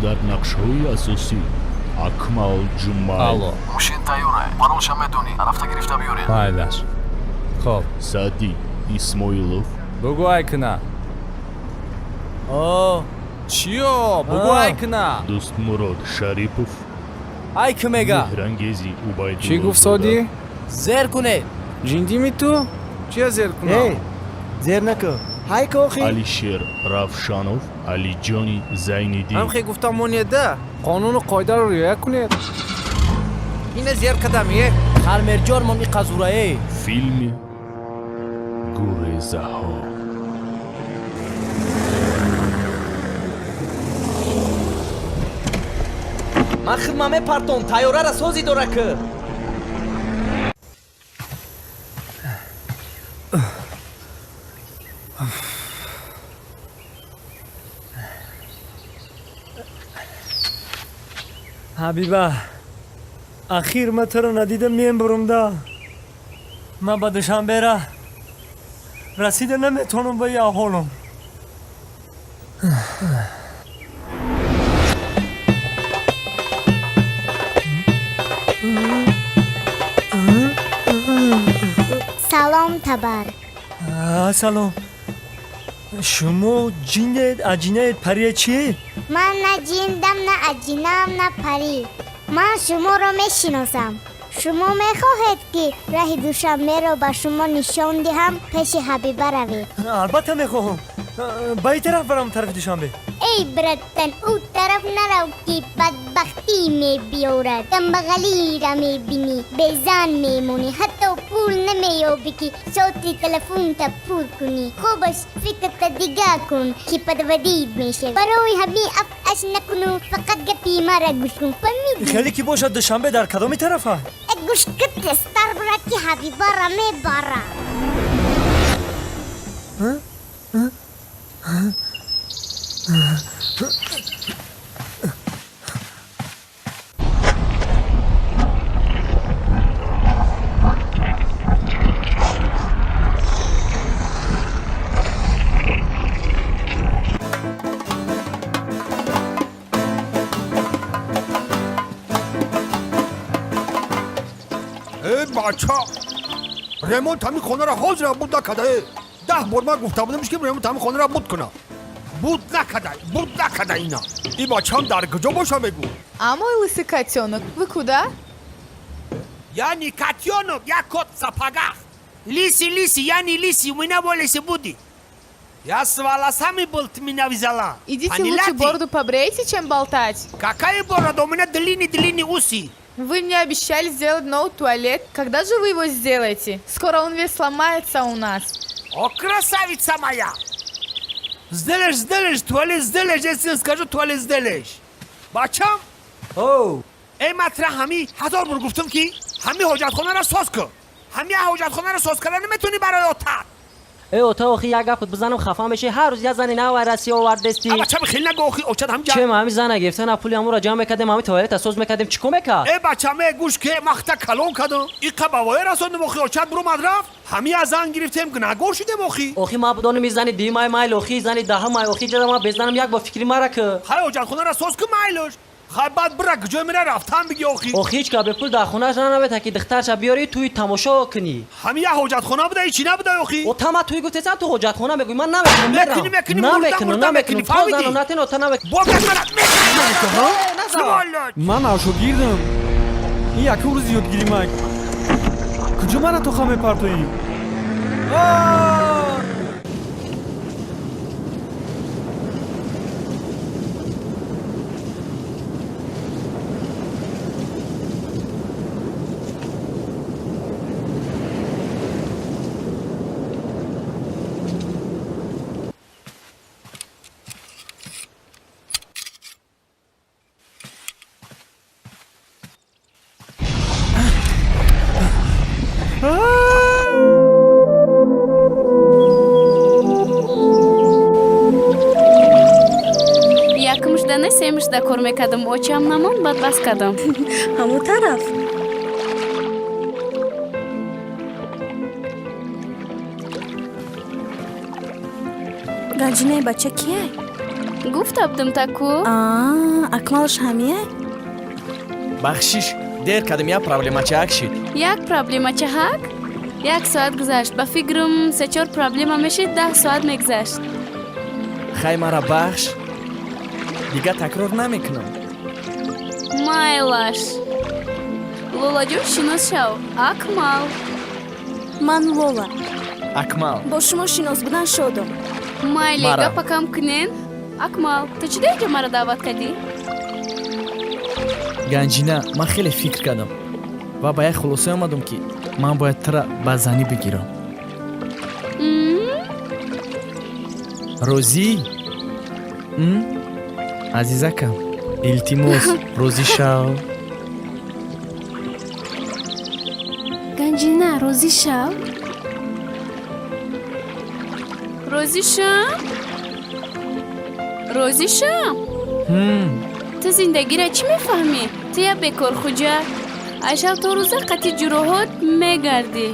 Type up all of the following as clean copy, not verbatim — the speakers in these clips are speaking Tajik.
Дар нақшҳои асосӣ Акмал Ҷумаев. Алло. Мошин тайёра, паролша медонӣ, рафта гирифта биёрем. Майлаш, хоб. Саъди Исмоилов. Бугӯ, ай кина. О. Чиё, бугӯ, ай кина. Дӯстмурод Шарипов. Ай ки мега. Меҳрангези Убайдуллозода. Чӣ гуфт Содӣ? Зер кунед. Ҷиндими ту? Чия зер кунам? Эй, зер накун, ҳай ки охи. Алишер Равшанов, Алиҷони Зайниддин. Ҳамхе гуфтам, монеда қонуну қоидаро риоя кунед. Ина зер кадам е. Хармерҷонмон иқазурае. Филми Гурезаҳо. Ман хидма мепартом, тайёрара сози дора ки. Ҳабиба, ахир ман туро надида мембурумда. Ман ба Душанбера расида наметавонам ба ин аҳволам. Салом, Табар. Салом. Шумо ҷинед, аҷинаед, парие, чиед? Ман на ҷиндам, на аҷинам, на парӣ. Ман шуморо мешиносам. Шумо мехоҳед, ки раҳи Душанберо ба шумо нишон диҳам? Пеши Ҳабиба равед. Албатта мехоҳам. Ба ин тараф барам, тарафи Душанбе? Эй, братан, ӯ тараф нарав, ки бадбахтӣ мебиёрад. Камбағалиро мебинӣ, безан мемонӣ, ҳатто пул намеёбӣ, ки соати телефонта пур кунӣ. Хубаш, фикрта дига кун, ки падвадид мешавӣ. Барои ҳамин афташ накуну фақат гапи мара гӯш кун, фаҳмидӣ? Хеле ки бошад, Душанбе дар кадоми тарафа? Э, гӯш ки, тезтар бира, ки Ҳабибара мебара. Э, бача, ремонт ҳамин хонаро ҳозира буд накарда. Э, 10 бор ман гуфта будамш, ки ремонт ҳамин хонаро буд куна, буд накарда, буд накарда. Ина и бачам дар куҷо боша, мегӯ? А мой лысый котенок, вы куда? Я не котенок, я кот в сапогах. Лысый, лысый, я не лысый, у меня волосы буди. Я с волосами был, ты меня взяла. Идите Поняла лучше ты? бороду побрейте, чем болтать. Какая борода? У меня длинные длинные усы. Вы мне обещали сделать новый туалет. Когда же вы его сделаете? Скоро он весь сломается у нас. О, красавица моя! Сделаешь, сделаешь, туалет сделаешь, если скажу, туалет сделаешь. Бачам? Оу. Эй, матра, ҳами ҳазор бор гуфтам, ки ҳами ҳоҷатхонаро соз кун. Ҳами ҳоҷатхонаро соз карда наметавонӣ барои отат. Э, ота, охи як гапот бизанам, хафа меши. Ҳар рӯз як зани нав Россия овардести. А, бачам, хеле нагӯ, охи очат ҳам Че, ма ҳами зана гирифта, пули ҳамуро ҷамъ мекардем, ҳами туалета соз мекардем, чӣ кор мекард? Э, бачам, э, гӯш ке, махта калон кардам, иқа ба воя расондем, охи очат бурумад рафт, ҳами аз зан гирифтем, гунаҳгор шудем, охи. Охи, ма бидоним, зани димай майл, охи зани даҳамай, охи ҷада ма безанам, як бор фикри мара ки. Хай, ҳоҷатхонаро соз кун, майлош. Хай, баъд бира, куҷо мера рафтан биги, охи. Охи, ҳеҷ ка бепул дар хонааш нанавета, ки духтарша биёри, туи тамошо кунӣ. Ҳами як ҳоҷатхона буда, ҳечи набуда, охи. Ота, ма туи гуфтесам, ту ҳоҷатхона мегӯӣ, ман намекунам. Мекунӣ, мекунӣ, мурда, намекунам. мурда Намекунам. мекунӣ, фаҳмидӣ? То натен, ота, намекунам. Бо гап мара мекунӣ. Ман шогирдам. Ин якум рӯзи ёдгиримак. Куҷо мара тоха мепартоӣ? Якумшда не, семушда кор мекардам, очам намон, баъд бас кардам. Ҳамун тараф. Ганҷинаи бача кияй? Гуфта будам таку. Акмалш ҳамия? Бахшиш, дер кардам, як проблемачаак шид. Як проблемачаҳак? Як соат гузашт. Ба фикрам се-чор проблема мешид, 10 соат мегузашт. Хай, мара бахш. Дигар такрор намекунам. Майлаш. Лолаҷон, шинос шав. Акмал. Ман Лола. Акмал. Бо шумо шинос будан шодам. Майли, Мара. гапа кам кунен. Акмал, ту чӣ дар ҷо маро даъват кардӣ? Ганҷина, ман хеле фикр кардам ва ба як хулосае омадам, ки ман бояд тура ба занӣ бигирам. Розӣ? Азизакам, илтимос, розӣ шав. Ганҷина, розӣ шав. Розӣ шам? Розӣ шам? Ту зиндагиро чӣ мефаҳмӣ? Ту як бекорхуҷа. Аз шаб то рӯза қати ҷуроҳот мегардӣ.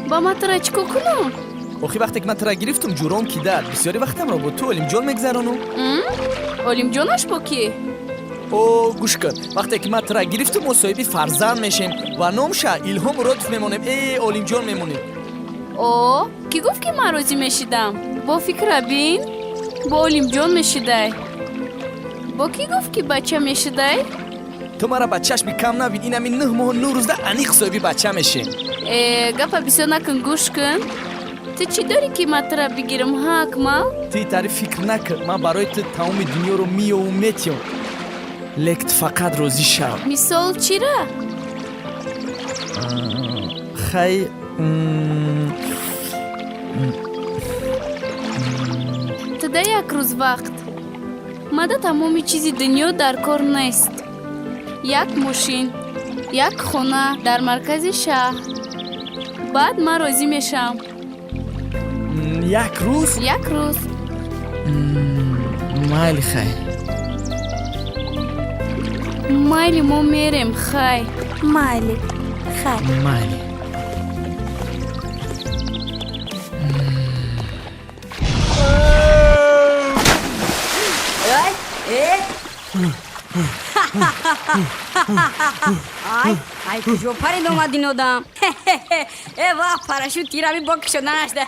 Ба ман тура чӣ кор кунам? Охи, вақте ки ман тура гирифтум, ҷуром ки дар бисёри вақтамро бо ту Олимҷон мегзаронум. Олимҷонаш бо кӣ? О, гӯш кун, вақте ки ман тура гирифтум, мо соҳиби фарзанд мешем ва номша Илҳом Муродов мемонем. Э, Олимҷон мемонем. О, кӣ гуфт, ки ман розӣ мешидам? Бо фикра бин, бо Олимҷон мешидай. Бо кӣ гуфт, ки бача мешидай? Ту мара ба чашми кам набин, инами 9 моҳу 9 рӯзда аниқ соҳиби бача мешем. Э, гапа бисёр накун, гӯш кун. Ту чӣ дорӣ, ки ман тура бигирам, ҳа, Акмал? Ту тари фикр накун, ман барои ту тамоми дунёро меёву метиём, лек ту фақат розӣ шав. Мисол чира? Хай, Ту да як рӯз вақт. Мада тамоми чизи дунё дар кор нест. Як мошин, як хона дар маркази шаҳр. Баъд ман розӣ мешавам. Як рӯз? Як рӯз. Майли, хай. Майли, мо мерем, хай. Майли, хай. Майли. Ай, э? Ай, ай, куҷо парид омад ин одам? Э, ва, парашют тирами бо кишода нашда.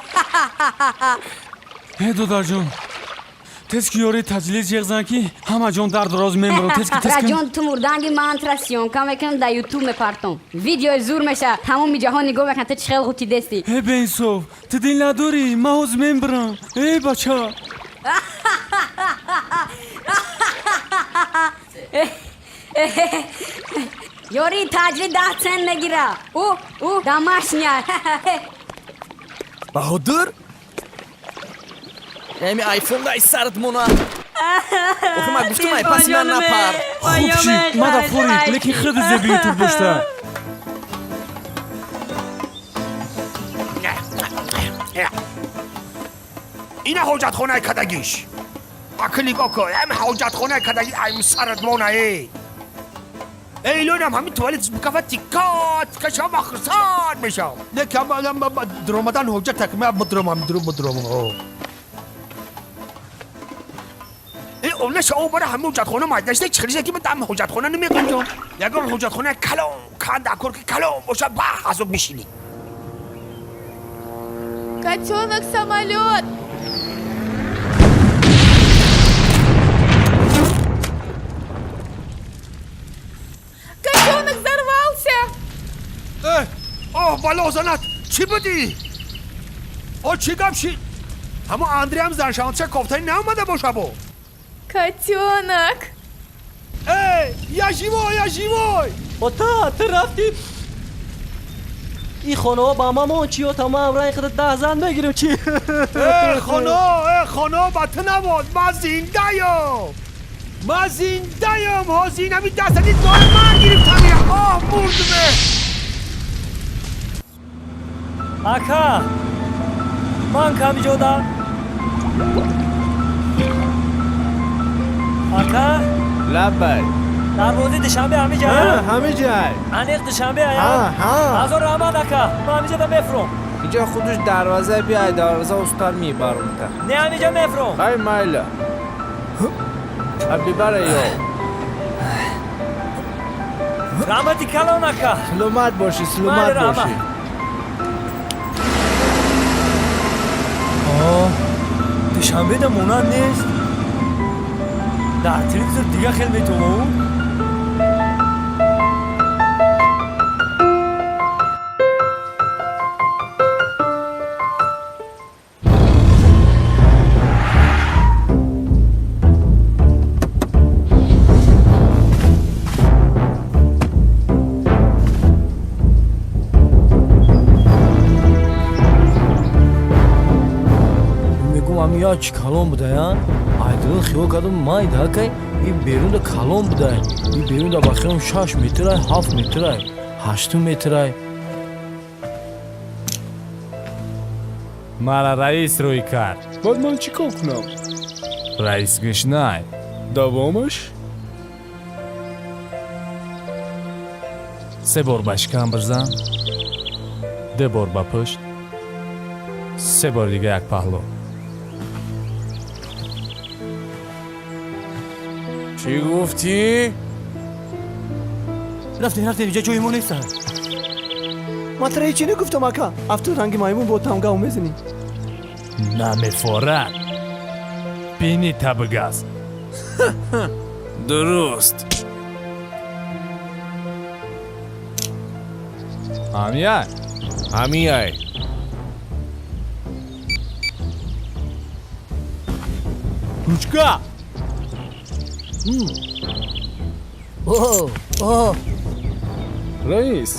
Э, додарҷон, тез ки ёри таҷлил ҷеғ зан, ки ҳама ҷон дарду роз мемурам. Тез ки, тез ки. Раҷон, ту мурданги ман тра съёмка мекунам, дар ютуб мепартом. Видеои зур меша, тамоми ҷаҳон нигоҳ мекунад, ту чӣ хел ғутидестӣ. Э, беинсоф, ту дил надорӣ, ман ҳозир мембирам. Э, бача. Ёри таҷлил 10 цент мегира. Ӯ, ӯ, домашняя. Баҳодур, эми айфон дай сарат мона. Охи, ман гуфтам, ай паси ман напар. Хуб шид, мада форид, лекин хиди зеби ютуб дошта. Ина ҳоҷатхонаи кадагиш. Аки нигоҳ кун, ҳами ҳоҷатхонаи кадаги айм сарат мона. Э, эйлонам ҳамин туалет бикафа, тика тика шава, хурсанд мешавам. Лекин дуромадан ҳоҷата ки ман бидуромам, дуру бидуром. Э, наша, о, бара ҳами ҳоҷатхона майдашта чихелиша, ки ман дам ҳоҷатхона намеғинҷом. Ягон ҳоҷатхонаи калон канда кор, ки калон боша, ба азоб мешинӣ. Котенок, самолет! Котенок взорвался! Э, оҳ, бало занат, чӣ будӣ? О, чӣ гап шид? Ҳамо Андреам заншаванча кофтанӣ наомада боша бо? Котенок! Эй, я живой, я живой! Ота, ту рафтӣ, ин хонаҳо ба мамон чӣ? Ота, ман ранги худа 10 зан мегирам, чӣ? Э, хоно, э, хоно, ба ту набод, ман зиндаём, ман зиндаём. Ҳозир инами дастади дори ман гирифтамия. Оҳ, мурдме. Ака, ман камиҷода, ака. Лаббай. Дарвозаи Душанбе ҳамиҷа? Ҳамиҷай. Аниқ Душанбе ая? Ҳа. Ҳазор раҳмат, ака, ман ҳамиҷада мефуром. Инҷа худаш дарвоза, биай дарвоза, устар мебарумта. Не, ҳамиҷа мефуром. Хай, майла. Ҳабибара ёб. Раҳмати калон, ака. Саломат бошӣ, саломат бошӣ. Душанбеда монанд нест. Дар телевизор дига хел метавон. Мегум, ами як чи калон будая, айдилин хиёл кардам, майда кай и берунда калон будай, и берунда ба хиёлам 6 метрай, 7 метрай, 8 метрай. Мара раис рӯй кард. Баъд ман чӣ кор кунам? Раис гӯшнай. Давомаш? Се бор ба шикам бизан, ду бор ба пушт, се бори дига як паҳлӯ. Чӣ гуфтӣ? Рафтем, рафтем, инҷа ҷои мо нест. Ман тара ҳечи нагуфтам, ака. Афту ранги маймун бо тамгав мезанӣ. Намефорад. Бини табигаз. Дуруст. Ҳамияй? Ҳамияй. Ручка! Раис,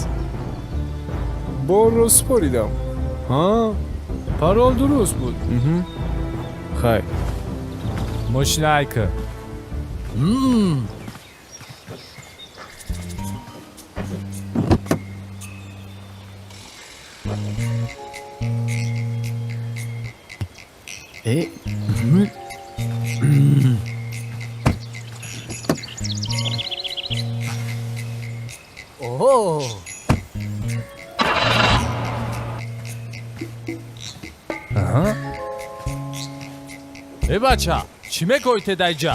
борро супоридам. Ҳа, парол дуруст буд. Хайр. Мошинайка. Э. Оҳо. Аҳа. Э бача, чӣ мекоҳӣ тедаиҷа?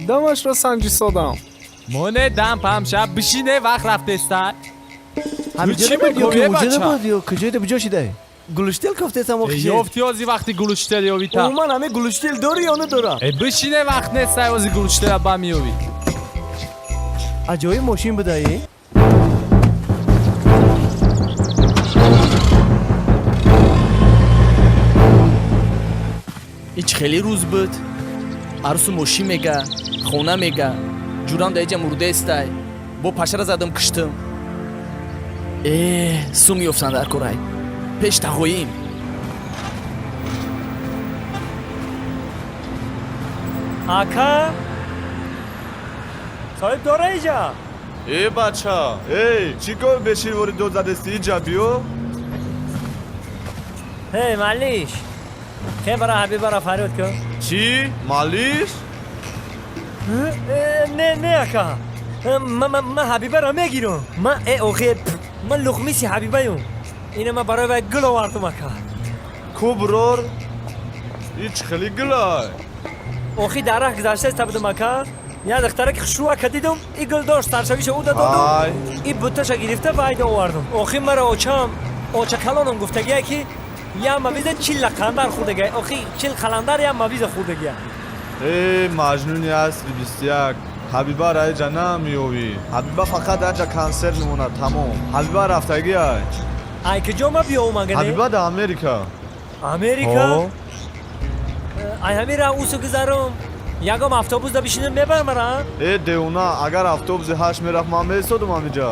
Дамашро санҷисодам. Моне дам памша бишине, вақт рафтеста. Ҳамиҷода буд ё ки уҷода буд ё куҷоида буҷо шидай? Гулуштел кофтесам охиши. Ёфти ози вақти гулуштел ёвита. Умуман ҳаме гулуштел дорӣ ё надора? Э бишине, вақт нестай, ози гулуштела ба меёвӣ. Аҷоиб мошин будаи. Ич хеле рӯз буд. Арӯсу мошин мега, хона мега, ҷурам дар иҷа мурдаестай. Бо пашара задам, киштам. Э, сум ёфтан дар корай. Пеш тағоим. Ака, соҳиб дора иҷа? Э бача, эй, чӣ кор беширвори дод задести? Иҷа биё. Ҳей, малиш, хе, бара Ҳабибара фарёд кун. Чӣ, малиш? Не, не, ака, ман Ҳабибаро мегирам. Ман э охе, ман луқмиси Ҳабибаюм. Ина ман барои вай гул овардум, ака. Ку, брор, ич хеле гулай? Охи дар раҳ гузаштаиста будум, ака, як духтараки хушрӯака дидум, и гул дошт, саршавиша ӯ додум, и буташа гирифта вайда овардум. Охи мара очам, оча калоном гуфтагия, ки як мавиза 40 қандар хӯрдагия. Охи 40 қаландар як мавиза хӯрдагия. Э маҷнуни асри 21, Ҳабиба раиҷа намеёвӣ. Ҳабиба фақат аҷа консерт мемонад, тамом. Ҳабиба рафтагиай. Ай киҷо ма биёвум агане? Ҳабиба да Америка. Америка? Ай ҳамин ра усу гузарум, ягом автобус да бишинам, мебар мара? Э девона, агар автобуси 8 мерафт, ман меистодум ҳамиҷа.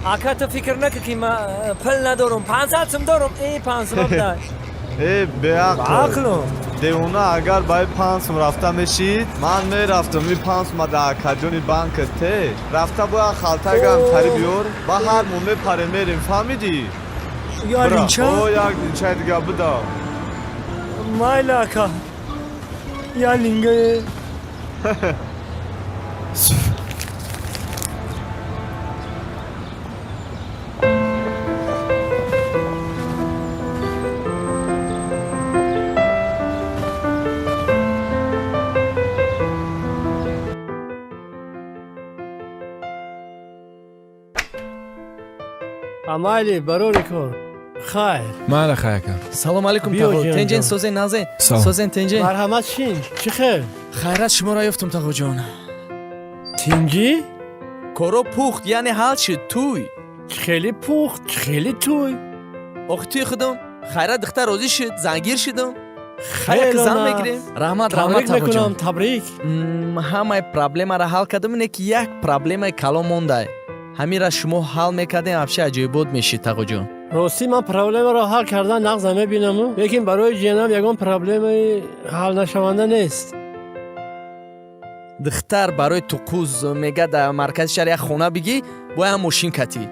Ака, ту фикр накун, ки ман пул надорум. 500 сум дорум, э 5 сумам дай. Э беақл. Ақлу. Девона, агар ба и 5 сум рафта мешид, ман мерафтам. И 5 сума да акаҷони банка те рафта, бояд халтагам тари биёр, ба ҳар мо мепарем, мерем, фаҳмидӣ? Я линча? О, як линчаи дига буда. Майла, ака, я лингае. Амайли, барори кор. Хайр. Майла, хай, ака. Салом алейкум, Биё, тағо. ҷон, Тенҷен, ҷон. созен, назен. Салом. Созен, тенҷен. Марҳамат, шин. Чӣ хел? Хайрат, шуморо ёфтум, тағоҷон. Тинҷӣ? Коро пухт, яъне ҳал шуд, туй. Хеле пухт, хеле туй. Охи туи худум, хайрат духтар розӣ шуд, зангир шудум. Хайр, Хеле зан нағз. мегирем. Раҳмат, раҳмат, Табрик мекунам, тағоҷон. табрик. Ҳамаи проблемаро ҳал кардам, ине ки як проблемаи калон мондай. Ҳамира шумо ҳал мекардем, вообще аҷоибот мешид, тағоҷон. Ростӣ ман проблемаро ҳал кардан нағз намебинаму, лекин барои ҷиянам ягон проблемаи ҳалнашаванда нест. Духтар барои туқуз мега дар маркази шаҳр як хона бигӣ, бояд ҳам мошин катӣ.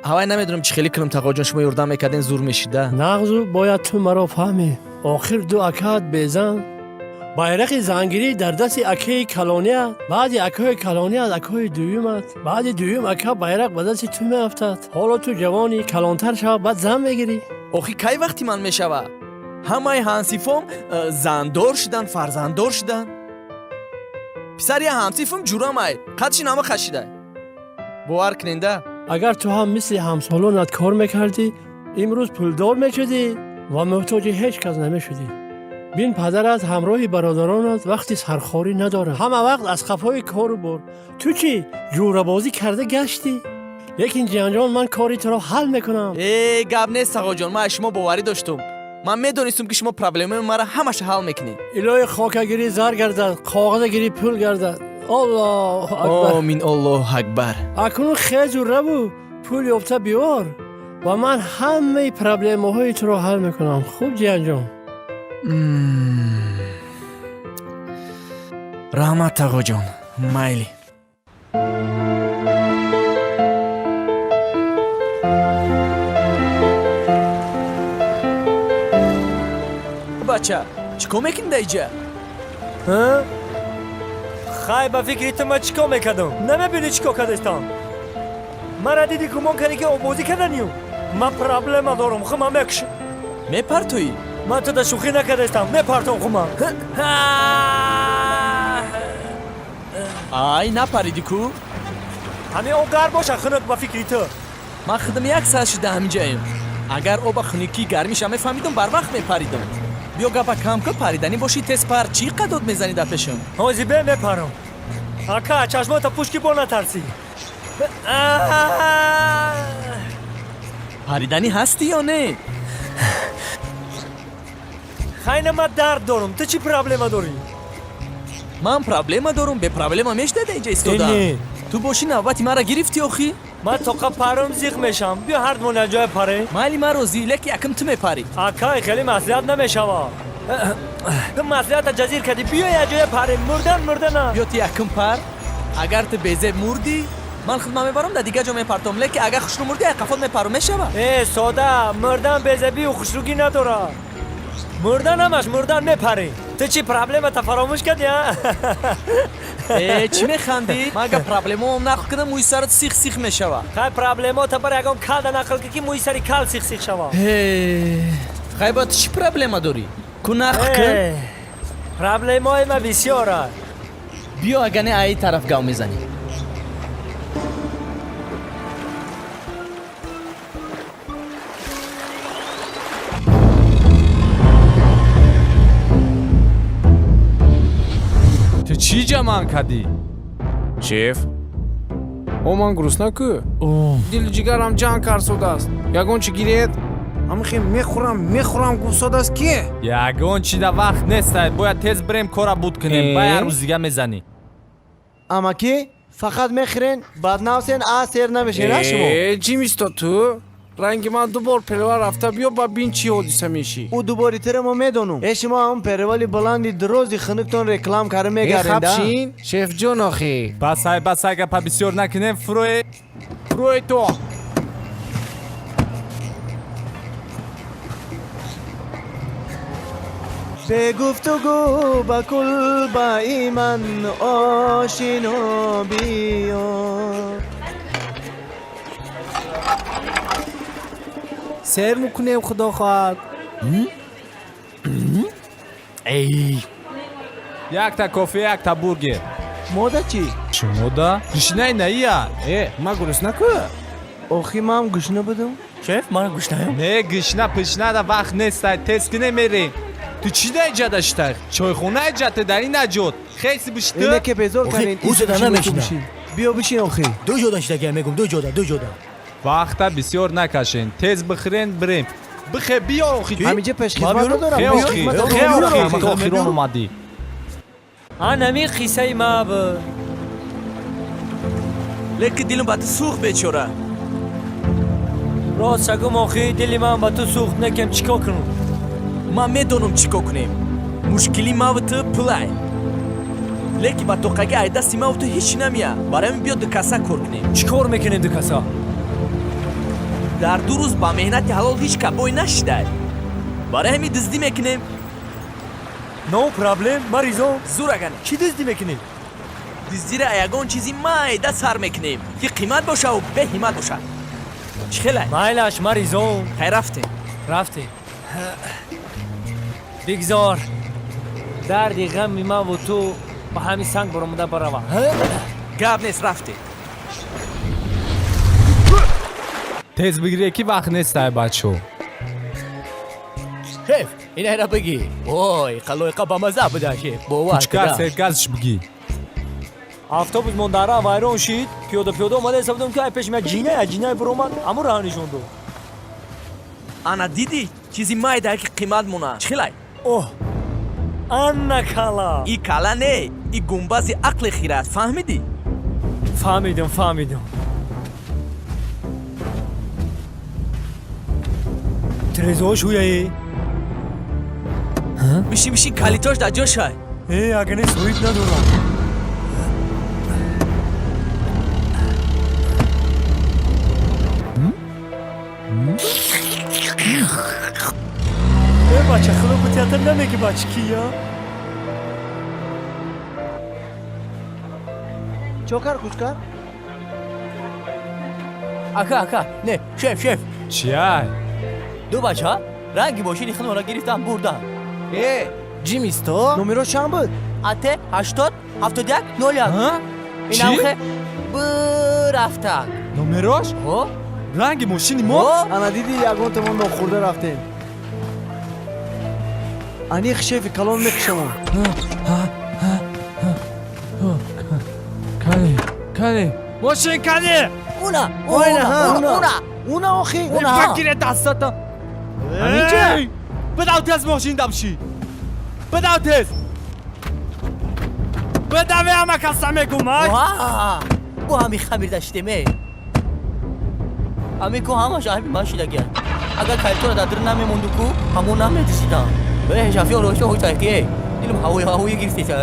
Ҳавай намедонам чӣ хеле кунам, тағоҷон, шумо ёрдам мекардем, зур мешида. Нағзу бояд ту маро фаҳмӣ. Охир ду акаат безан. Байрақи зангирӣ дар дасти акаи калониат, баъди акаи калониат акаи дуюмат, баъди дуюм ака байрақ ба дасти ту меафтад. Ҳоло ту ҷавонӣ, калонтар шав, баъд зан мегирӣ. Охи кай вақти ман мешава? Ҳамаи ҳамсифом зандор шудан, фарзанддор шудан. Писари ҳамсифам ҷурамай, қадши нама хашидай. Бовар куненда. Агар ту ҳам мисли ҳамсолонат кор мекардӣ, имрӯз пулдор мешудӣ ва муҳтоҷи ҳеҷ кас намешудӣ. Бин, падарат ҳамроҳи бародаронат вақти сархорӣ надорад. Ҳама вақт аз қафои кору бор. Ту чӣ ҷӯрабозӣ карда гаштӣ? Лекин ҷиянҷон, ман кори туро ҳал мекунам. Э, гап нест, тағоҷон, ман аз шумо боварӣ доштум. Ман медонистум, ки шумо проблемаи маро ҳамаша ҳал мекунед. Илоҳи хокагирӣ зар гардад, коғазагирӣ пул гардад. Аллоҳу акбар. Омин, Аллоҳу акбар. Акнун хезу раву пул ёфта биёр ва ман ҳамаи проблемаҳои туро ҳал мекунам. Хуб, ҷиянҷон? Раҳмат, тағоҷон, майли. Бача, чӣ кор мекунӣ дар иҷа? Хай, ба фикри ту ман чӣ кор мекардам? Намебинӣ чӣ кор кардастам? Мара диди, гумон кардӣ, ки обозӣ карданию. Ман проблема дорам, хума мекушам. Мепартоӣ? Ман ту да шӯхӣ накардастам, мепартом хума. Ай, напаридӣ ку? Ҳамин об гарм боша, хунук ба фикри ту? Ман худам як соат шуда ҳаминҷаем. Агар оба хунукӣ гармиша мефаҳмидам, барвақт мепаридам. Биё, гапа кам кун, париданӣ бошӣ, тез пар. Чӣ қадод мезанӣ дар пешам? Ҳозир бе, мепарам. Ака, чашмота пӯш, ки бо натарсӣ. Париданӣ ҳастӣ ё не? Хайна, ман дард дорам, ту чӣ проблема дорӣ? Ман проблема дорам, бепроблема мешуда дар инҷа истода? Не. Ту бошӣ, навбати маро гирифтӣ охӣ. Ман тоқа парам, зиқ мешавам. Биё, ҳардумон як ҷоя парем. Майли, ман розӣ, лекин якм ту мепарӣ. Акай, хеле маслиҳат намешава. Ту маслиҳата ҷазир кардӣ. Биё, як ҷоя парем, мурдан мурдана. Биё, ту якм пар. Агар ту безеб мурдӣ, ман худман мебарам, дар дигар ҷо мепартом, лекин агар хушрӯ мурдӣ, ай қафот мепаром, мешава? Э, сода, мурдан безебию хушрӯгӣ надорад. Мурдан ҳамаш мурдан, мепарем. Ту чӣ, проблемата фаромӯш кардӣ, а? Э, чӣ механдӣ? Ман агар проблемаам нақл кунам, мӯи сарат сих сих мешава. Хай, проблемота бар ягон калда нақл ки, ки мӯи сари кал сих сих шава. Хай, ба ту чӣ проблема дорӣ? Ку, нақл кун. Проблемаи ма бисёра. Биё, агар не, аи тараф гав мезанӣ. Ту чӣ ҷамъан кардӣ? Шеф, о, ман грустна ку, дилу ҷигарам ҷанг карсодааст. Ягон чӣ гиред. Ҳамихе мехӯрам, мехӯрам гуфсодааст ки. Ягон чӣ да вақт нестай, бояд тез бирем, кора буд кунем. Э? Ба як рӯз дига мезанӣ. Амакӣ, фақат мехӯрен, баднавсен, а сер намешен, а шумо? Э, чӣ мисто ту? Ранги ман ду бор перевал рафта биё, ба бин чӣ ҳодиса мешӣ. Ӯ дубори тира мо медонум. Э, шумо ҳамон перевали баланди дрози хунуктон реклам кара мегарден, да? Хабшин, шефҷон, охи. Басай, басай, гапа бисёр накунем, фурӯе. Фурӯе то. Бе гуфтугӯ ба кулбаи ман ошино биё. Сер мекунем, худо хоҳад. Эй. Якта кофе, якта бургер. Мода чӣ? Чӣ мода? Гишнаи наия. Э, ман грустна ку. Охи ман гушна будам. Шеф, ман гушнаям. Не, гушна пишна да вақт нестай, тез кине мерем. Ту чӣ да иҷа даштай? Чойхона иҷа ту дар ин наҷот. Хеси бишти? Ине ке безор кардин. Ӯ зада намешина. Биё бишин охи. Ду ҷода шидагия мегум, ду ҷода, ду ҷода. Вақта бисёр накашен. Тез бихӯрен бирем. Бихе биё охи. Ҳамиҷа пешхизмат надорам. Хе охи, хе охи, то охирон омадӣ. Анами қиссаи ма буд. Лекин дилам ба ту сӯхт бечора. Рост шагум охи, дили ман ба ту сӯхт, некем чӣ кор кунам? Ман медонам чӣ кор кунем. Мушкили маву ту пулай. Лекин ба тоқаги ай дасти маву ту ҳеҷ намея. Барои ҳамин биё дукаса кор кунем. Чӣ кор мекунем дукаса? Дар ду рӯз ба меҳнати ҳалол ҳеҷ кабой нашидай. Барои ҳамин дуздӣ мекунем. No problem, ман ризо. Зур агане. Чӣ дуздӣ мекунем? Дуздира ягон чизи майда сар мекунем, ки қимат бошаву беҳимат бошад. Чӣ хелай? Майлаш, ман ризо. Хай рафтем. Рафтем. Бигзор дарди ғами маву ту ба ҳамин санг баромада барава. Гап нест, рафтем. Тез бигире ки вақт нестай бачо. Шеф, инайра бигӣ. Ой, қалоиқа ба маза буда, шеф. Бовар Кучкар сергазш бигӣ. Автобус мондара вайрон шид, пиёда пиёда омада ҳисоб додам ки ай пеши ман ҷинай, ай ҷинай биромад, ҳамон раҳ нишон дод. Ана дидӣ, чизи майда ки қимат мона. Чӣ хелай? Оҳ, анна кала. И кала не, и гумбази ақли хира аст, фаҳмидӣ? Фаҳмидам, фаҳмидам. Трезош ҳуяи? Бишин, бишин, калитош дар ҷошай. Э, агар не соҳиб надорам. Э, бача, худо бу театр намеги бачи кия? Чокар кучкар? Ака, ака, не, шеф, шеф. Чиай? Ду бача ранги мошини худмонро гирифтан бурдан. Э, ҷимисто? Номеро чанд буд? АТ 80 71 01. Инамхе бурафтак. Номерош? Ҳо? Ранги мошини мо? Ана диди ягон томон нохӯрда рафтем. Аниқ шефи калон мекушамон. Кани, кани, мошин кани! Уна, уна, уна, уна охи. Уна. Бакире дастата. Ҳаминҷа? Бидав тез мошин дабши. Бидав тез. Бидаве ҳама каса мегум, ай. Бо ҳами хамир даштеме. Ҳами ку ҳамаш ҳами ман шидагия. Агар калитора дар дир намемонду ку, ҳамон намедисидам. Э, шафиёр рошо ҳоҷай ки, дилам ҳавои ҳавои гирифтеса.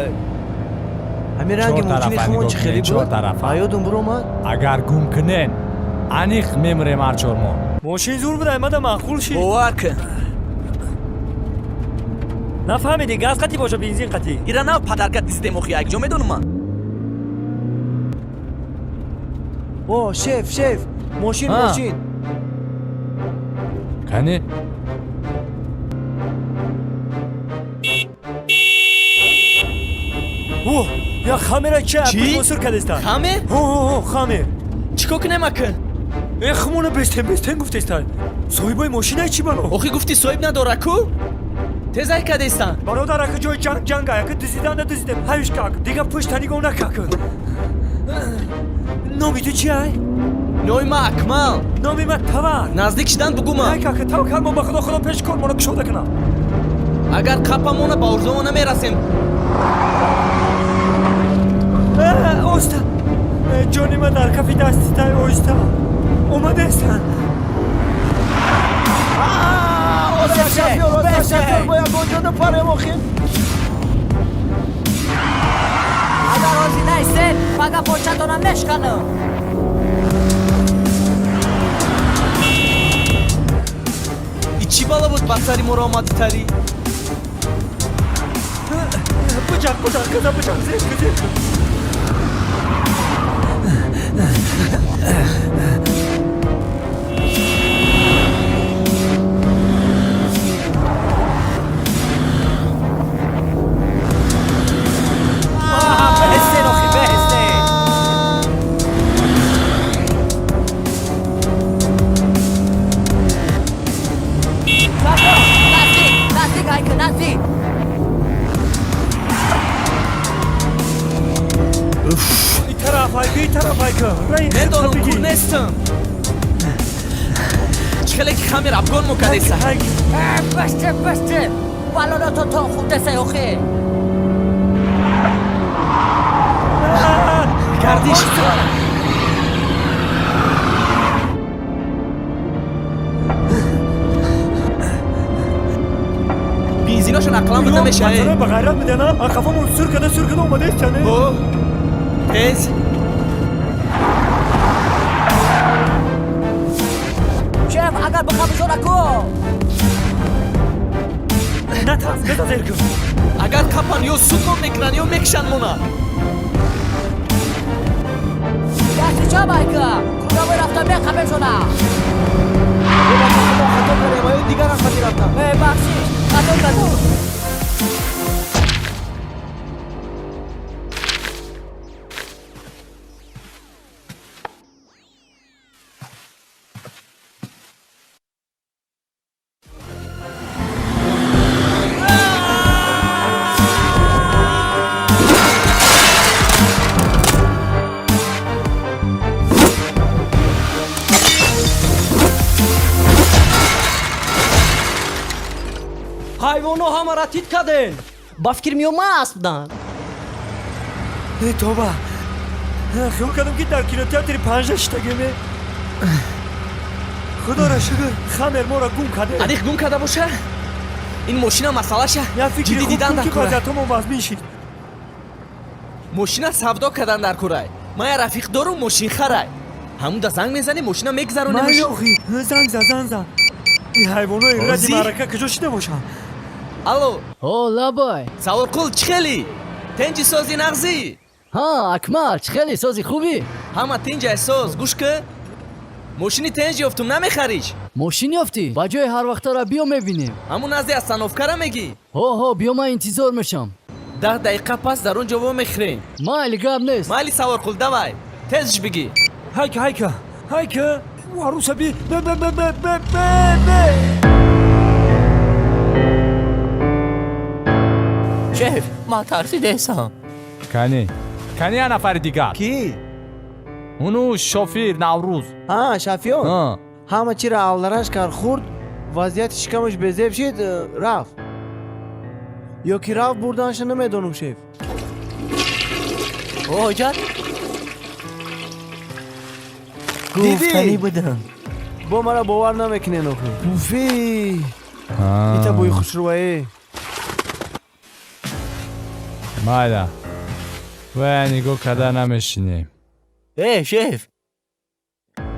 Ҳамин ранги мошини хумон чӣ хеле буд? Аёдум биромад? Агар гум кунен, аниқ мемирем ҳар чор мо. Мошин зур буда, аймада маъқул шид. Бовар кун. Нафаҳмидӣ, газ қатӣ боша, бензин қатӣ. Ира нав падарка диздем охи, якҷо медонам ман. О, шеф, шеф, мошин, мошин. Кани? О, я хамера чи? Чӣ? Мосур кардеста. Хамер? Ҳо, ҳо, ҳо, хамер. Чӣ кор кунем акн? Э, хумона бестен, бестен гуфтеста. Соҳибои мошинай чӣ бало? Охи гуфти соҳиб надора ку? Тез ай кардестан. Бародар, ака ҷои ҷанг ҷанг ай, ака дизидан надизидем. Ҳаюш как, дига пушта нигоҳ накак. Номи ту чи ай? Номи ман Акмал. Номи ман Тавар. Наздик шидан бугума. Ай кака, таваккал мо ба Худо, Худо пеш кор моро кушода кунад. Агар қапамона ба орзумо намерасем. Оста, ҷони ман дар кафи дасти тай оҳиста. Омадестан. Шофёр, бо ягон ҷо напарем охи. Агар розӣ наистед, пага початона мешканам. И чӣ бало буд ба сари моро омади тарӣ? Бучақ, бучақ, киза бучақ, зер, зер. Беҳестен охи, беҳестен. Ҳайка, раи Медонам, кур нестам. Чӣ хеле ки хамер обгон мо кадеса. Басте, басте. Балоното то худесай охе. Гардиш. Бензиношон ақлан буда мешавад. Пацана ба ғайрат медиҳанд, а? Қафомон сур када, сур када омадаистяне. О, тез. Шеф, агар бихабишона ку. Натарс, беза зер кун. Агар қапан ё судмон мекунанд, ё мекушанд мона. Дасти чап айка. Кудавой рафта мехабешона. Мо хато кардем, аю дигарам хати рафтам. Э, бахшиш, хато кардам. Ҳайвоно ҳамаро тит карден. Ба фикр меомад асп буданд. Э, тоба. Хиёл кардам, ки дар кинотеатри панҷа шитагеме. Худоро шукр, хамер моро гум карде. Аниқ гум карда боша? Ин мошина масъалаша Як фикри ҷиддӣ хуб дидан кун, дар ки кора. вазъиятҳомон вазмин шид. Мошина савдо кардан дар курай. Ман я рафиқ дорум, мошинхарай. Ҳамуда занг мезанем, мошина мегзаронем. Майли охи, занг за, занг за. Ин ҳайвонои ради Озӣ? маърака куҷо шида бошанд? Алло. Ҳо, лабай. Саворқул, чӣ хелӣ? Тенҷи сози нағзӣ? Ҳа, Акмал, чӣ хеле сози хубӣ? Ҳама тинҷай соз, гӯш кӣ. Мошини тенҷ ёфтум, намехариш? Мошин ёфтӣ? Ба ҷои ҳар вақтара биё мебинем. Ҳамун назди остановкара мегӣ? Ҳо, ҳо, биё, ман интизор мешам. 10 дақиқа пас дар он ҷо вомехӯрем. Майли, гап нест. Майли, Саворқул, давай. Тезш бигӣ. Ҳайка, ҳайка, ҳайка. Аруса би, бе, бе, бе, бе, бе, бе, бе. Шеф, ман тарсидесам. Кани? Кани я нафари дигар? Ки? Уну шофир Наврӯз. Ҳа, шафиён. Ҳама чиро алдараш кард, хӯрд, вазъияти шикамаш безеб шид, рафт. Ё ки рафт бурданша намедонам, шеф. Ҳоҷат. Дидӣ? Гуфтанӣ будам. Бо мара бовар намекунен охи. Буфи. Ита бӯи хушрӯае. Майла. Вая нигоҳ карда намешинем. Э, шеф.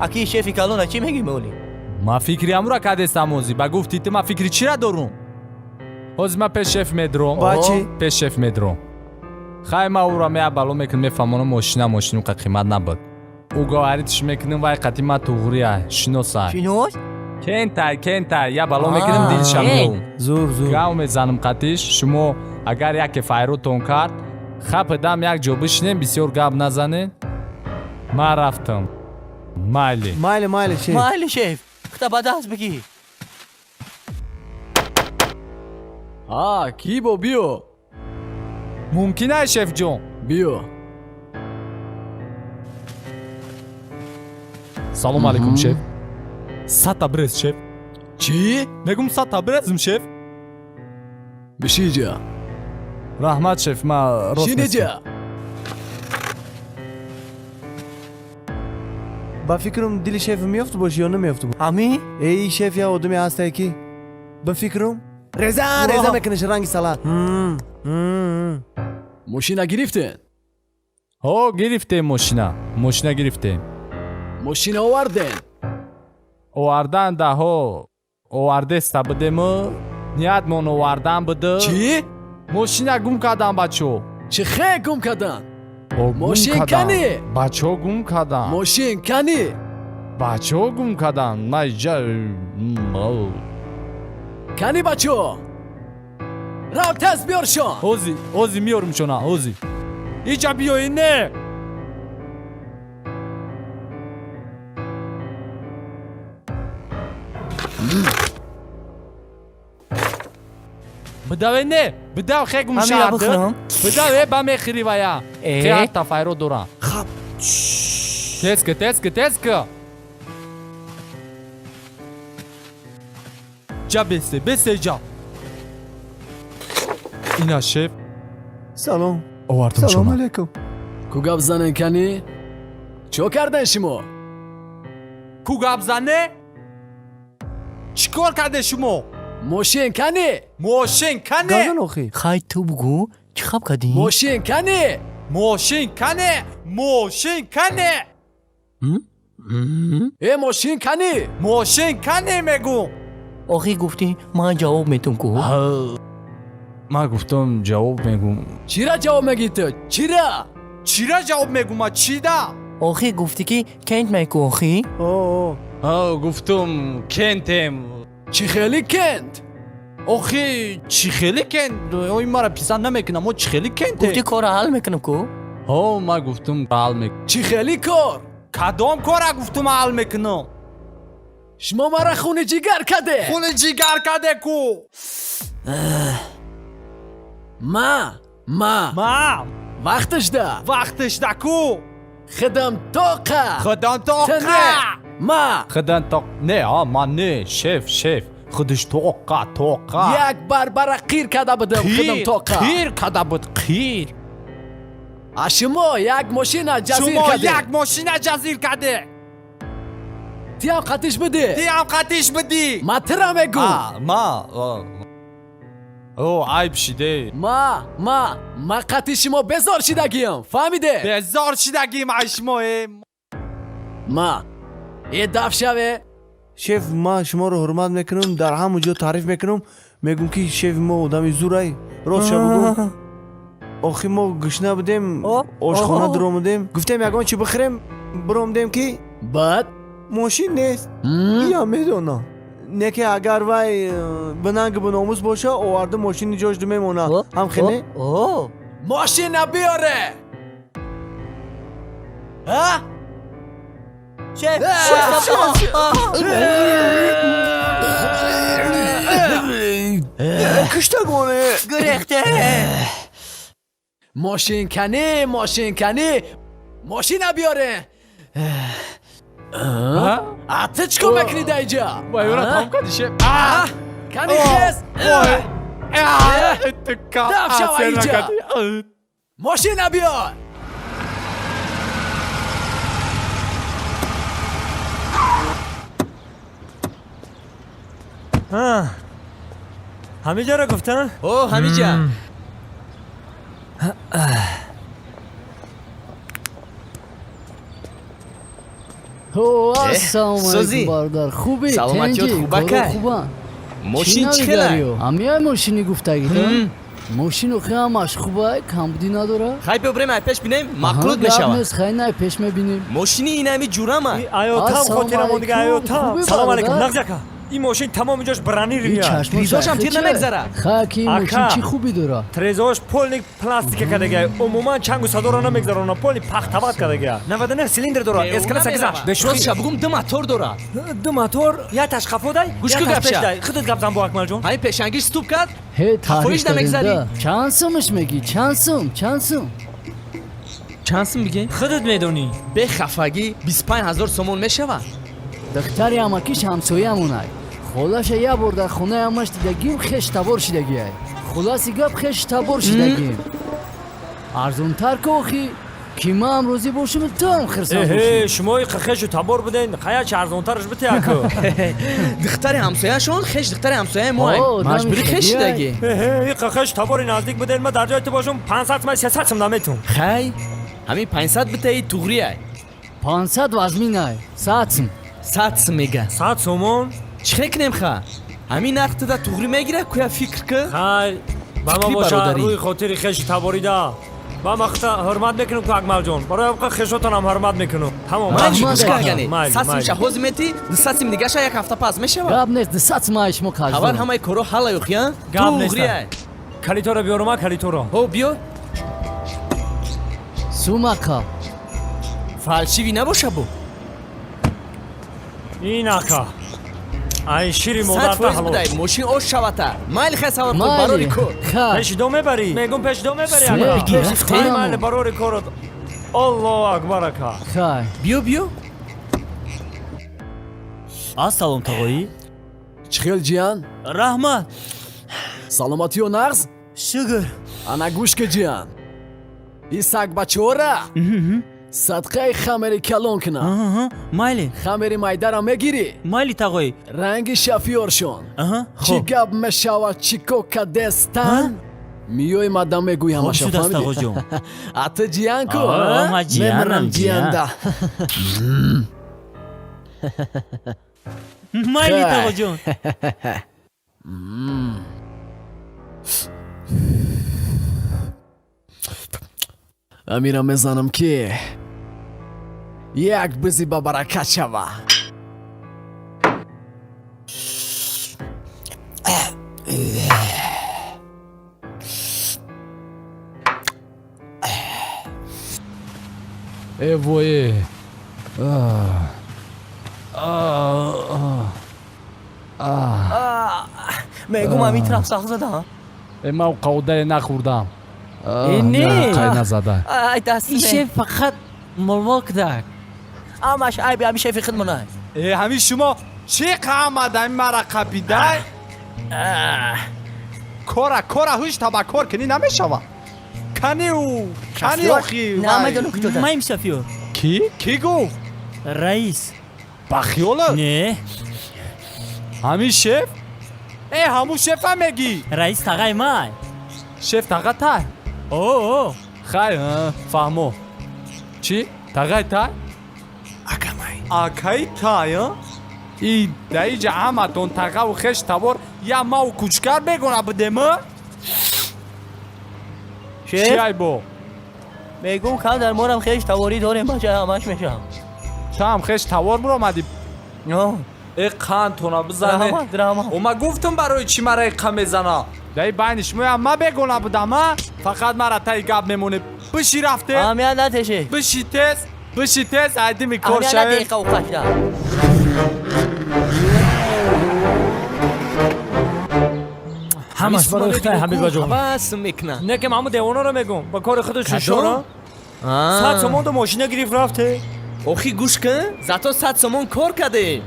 Аки шефи калона чӣ мегӣ моли? Ман фикри ҳамура кардестам ҳозир. Ба гуфти ту ман фикри чира дорум? Ҳозир ман пеш шеф медром. Ба чӣ? Пеш шеф медром. Хай, ман ӯро меабало мекунам, мефаҳмонам, мошина мошину қа қимат набуд. Ӯ говоритш мекунам, вай қати ман туғрия, шиносай. Шинос? Кентай, кентай, я бало мекунам, дилша меёвум. Зур, зур. Гав мезанам қатиш, шумо агар яке файротон кард, хапидам як ҷо бишинем, бисёр гап назанед. Ман рафтам. Майли. Майли, майли, шеф. Майли, шеф. Хта ба даст бигӣ. Ҳа, ки бо биё. Мумкин аст, шефҷон? Биё. Салом алейкум, шеф. Сата брез, шеф. Чӣ? Мегум, сата брезм, шеф. Бишиҷа. Раҳмат, шеф, ман рост Шиниҷа. Ба фикрам, дили шеф меёфт бош ё намеёфт? Ҳамӣ? Эй, шеф я одаме ҳастае, ки ба фикрам реза реза мекунаш ранги салат. Мошина гирифтен? Ҳо, гирифтем мошина. Мошина гирифтем. Мошина оварден? Овардан даҳо овардеста будему, ниятмон овардан буду. Чӣ? Мошина гум кардан бачо. Чӣ хе гум кардан? О, гум Мошин кардан. кани? Бачо гум кардан. Мошин кани? Бачо гум кардан. Ман иҷа. Кани бачо? Рав, тез биёршон. Ҳози, ҳози миёрумшона, ҳози. Иҷа биёи не. Бидаве не, бидав хе гум Ҳамира шаҳрд. бихӯрам? Бидаве ба мехӯри вая. Э? Хе ҳатта файро дорам. Хаб. Тез ка, тез ка, тез ка. Ҷа бесе, бесе ҷа. Ина шеф. Салом. Овардам Салом шумо. алейкум. Ку гап занен кани? Чо кардан шумо? Ку гап зане? Чӣ кор карде шумо? Мошин кани? Мошин кане? Газан охи. Хай ту бугӯ, чӣ хаб кардӣ? Мошин кани? Мошин кане? Мошин кане? Э, мошин кани? Мошин кане мегӯм. Охи гуфтӣ ман ҷавоб метум ку. Ман гуфтам ҷавоб мегӯм. Чира ҷавоб мегӣ ту? Чира? Чира ҷавоб мегӯм ма чида? Охи гуфтӣ ки кент меку охи? Гуфтум кентем. Чӣ хеле кент? Охи чӣ хеле кент? Ой мара писанд намекунам, мо чӣ хеле кентем? Гуфтӣ корро ҳал мекунам ку? Ҳо, ман гуфтум ҳал мекунам. Чӣ хеле кор? Кадом кора гуфтум ҳал мекунам? Шумо мара хуни ҷигар каде? Хуни ҷигар каде ку? Ма, ма. Ма. Вақташда. Вақташда ку? Хидам тоқа. Хидам тоқа. Ма. Хидам тоқ. Не, а ман не, шеф, шеф. Худиш тоқа, тоқа. Як барбара қир када будам, хидам тоқа. Қир када буд, қир. А шумо як мошина ҷазир Шумо каде. як мошина ҷазир каде. Тиам қатиш бидӣ. Тиам қатиш бидӣ. Ма тира мегӯм. А, ма. О, айб шиде. Ма, ма, ма қати шумо безор шидагиям, фаҳмиде? Безор шидагим ай шумо, э. Ма, е даф шаве. Шеф, ман шуморо ҳурмат мекунам, дар ҳамон ҷо таъриф мекунам, мегӯм ки шефи мо одами зурай. Ростша бугӯм. Охи мо гушна будем, ошхона дуромудем. Гуфтем ягон чӣ бихӯрем, биромдем ки баъд мошин нест. Иям медонам. Не ки агар вай бинанг биномус боша, оварда мошини ҷош ду мемона. Ҳам хеле? Мошина биёре. А? Шеф! Киштагоне. Гурехте! Мошин кани, мошин кани, мошина биёре. А ту чӣ кор мекунӣ дар инҷа? Вай, ӯра там кади шеф. Кани хез? Даф шава инҷа. Мошина биёр. Ҳамиҷаро гуфтан? О, ҳамиҷа. О, ассалому алайкум, бародар. Хубӣ? Саломатиёт Тенҷи? хуба Коро кай? хубанд? Мошин Чӣ чӣ хела? навидариё? Ҳамияй мошини гуфтагита? Мошин охи ҳамаш хубай, камбудӣ надора? Хай биё бирем ай пеш бинем, мақлуд Аҳа, гап мешавад. нест, хай най пеш мебинем. Мошини инами ҷурама. Аётам Ассалому хотира мондига, алайкум. аётам. Хубӣ, Салом алейкум, бародар? нағз яка. Ин мошин тамоми ҷош бранир Ин меяд. чашмаш Тризошам тир намегзара. Хай ки ин мошин чӣ хубӣ дора? Трезош полник пластика кардагия. Умуман чангу садоро намегзарона, полни пахтават кардагия. 99 силиндр дора, эскала сагизаш. Бешростша бугум ду мотор дорад. Ду мотор, якаш қафодай, Гӯш кун якаш гапша. пешдай. Худат гап зан бо Акмалҷон. Ҳамин пешангиш ступ кард? Ҳе, таъриф Қафоиш намегзарӣ? дорем, да. Чанд сумаш мегӣ? Чанд сум? Чанд сум? Чанд сум бигем? Худат медонӣ. Бехафагӣ 25 ҳазор сомон мешавад. Духтари амакиш ҳамсоямонай. Холаша як бор дар хонаи амаш дидагим, хеш табор шидагиай. Хулоси гап, хеш табор шидагим. Арзонтар ку охи, ки ман розӣ бошам, ту ҳам хирсанд Эҳе, бошӣ. шумои хешу табор буден, хаячи арзонтараш бите яку. Духтари ҳамсояшон хеш духтари ҳамсояи мо. О, Маҷбурӣ хеш шидагӣ. Эҳе, иқа хеш табори наздик буден, ман дар ҷои ту бошам 500 сум, 300 сум наметум. Хай, ҳамин 500 битаи туғриай. 500 вазминай, 100 сум. 100 сум мега. 100 сомон? Чӣ хел кунем ха? Ҳамин нарх туда туғрӣ мегира, куя фикр ки? Хай, ба ма Фикри боша бародарӣ. рӯи хотири хеши таборида. Ба ма хута ҳурмат мекунам ку Акмалҷон. Барои ҳамқа хешотонам ҳурмат мекунам. Тамом. Майли, Раҳмат, гӯш кун ака. яъне. Майли, 100 сум майли. шаҳози мети, 200 сум дигаша як ҳафта пас мешавад. Гап нест, 200 сум ай шумо қарз Аввал дорам. ҳамаи коро ҳалла ёхи, а? Гап нест. Туғриай. Калиторо биёрум, а калиторо. Ҳо, биё. Сум ака. Фалшиви набоша бо. Ин ака. Ай шири 100 модарта фоиз ҳалол. бидай, мошин ош шавата. Майли хай савор кун, Майли. барори кор. Хай. Пеши до мебарӣ? Мегум пеши до мебарӣ Не, ака. пеши Хай худам. майли барори корот. Аллоҳу акбар ака. Хай. Биё, биё. Ассалом, тағоӣ. Чӣ хел, ҷиян? Раҳмат. Саломатиё нағз? Шукр. Ана гӯш ка, ҷиян. И сагбачора садқаи хамери калон кунам. Майли. Хамери майдара мегирӣ? Майли, тағоӣ. Ранги шафёршон. Чӣ гап мешавад, чӣ кор кадестан? Миёи мадам мегӯй ҳамаша, шудааст, тағоҷон. А ту ҷиян ку? Ма ҷиянам, Мемирам ҷиянда. Майли, тағоҷон. Амира мезанам, ки як бизи ба баракат шава. Э вое. Мегум, ами тараф сахт зада. Э, ман қавдаре нахӯрдам. Э, не. Қай назада. Ай, даст. Ин шеф фақат молмол кудак. Амаш айби ами шефи худмонай. Э, ҳамин шумо чӣ қаамада мара қапидай? Кора, кора, ҳуш таба кор кунӣ намешава. Кани ӯ, кани охи. Намедонам куҷо. Маим шофёр. Кӣ? Кӣ гуфт? Раис. Ба хиёлат? Не. Ҳамин шеф? Э, ҳамун шефа мегӣ? Раис тағай май. Шеф таға тай? О. Хай, фаҳмо. Чӣ? Тағай тай? Акамай. Акай тай, а? И даиҷа ҳаматон тағаву хеш табор я маву кучкар бегона будем, а? Шеф? Чӣ айбо? Мегум, кам дар морам хеш таворӣ дорем, бача ҳамаш мешам. Ту ҳам хеш тавор буромадӣ? Э, қандтона бизане. Раҳмат, раҳмат. О, ма гуфтам, барои чӣ мара иқа мезана. Даи байни шумоям ма бегона будам, а? Фақат мара таи гап мемонӣ. Биши, рафте. Аҳамият натеше. Биши тез, биши тез, айдими кор Аҳамият шавем. надеҳ қавқашда. Ҳамаш барои хитай, Ҳабибаҷон. Ҳавас мекунам. Не, ки ҳамун девонаро мегум. Ба кори худаш шушора. 100 сомон ду мошина гирифт, рафте. Охи, гӯш кун, зато 100 сомон кор кардем.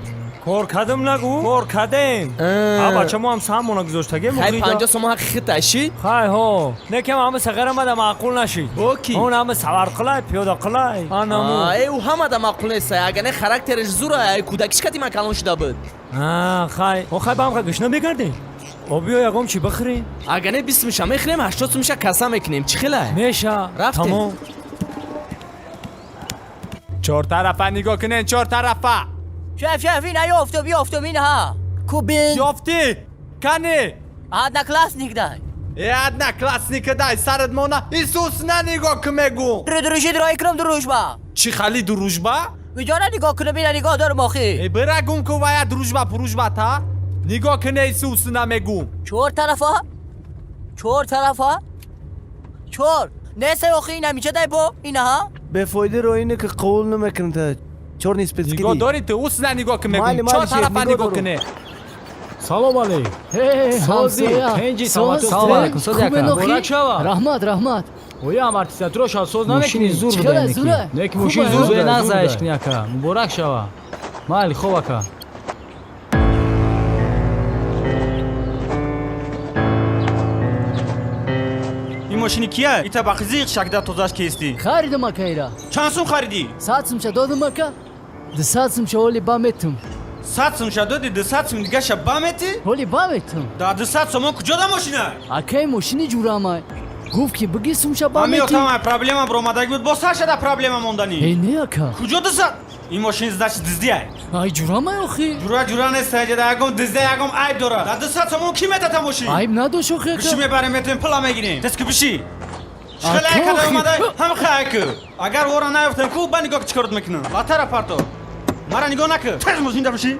Кор кардам нагу, кор кардем. А бача мо ҳам саҳмона гузоштагем. Хай, 50 сомон ҳаққи хита шид. Хай, ҳо. Не, ки ҳама сағира мада маъқул нашид. Бо ки? Он ҳама саварқилай, пиёдақилай. Анаму. Э, ӯ ҳамада маъқул нест, агар не характераш зура, кӯдакиш кати ман калон шуда буд. Хай, о хай, ба ҳам гӯшна мегардем. О, биё ягом чӣ бихӯрем? Агар не 20 миша мехӯрем, 80 сумиша каса мекунем. Чӣ хелай? Меша. Рафтем. Тамом. Чор тарафа нигоҳ кунен, чор тарафа. Шеф, шеф, ина ёфтум, ёфтум, ина. Кубин. Ёфтӣ? Кани? Одноклассник дай. Э, одноклассника дай, сарат мона. Исус, на нигоҳ кун, мегум. Дружи дрои кунам, дружба. Чӣ хали дружба? Виҷора нигоҳ кунам, ина нигоҳ дорам охи. Э, бира гум кун вая дружба пуружба та. Нигоҳ кун, Исус, на мегум. Чор тарафа? Чор тарафа? Чор. Нест охи, ина мича дай бо, ина ҳа? Бефоида ро ине ки қабул намекунам та. Чор ниспецкиди. Нигоҳ дори ту, ус на нигоҳ кун, мегум. Чор тарафа нигоҳ куне. Салом алейк. Сози, тенҷи, Салом алейкум, сози ака. Муборак шава. Раҳмат, раҳмат. Оя амортизатора шав соз намекунӣ, зур Чӣ буда хеле неки. зура? Неки мошин Хубе, зур зура, буда, нағзаеш зур кни ака. Муборак шава. Майли, хоб ака. Ин мошини кия? Ита ба қизиқ шакда тозаш кестӣ. Харидам, акайра. Чанд сум харидӣ? 100 сумша додам, ака. 200 сумша оли ба метум. 100 сумша доди, 200 сум дигаша ба метӣ? Оли ба метум. Да 200 сомон куҷо да мошина? Акай, мошини ҷурамай. Гуфт, ки биги сумша ба Ҳами метӣ. отамай проблема баромадаги буд, боз сар шада проблема монданӣ. Э, не, ака. Куҷо 200? Ин мошин значит дуздиай. Ай, ҷурамай охи. Ҷура ҷура нест, ҷада ягом дузда, ягом айб дора. Да 200 сомон ки метата мошин? Айб надошт охи, ака. Биши, мебарем, метем, пула мегирем. Тез ки биши. Хеле Ака, када охи. омадай, ҳам хай ку. Агар ора наёфтем ку, ба нигоҳ чӣ корот мекунам. Латара парто. Мара нигоҳ накун. Тез мошин да биши.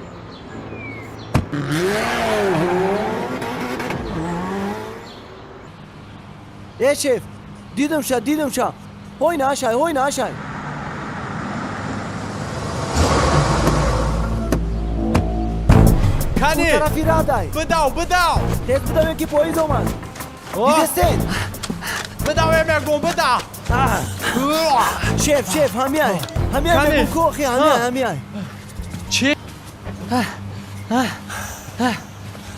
Э, шеф, дидам ша, дидам ша. Ҳой наашай, ҳой наашай. Кани? Тарафи радай. Бидав, бидав. Тез бидавем, ки поезд омад. Дидестен? Бидав, э, мегум, бидав. Шеф, шеф, ҳамияй. Ҳамияй мегум ку охи, ҳамияй, ҳамияй. Чӣ?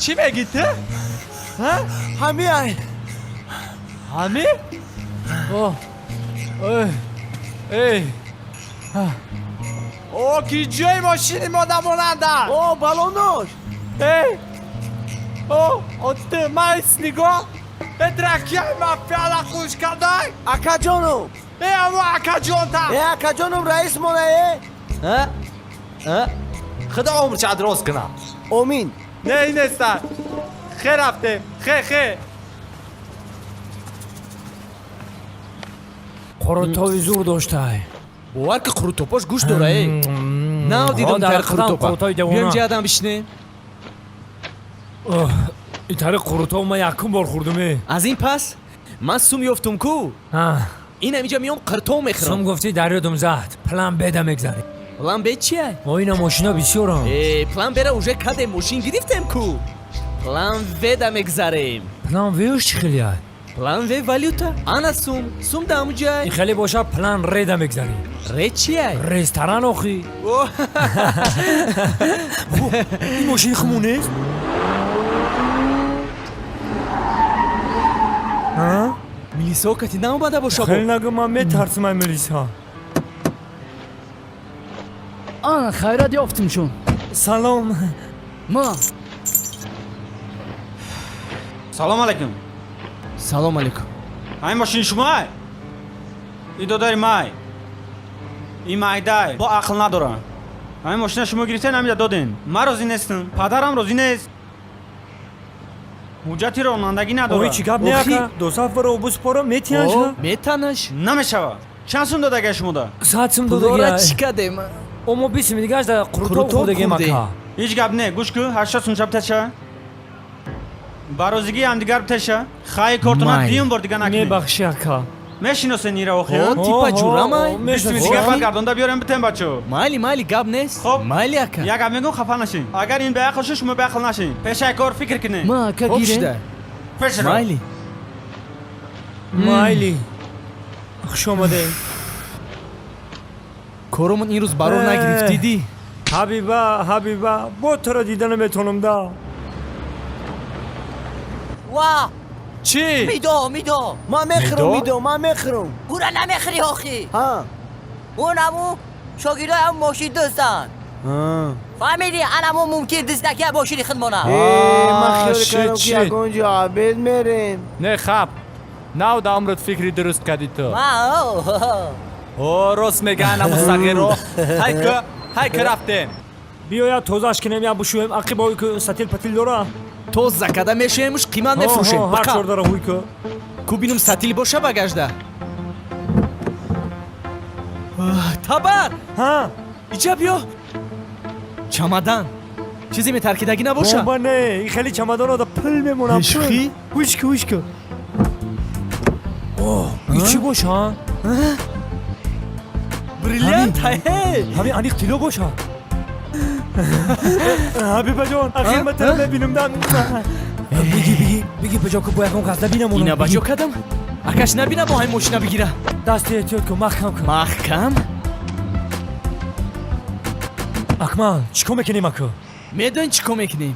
Чӣ мегӣ ту? Ҳамияй. Ҳами? Эй. О, ки ҷои мошини мо дамонанда? О, балонош. Эй. О, отты майс нигоҳ. Э, дракияй ма пиала хуш кардай? Акаҷоном. Э, амо акаҷонта. Э, акаҷоном раис мона, э. Худо умрча дроз кунад. Омин. Не, инеста. Хе рафтем. Хе, хе. Қурутови зур доштай. Бовар ки қурутопош гӯшт дора, э. Нав дидам дар тари қурутопа. қурутои девона. Биём ҷиадам бишинем. Итари қурутов ман якум бор хӯрдум, э. Аз ин пас ман сум ёфтум ку. Ин ҳамиҷа миём қиртов мехӯрам. Сум гуфтӣ дарёдум зад. План беда мегзарем. План Б чия? О, ина мошина бисёрам. Э, план Б-ра уже кадем, мошин гирифтем ку. План В-да мегзарем. План В-ш чӣ хеле? План В валюта. Ана сум, сум да ҳамуҷай. Ин хеле боша план Р-да мегзарем. Р чия? Ресторан охи. Ин мошини хумон нест? Милисо кати наомада боша. Хеле нагӯ, ман метарсам ай милиса. Ана хайрат ёфтимшон. Салом. Ма. Салом алейкум. Салом алейкум. Ҳамин мошини шумоай? И додари май. И майдай. Бо ақл надора. Ҳамин мошина шумо гирифтен, ҳамида доден. Ман розӣ нестам. Падарам розӣ нест. Ҳуҷҷати ронандагӣ надорад. Ой, чӣ гап не, ака? Досаф бара обус пора метиҳанш? Метанаш. Намешавад. Чанд сум додагай шумода? 100 сум додагай. Чӣ кадем? О, мо 20 сум дигаш да қурутов хӯрдагем, ака. Ҳеҷ гап не, гӯш кун, 80 сум шаб таша. Ба розигии ҳамдигар биташа. Хай кортона дуюм бор дига накунед. Мебахши, ака. Мешиносен ира охи? О, типа ҷурамай. Бистуми дига баргардонда биёрем битем, бачо. Майли, майли, гап нест. Хоб. Майли, ака. Як гап мегӯм, хафа нашин. Агар ин беақл шуд, шумо беақл нашин. Пешаи кор фикр кунед. Ма, ака гирем. Пеш ро. Майли. Майли. Хуш омадед. Коромон ин рӯз барор нагирифт, дидӣ? Ҳабиба, Ҳабиба, бо туро дида наметавонам да. Ва! Чӣ? Мидо, мидо. Ман мехӯрам, мидо, ман мехӯрам. Ура намехӯри охи. Ҳа. Он ҳаму шогирдои ҳам мошин дӯстанд. Фаҳмидӣ, анамо мумкин диздаки мошини худмона. Э, ман хиёл кардам ки ягон ҷо обед мерем. Не, хаб. Нав да умрат фикри дуруст кардӣ ту. О, рост мега, анаму сағиро. Ҳай ку, ҳай ку рафтем. Биёяд тозааш кунем, я бушӯем. Ақибои ку сатил патил дора? Тоза када мешӯемуш, қимат мефурӯшем. Ҳар чор дора ҳуй ку. Ку бинум сатил боша багажда. Табар! Ҳа? Иҷа биё. Чамадан. Чизе метаркидагӣ набоша? Бомба не, ин хеле чамадон ода пул мемонам. Шӯхӣ? Ҳуш ку, ҳуш ку. О, ин чӣ боша? Бриллиант, ҳе! Ҳамин аниқ тилло боша. Ҳабибаҷон, ахир ман туро мебинам да. Биги, биги, биги баҷо ку, бо ягон кас набинам. Ина баҷо кадам? Акаш набина бо ҳамин мошина бигира. Дасти эҳтиёт кун, маҳкам кун. Маҳкам? Акмал, чӣ кор мекунем, аку? Медонӣ чӣ кор мекунем?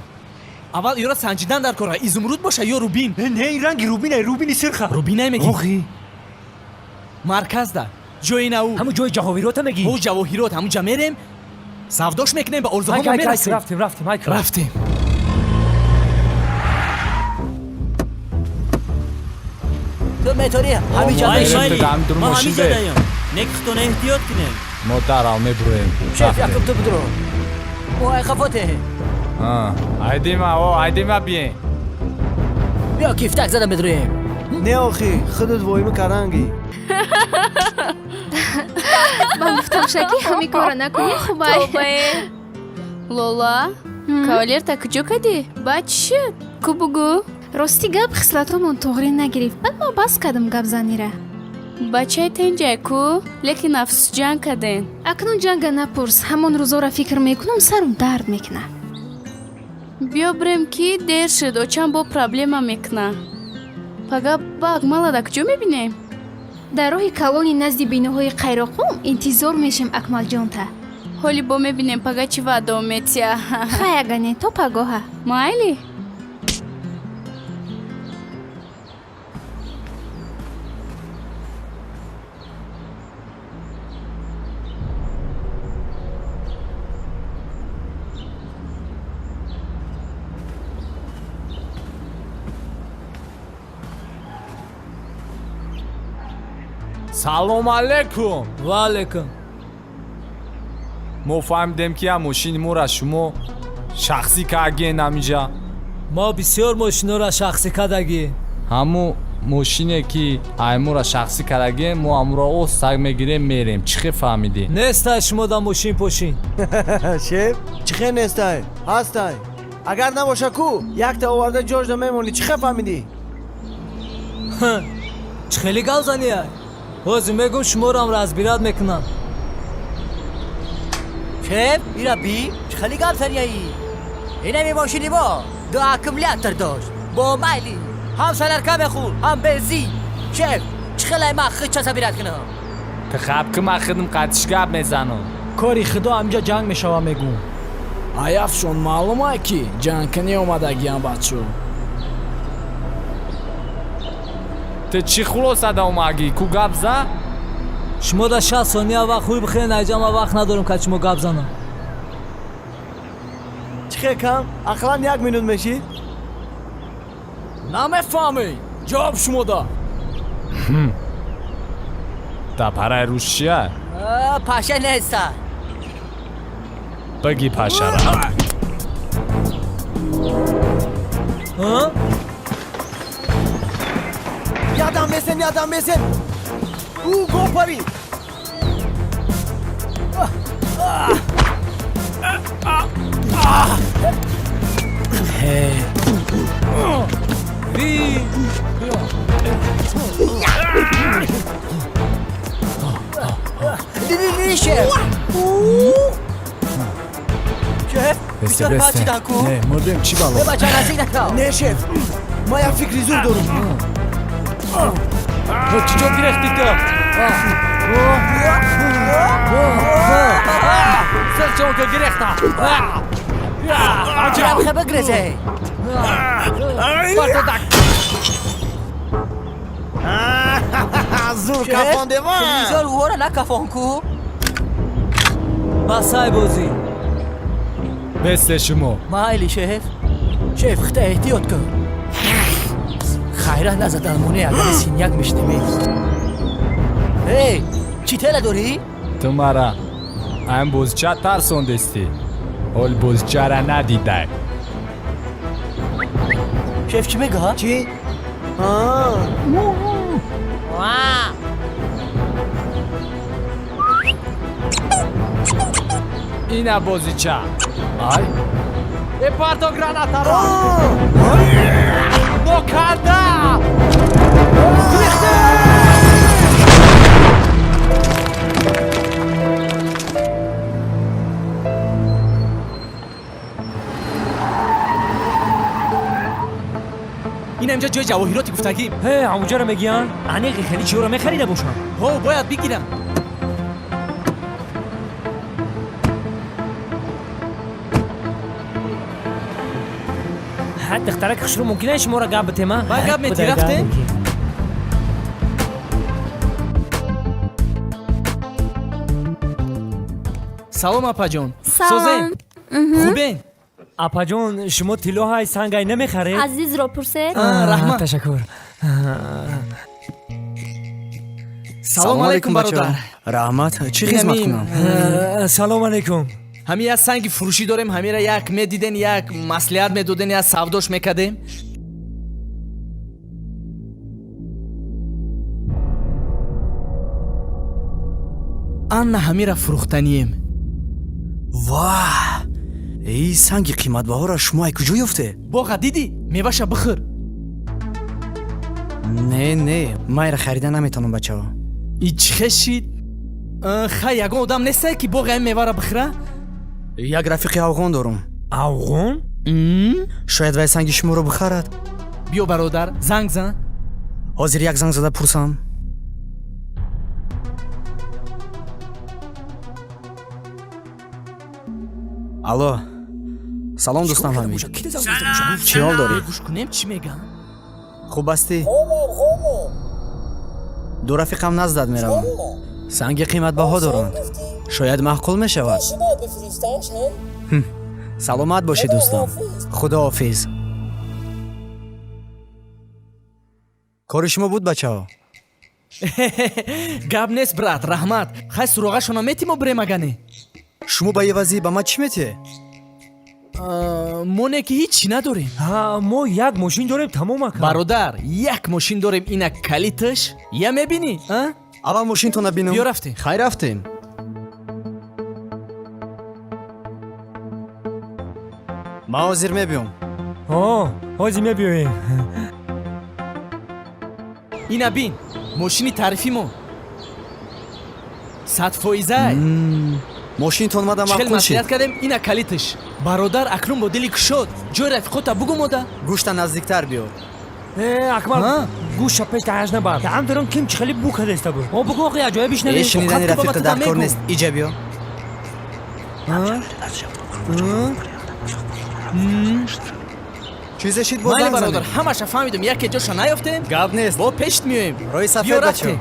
Аввал ёро санҷидан дар кора, изумруд боша ё рубин? Не, ин ранги рубинай, рубини сирха. Рубинай мегӣ? Охи. Марказда, ҷои нав. Ҳамун ҷои ҷавоҳирота мегӣ? Ҳо, ҷавоҳирот, ҳамун ҷа мерем. Савдош мекунем, ба орзуҳомон мерасем. Рафтем, рафтем, ай рафтем. Ту метавонӣ ҳамиҷа бишинӣ. Ман ҳамиҷа даям. Не ки худтон эҳтиёт кунем. Мо дарав мебуроем. Шеф, якум ту бидро. О, ай хафоте. Айдима, о, айдима биен. Биё кифтак зада медроем. Не охи, худат воима каранги. Ман гуфтам шаки ҳамин корро накунӣ хубай. Тобае. Лола, кавалерта куҷо кадӣ? Баъд чӣ шуд? Ку бугӯ? Рости гап хислатомон туғрӣ нагирифт. Баъд ман бас кардам гапзанира. Бачаи тенҷай ку, лекин афсӯс ҷанг карден. Акнун ҷанга напурс. Ҳамон рӯзоро фикр мекунам, сарам дард мекунад. Биё бирем ки дер шуд, очам бо проблема мекуна. Пага ба Акмалада куҷо мебинем? Дар роҳи калони назди биноҳои Қайроқум интизор мешем Акмалҷонта. Ҳоли бо мебинем пага чӣ ваъдао метия. Хай агане, то пагоҳа. Майли? Салом алейкум. Ва алейкум. Мо фаҳмидем, ки як мошини моро шумо шахсӣ кардген ҳаминҷа. Мо бисёр мошинора шахсӣ кардагӣ. Ҳамун мошине ки аймора шахсӣ кардагем, мо ҳамуро остак мегирем, мерем. Чӣ хел фаҳмидӣ? Нестай шумо да мошин пошин. Шеф, чӣ хел нестай? Ҳастай. Агар набоша ку, якта оварда ҷожда мемонӣ. Чӣ хел фаҳмидӣ? Чӣ хели гап занияй? Ҳозир мегум, шуморо разбирать мекунам. Шеф, ира би, чӣ хели гап занияи? Инами мошини мо ду аккумулятор дошт. Бо майли ҳам солярка мехӯрд, ҳам бензин. Шеф, чӣ хелай ман худча собирать кунам? Ту хаб ки, ман худам қатиш гап мезанам. Кори худо, ҳамҷа ҷанг мешава, мегӯм. Аяфшон маълума, ки ҷангкунӣ омадагиам, бачо. Ту чӣ хулоса да омагӣ? Ку гап за? Шумо да 60 сония вақт, ҳуй бихӯрен айҷа, ман вақт надорам, ка шумо гап занам. Чӣ хел кам? Ақаллан як минут мешид? Намефаҳмӣ, ҷавоб шумо да. Да параи рӯз чия? Паша неста. Баги пашара. Ядам месен, ядам месен. Ӯ гопари. Ли, шеф. Шеф, бисёр пачидан ку. Не, мурдем, чӣ бало? Э, бача, наздик накав. Не, шеф, ман як фикри зур дорам. Чӣ ҷо гирехтӣ ту? Сирчонко гирехта. Чирам хе бигрезе. Бартодак. Зур кафондема. Телевизор ӯҳора накафон ку. Басай бозӣ. Бесте шумо. Майли, шеф. Шеф, хита эҳтиёт кун. Хайра назадан моне, агар синяк мешнемӣ. Эй, чӣ тела дорӣ? Ту мара айн бозича тарсондестӣ. Ҳол бозичара надидай. Шеф, чӣ мега? Чӣ? А. Ва! Ина бозича. Ай. Э, парто гранатаро. Нокарда. Ин ҳамҷа ҷои ҷавоҳироти гуфтагӣ. Ҳе, ҳамуҷаро мегӯянд, аниқи хеле чиёро мехарида бошам. Ҳо, бояд бигирам. Ҳа, духтараки хушрӯ, мумкин аст шуморо гап битема? Ба гап метӣ, рафтем? Салом, апаҷон. Салом. Хубен? Апаҷон, шумо тиллоҳай сангай намехаред? Азизро пурсед. Раҳмат. Ташаккур. Салом алейкум, бародар. Раҳмат, чӣ хизмат кунам? Салом алейкум. Ҳамин як санги фурӯшӣ дорем, ҳамира як медиден, як маслиҳат медоден, як савдош мекардем. Анна, ҳамира фурӯхтанием. Ваҳ, эй, санги қиматбаҳоро шумо ай куҷо ёфте? Боға дидӣ, меваша бихӯр. Не, не, майра харида наметавонам, бачаҳо. И чӣ хешид? Хай, ягон одам нестае, ки боғи ҳамин меваро бихӯра? Як рафиқи афғон дорум. Афғон? Шояд вай санги шуморо бихарад. Биё, бародар, занг зан. Ҳозир як занг зада пурсам. Алло, салом дӯстам Ҳамид, чӣ ҳол дорӣ? Гӯш кунем, чӣ мегам. Хуб ҳастӣ? Ду рафиқам наздат мераванд, санги қиматбаҳо доранд, шояд маъқул мешавад. Саломат бошӣ дӯстам, худоҳофиз. Кори шумо буд, бачаҳо? Гап нест, брат, раҳмат. Хай, суроғашона метимо, бирем агане. Шумо ба ивази ба ман чӣ метиҳед? Мо не ки ҳеҷ чӣ надорем. Мо як мошин дорем, тамом, ака. Бародар, як мошин дорем, ина калиташ, я мебинӣ? Аввал мошинтона бинам. Биё, рафтем. Хай, рафтем. Ман ҳозир мебиём. Ҳозир мебиёем. Ина бин, мошини таърифи мо 100%-ай. Мошинтон мада Чӣ хел маъқул шид. маслиҳат кардем, ина калиташ. Бародар, акнун бо дили кушод ҷои рафиқота бугум ода. Гӯшта наздиктар биёр. Акмал, гӯша пеш таҳаш набар. Даам дорам, ким чӣ хеле бу кадаиста буд. О, бугу, охи аҷоиб бишнавем. Э, шунидани рафиқа дар кор нест, иҷа биё. Чизе шид, боз Майли, занг бародар, занем. Ҳамаша фаҳмидум, яке ҷоша наёфтем. Гап нест. Бо пешт меоем. Роҳи Биё, сафед, бачо. рафтем.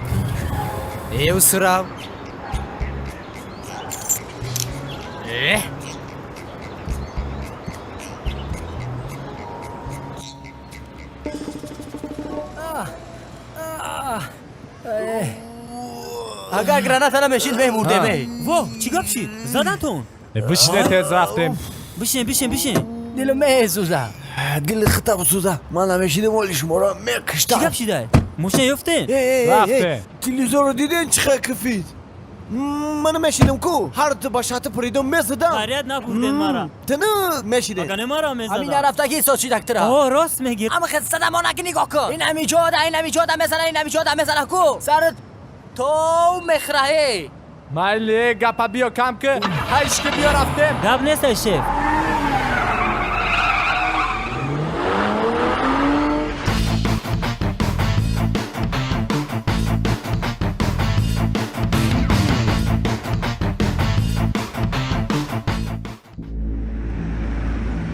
Э, усурав. Агар граната намешид, мемурдем. Во, чӣ гап шид? Задантон? Бишине, тез рафтем. Бишин, бишин, бишин. Дилу месӯза. Дили хита бисӯза, ман намешидам, оли шуморо мекиштам. Чӣ гап шидай? Мошина ёфтем? Телевизорро диден, чӣ хел кифид? Ман намешидам ку, ҳар ту ба шати пуридум мезадам. Хайрият набурден мара. Ту мешиден. Ага, не мара мезадам. Ҳамин нарафтагӣ соз шидактира. О, рост мегӣ. Ама хел садамонаки нигоҳ кун. Ин ҳамиҷода, ин ҳамиҷода мезана, ин ҳамиҷода мезана ку. Сарат то мехраҳе. Майли, гапа биё кам ки, ҳайшки, биё, рафтем. Гап нест, ай шеф.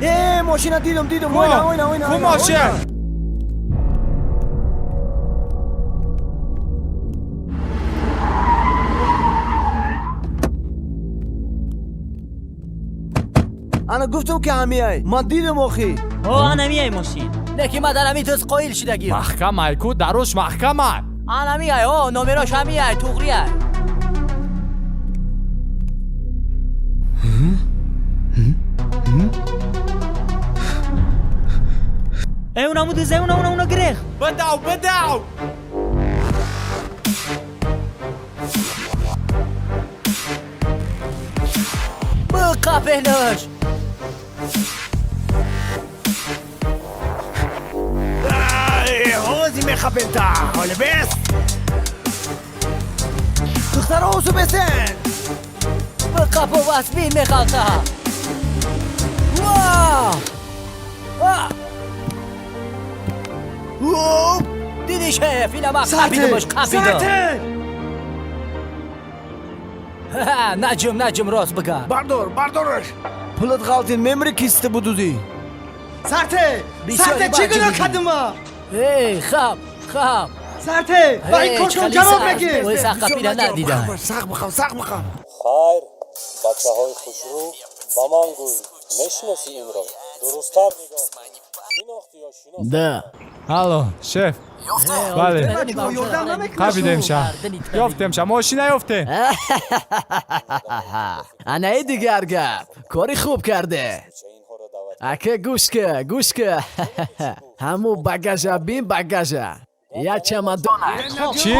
Э, мошина дидум, дидум, ойна, ойна, ойна. Ку мошин? Ана гуфтам ки ҳамияй, ман дидам охи. О, анамияй мошин. Не ки ман дар ҳамин дӯст қоил шидагим. Маҳкамай ку, даруш маҳкамай. Анамияй, о, номерош ҳамияй, туғрияй. Э, унаму дузе, уна, уна, уна грех. Бадав, бадав. Биқапенаш. Ҳози мехапента, ҳоли бес. Духтаро, усу бесен. Биқапу васбин мехалта. Ва! Диди, шеф, ина ман қапидумаш, қапидум. Наҷум, наҷум, рост бигар. Бардор, бардораш. Пулат ғалтин, мемри, киста будудӣ. Сарте, сарте, чӣ гуноҳ кардума? Эй, хаб, хаб. Сарте, ба ин коршон ҷавоб мегир. Ой, сахт қапида надидам. Сахт бихав, сахт бихав. Хайр, бачаҳои хушрӯ, ба ман гӯй, мешиносӣ инро? Дурусттар нигоҳ шинохтӣ ё шинос? Да. Алло, шеф. Бале, қабидемша, ёфтемша, мошина ёфтем. Анаи дигар гап, кори хуб карде, ака. Гӯш ка, гӯш ка, ҳаму багажа бин, багажа як чамадона. Чӣ?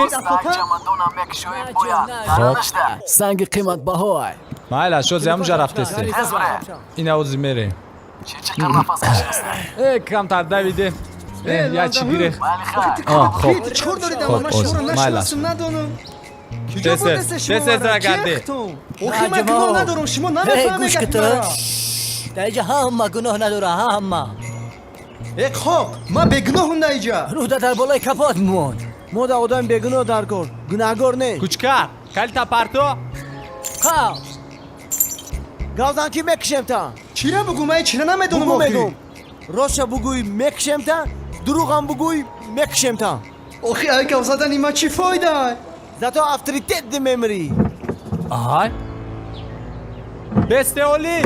Чамадона мекушоем, бояд даранашда санги қиматбаҳоай. Майла, шози ҳамуҷа рафтесте, ина ози мерем. Э, камтар давидем. Э, як чӣ гирех. Хоб, чикор доред? Ман шуморо нашиносум, надонам. Тез, тез, тез гарде. Охи, ман гуноҳ надорам, шумо намефаҳмед. Гӯш ки, ту дар иҷа ҳама гуноҳ надора, ҳама. Э, хок, ман бегуноҳум дар иҷа. Рӯда дар болои капот монд. Мо да одами бегуноҳ дар кор, гунаҳгор не. Кучкар, калита парто. Қав. Гавзан ки мекушемта. Чира бугӯ, ман чира намедонам. Бугӯ мегӯм. Ростша бугӯй мекушемта, дурӯғам бугӯй мекушемта. Охи ай гав задани ман чӣ фоида? Зато авторитет мемирӣ. Ай. Бесте оли.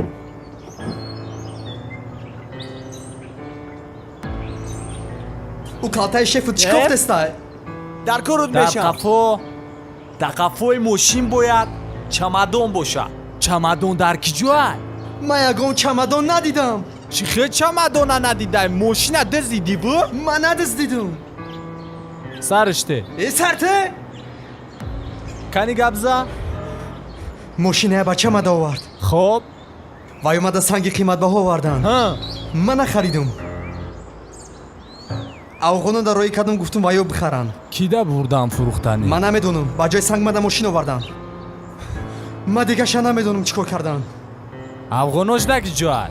Ӯ калтаи шефу чӣ кофтестай? Дар коруд мешам. Дар қафои мошин бояд чамадон бошад. Чамадон дар ки ҷой? Ман ягон чамадон надидам. Чӣ хел чамадона надидай? Мошина дуздидӣ бу? Ман надуздидум. Сариште. Э, сарте? Кани гап за? Мошиная бача мада овард. Хоб. Вай омада санги қиматбаҳо оварданд. Ман нахаридум. Афғонон дар роҳи кардум, гуфтум вайё бихаранд. Кида бурдан фурӯхтанӣ? Ман намедонам. Ба ҷои санг мада мошин оварданд. Ман дигаша намедонам чӣ кор карданд. Афғонош на ки ҷой?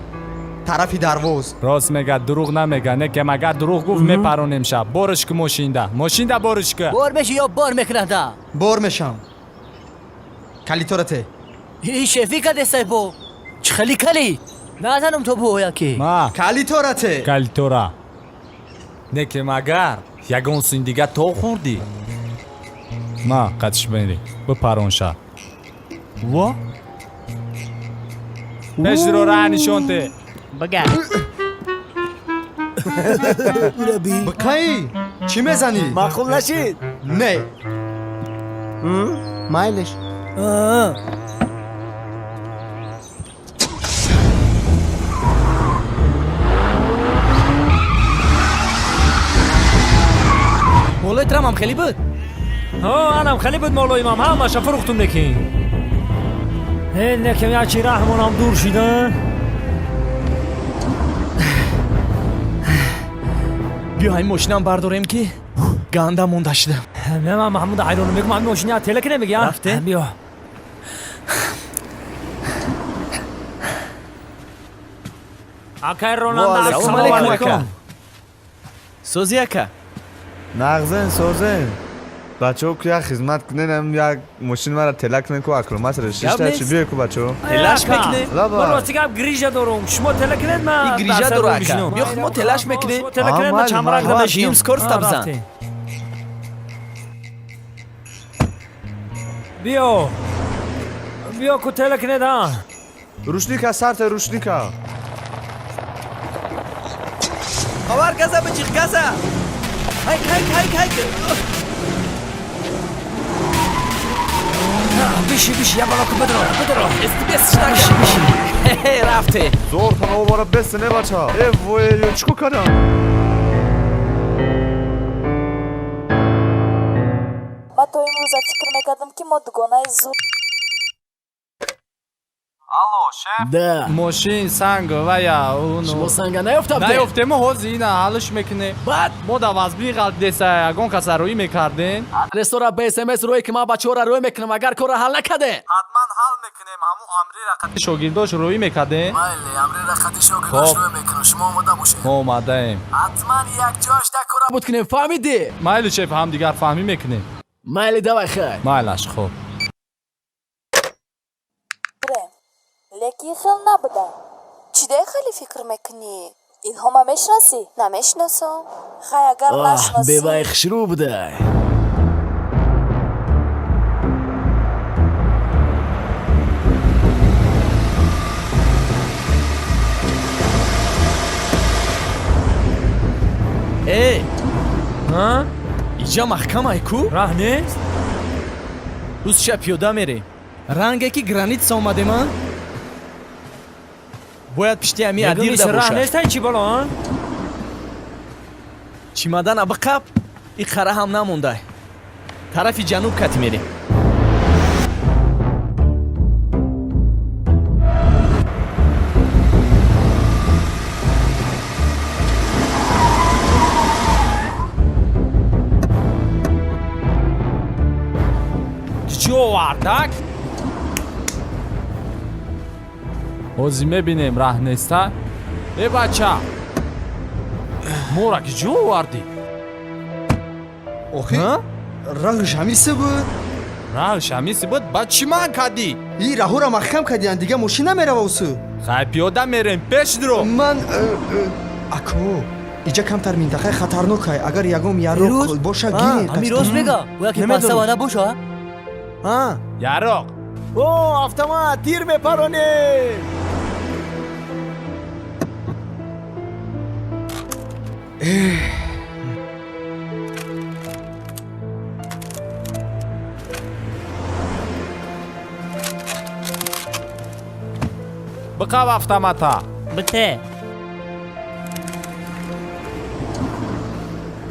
Тарафи дарвоз. Рост мега, дурӯғ намега. Не ки агар дурӯғ гуфт, мепаронем шаб. Бориш ки мошинда. Мошинда бориш ки. Бор меши ё бор мекунанда? Бор мешам. Калиторате. И шефи кадестай бо. Чӣ хели кали? Назанам то бо яке. Ма. Калиторате. Калитора. Не ки магар ягон син дига то хӯрдӣ. Ма қатиш бери. Бипарон ша. Во? Пешро раҳ нишон те. Бага. Бикаи? Чӣ мезанӣ? Маъқул нашид? Не. Майлиш. Молои трамам хеле буд? Ҳо, анам хеле буд молои мам, ҳамаша фурӯхтум лекин. Э, лекин ячи раҳмонам дур шида. Биё ҳамин мошинам бардорем ки ганда монда шидам. Ман Маҳмуда ҳайронам, мегӯм ҳамин мошина тела ки намеги, а? Рафте? Биё. Акай ронанда, ассалому алайкум. Сози ака. Нағзен, созен. Бачаҳо ку як хизмат кунен, як мошин мара тела кунен ку акроматра шишта чи биё ку бачаҳо. Телаш мекунем? Ман рости гап грижа дорум. Шумо тела кунед, ман грижа дору ака. Биё мо телаш мекунем. Шумо тела кунед, ман чамрак да мешинам. Скорость бизан. Биё. Биё ку тела кунед, а. Рушника сарте, рушника. Хабар газа бичих газа. Хайк хайк хайк хайк. Биши, биши, я балаку бедро, бедро. Бес штак. Биши, биши. Рафте. Зор тана овара бес не бача. Э вой, ё чико кардам? Ман то имрӯза фикр мекардам, ки мо дугонаи зуд. Алло, шеф. Да. Мошин санг ва я Шумо санга наёфтабде? Наёфтем, ҳозир ина ҳалш мекунем. Баъд мо да вазбин ғалтидеса ягон каса рӯӣ мекардем. Адресора ба СМС рӯй ки ман бачаҳоро рӯй мекунам, агар корро ҳал накарде. Ҳатман ҳал мекунем, ҳамун амри рақати шогирдош рӯӣ мекардем. Майли, амри рақати шогирдош рӯй мекунам, шумо омода бошед. Мо омодаем. Ҳатман якҷояш да кора буд кунем, фаҳмидӣ? Майли шеф, ҳамдигар фаҳмӣ мекунем. Майли, давай хай. Майлаш, хуб. Лекин хел набуда. Чӣ дай хеле фикр мекунӣ? Инҳо ма мешиносӣ? Намешиносам. Хай агар нашиносӣ. Бевай хушрӯ будай. Э! Иҷа маҳкамай ку? Раҳ нест? Рӯзша пиёда мерем. Ранге ки граница омадем, а? Бояд пишти ҳами адирда Раҳ бошад. нестай чӣ бало, а? Чимадана биқаб, и қара ҳам намондай. Тарафи ҷануб кати мерем. Чӣ овардак? Ҳозир мебинем раҳ неста. Э бача, мора ки ҷо овардӣ? Охи, раҳш ҳамиса буд. Раҳ шамиси буд, ба чӣ ман кардӣ? И раҳора маҳкам кардиян, дига мошин намерава усу. Хай пиёда мерем, пеш дуро. Ман ако, иҷа камтар минтақаи хатарнокай, агар ягон яроқ боша гиред. Ҳамин рост мега, бояд ки пансавана боша. Яроқ. О, автомат, тир мепаронем. Биқав автомата. Бите.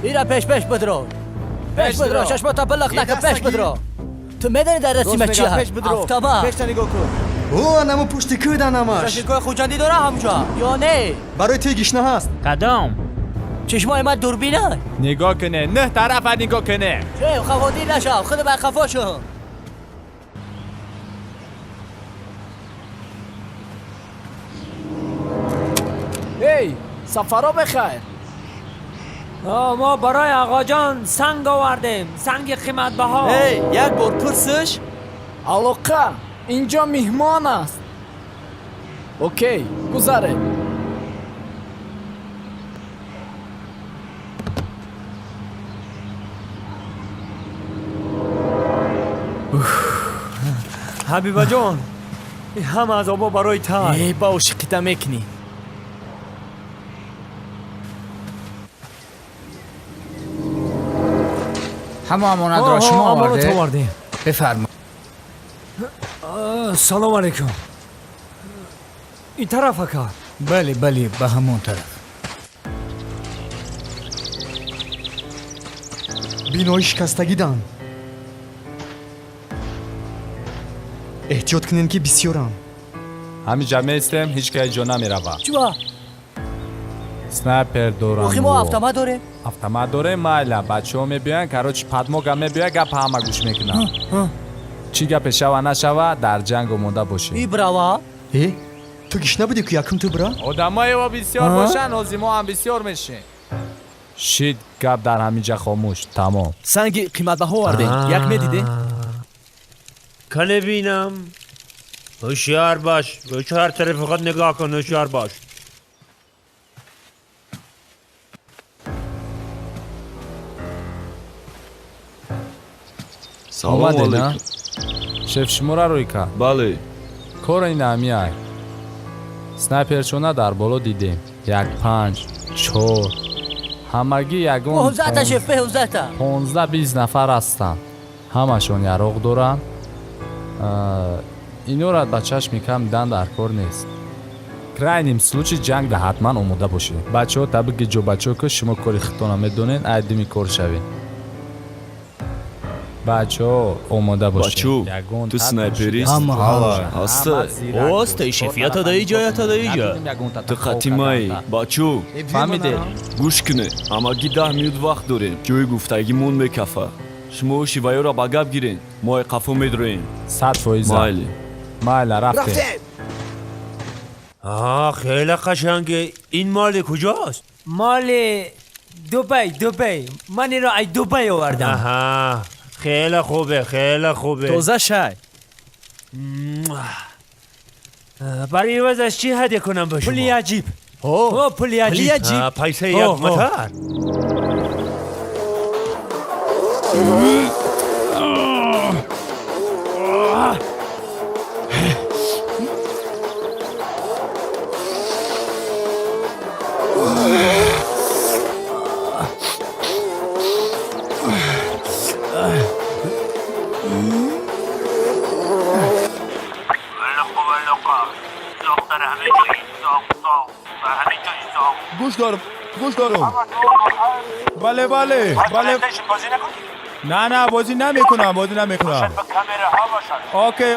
Ира пеш пеш бидро. Пеш бидро, чашмата балақ нака, пеш бидро. Ту медонӣ дар дасти ма чи ҳаст? Автомат. Пешта нигоҳ кун. О, анамо пушти кӯдан амаш. Шашикои хуҷандӣ дора ҳамҷо ё не? Барои ту гишна ҳаст. Кадом? Чашмои ман дурбина. Нигоҳ куне, нӯҳ тарафа нигоҳ куне. Шеф, хавотир нашав, худ ба қафо шо. Эй, сафаро бехайр. Мо барои оғоҷон санг овардем, санги қиматбаҳо. Эй, як бор пурсиш. Алоқа, инҷо меҳмон аст. Окей, гузаред. Ҳабибаҷон, ҳама азобо барои тай. Эй, ба ошиқита мекунӣ. Ҳама амонатро шумо овардед? Бифармо. Салом алейкум. Ин тараф ака? Бале, бале, ба ҳамон тараф. Бинои шикастагидан. Эҳтиёт кунем ки бисёрам. Ҳамиҷа меистем, ҳеҷ кай ҷо намерава. Чуба? Снайпер дорам. Охи мо автомат дорем. Автомат дорем, майла, бачаҳо мебиёянд, короче, падмога мебиёяд, гап ҳама гӯш мекунанд. Чӣ гапе шава нашава, дар ҷанг омода бошед. И брава? Э, ту гиш набудӣ ку якум ту бра? Одамои мо бисёр бошанд, ҳозир мо ҳам бисёр мешем. Шид, гап дар ҳаминҷа хомӯш, тамом. Санги қиматбаҳо овардем, як медиде? Кане бинам. Ҳушёр бош, ҳар тарафи худ нигоҳ кун, ҳушёр бош. Салом алейкум. Шеф шуморо рӯй кард? Бале. Кор ин ҳамиай. Снайперчона дар боло дидем. 1, 5, 4. Ҳамагӣ ягон 15 шеф, 15. 15-20 нафар ҳастанд. Ҳамашон яроқ доранд. Инора ба чашми кам дидан дар кор нест. Крайним случай ҷанг да ҳатман омода бошед. Бачаҳо табиги ҷобачо ки шумо кори худтона медонед, ай дими кор шавед. Бачаҳо омода бошед. Бачу, ту снайперист? Ҳаста. Оста, шеф, ята да иҷа, ята да иҷа. Ту қатимаи. Бачу, фаҳмиде? Гӯш куне, ҳамагӣ 10 минут вақт дорем. Ҷои гуфтагимон мекафа. Шумо шиваёро ба гап гирен, мо ай қафо медроем. 100%. Майли. Майла, рафтем. Хеле қашанге. Ин моли куҷост? Моли Дубай, Дубай. Ман инро ай Дубай овардам. Аҳа. Хеле хубе, хеле хубе. Тоза шай. Барои ивазаш чӣ ҳадя кунам ба шумо? Пули аҷиб. О, пули аҷиб. Пайсаи як матар. گوش دارم. بله بله بله. نه نه بازی نمیکنم، بازی نمیکنم. اوکی.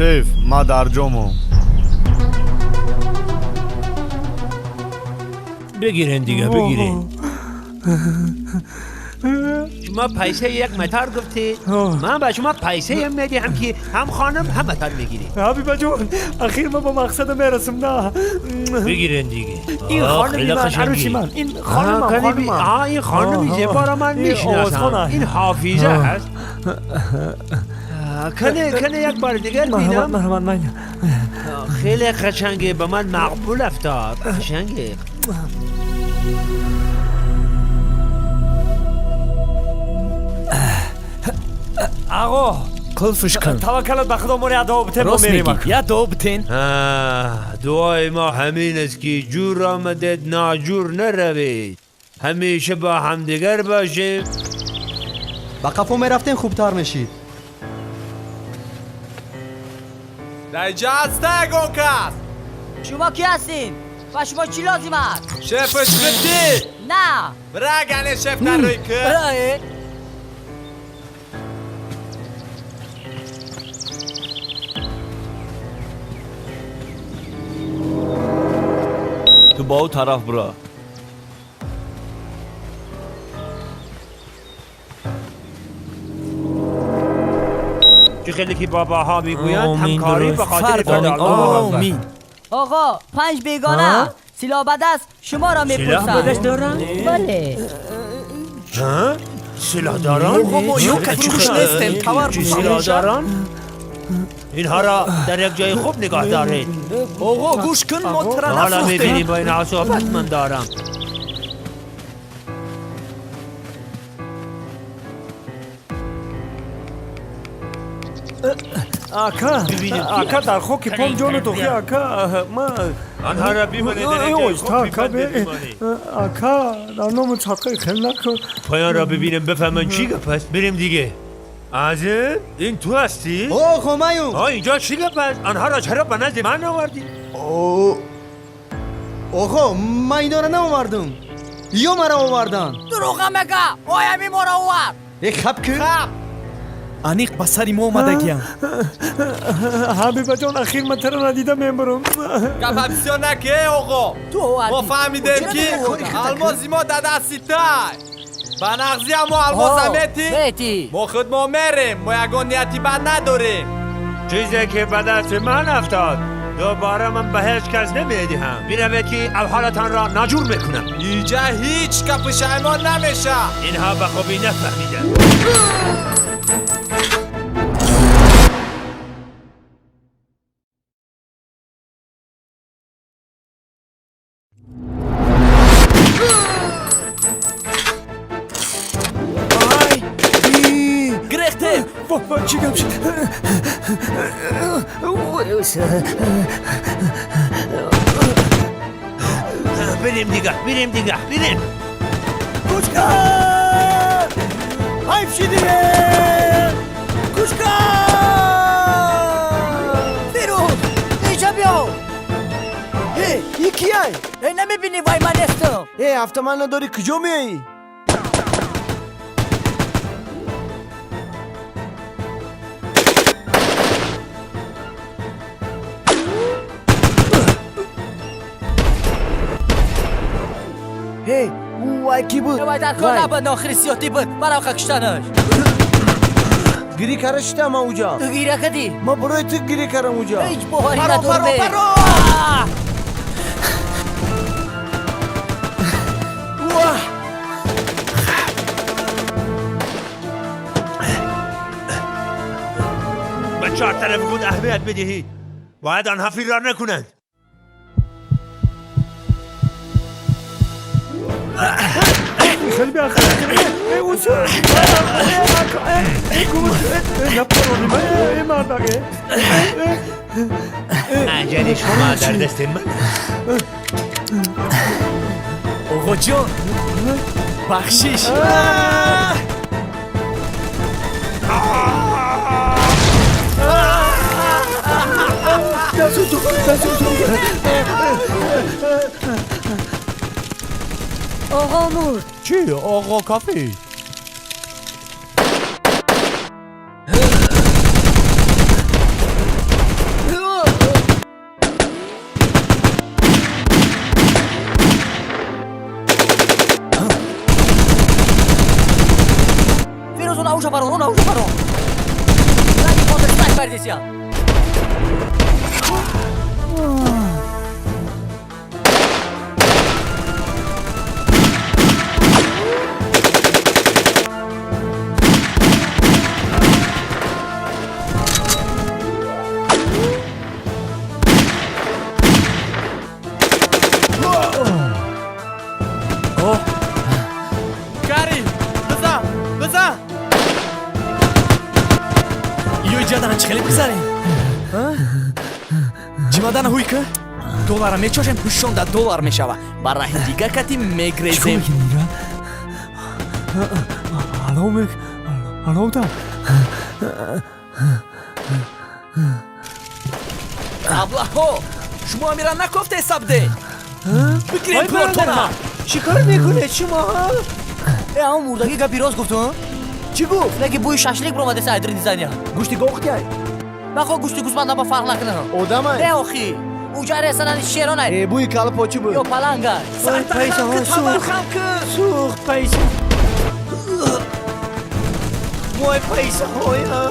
Шеф, ма дар ҷомам. بگیرین دیگه، بگیرین. شما پیسه یک متر گفتی، من به شما پیسه هم میدهم که هم خانم هم متر میگیری. حبیبه جون، اخیر من با مقصد میرسم. نه بگیرین دیگه. این خانمی من، عروسی من، این خانمم، خانمم. این خانمی زیبا را من میشناسم، این حافظه هست. کنه کنه یک بار دیگر بینم. مرحبا. خیلی قشنگه، به من مقبول افتاد. قشنگه. آقا قلفش کن. توکلت به خدا، ما دعا بتین، ما راست میریم. میگی، یا دعا بتین. دعای ما همین است که جور آمدید ناجور نروید، همیشه با همدیگر باشیم. ба қафо мерафтем, хубтар мешид. Дар инҷа ҳаста ягон кас? Шумо ки ҳастин ва шумо чӣ лозим аст? Шефаш худтӣ? На. Бирагане, шеф дар рӯи кӯ. Бирае. Ту ба ӯ тараф бура. چه خیلی که باباها میگویند، آمین، همکاری درست. به خاطر فرق الله اکبر. آمین. آقا، پنج بیگانه سلاح به دست شما را سلاح به دست میپرسند. دارند؟ بله. ها؟ سلاح داران؟ آقا، ما یک فروش نیستیم، تور چه سلاح داران؟ اینها را در یک جای خوب نگاه دارید. آقا گوش کن، ما ترا حالا میبینیم. نفروختیم. با اینها صحبت من دارم. Ака, ака, дар хоки пом ҷону тохи, ака, ма آنها را بیمانید، در یک جای خوب ака بیبندید، بیمانید. ака, дар ному садқаи хел накун. پایان را ببینم، بفهمن چی گپ است. بریم دیگه. عزیز، این تو هستی؟ او خمایون. آه، اینجا چی گپ است؟ آنها را چرا به نزد من آوردی؟ оғо, ман инора наовардам, ё мара оварданд. Дурӯға мега, оями моро овард. Э, хаб кӯ. Аниқ ба сари мо омадагиям. Ҳабибаҷон, ахир ман тара надида мебурам. Гапа бисёр наке, оғо. Ту овардӣ. Мо фаҳмидем, Чаро ки ту овардӣ? алмози мо дар дасти тай. Ба нағзиам мо алмоза метӣ. Метӣ. Мо худ мо мерем, мо ягон нияти бад надорем. چیزی که به دست من افتاد دوباره من به هیچ کس نمیدهم. میروید که الحالتان را ناجور میکنم. اینجا هیچ که پشیمان نمیشه. اینها به خوبی نفهمیدن. Гирехте. Чӣ гап шуд? بریم دیگه، بریم دیگه، بریم. گوش کن، حیف شدیم، گوش کن. بیرون اینجا بیا. ای کیای؟ ای، نمیبینی وای من نیستم؟ ای، هفته من نداری، کجا میایی؟ ҳей, ӯ вай кӣ буд? وای در کار نبود، ناخری سیاتی بود، مرا کشتنش. гирӣ кара шита ман уҷа. ту гиря кардӣ? Ман барои ту гирӣ кардам уҷа. ҳеҷ боварӣ Паро, надорам. паро, паро! Ваҳ! به چهار طرف خود اهمیت بدهید، باید آنها فرار نکنند. خیلی بیاخر. ای اوسا، ای کوچ، ای نپرونی من، ای مرداقه. عجل شما در دست من. Оғоҷон, бахшиш. آقا مرد. چی آقا کافی؟ кардесиям. Чимадана ҳуй ка? Доллара мечошем, ҳушонда доллар мешава. Ба раҳи дигар кати мегрезем. Аблаҳо, шумо амира накофте сабде. Бигирем пулотона. Чӣ кор мекунед шумо? Э, ҳамон мурдагӣ гапи рост гуфт, чӣ гуфт? Леки бӯи шашлик баромадеса айдри дизайня. Гӯшти гов хтяй? Ман хо гӯшти гӯсфанда ба фарқ накунам. Одамай? Не охи. Уҷа ресторани шеронай. Э, бӯи кала почӣ буд? Ё паланга. Сӯхт пайса. Мой пайсаҳоя.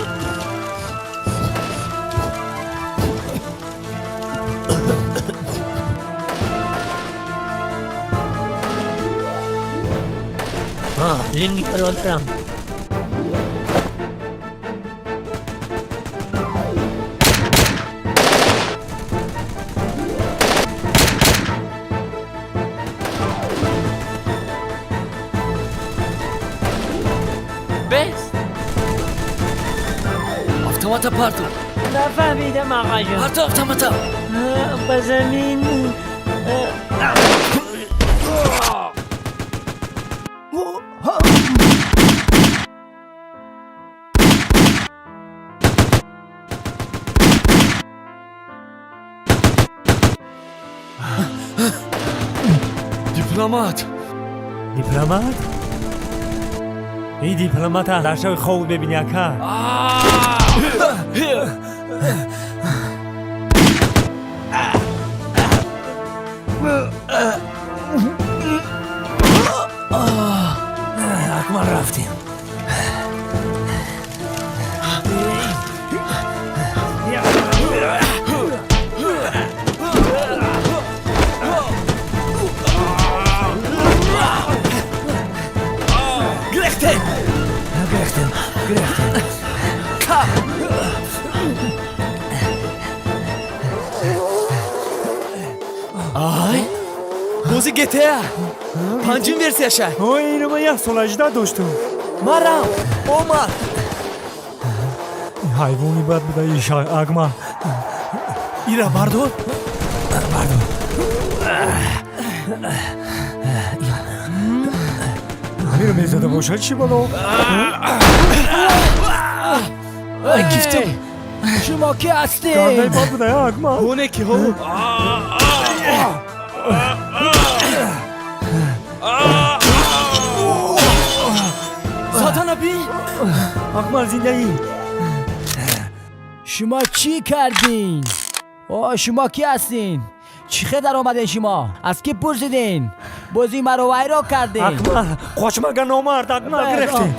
Линги бародарам. Автомата парту. Нафаҳмидам, ағаҷон. Парту автомата. Ба замин. Дипломат. Дипломат? Ин дипломата дар шаби хоб бебини, ака. Акмал, рафтем. Гирехтем! Гирехтем, гирехтем. Ка! Ай! Бози GTA! Панҷум версияша! Ой, ино ман як сол 18 доштум. Марам! Омад! Ҳайвони бад буда иш, Акмал. Ира бардор! Бардор. Ҳамиро мезада бошад, чӣ бало? Ай, кифтум! Шумо ки ҳастед? Гардаи бад буда, Акмал. Оне ки ҳо? Задана би! Акмал, зиндаӣ. Шумо чӣ кардин? О, шумо ки ҳастин? Чӣ хел даромаден шумо? Аз кӣ пурсидин? Бозии маро вайрон кардин. Акмал, қочмага номард, Акмал, гирехтем.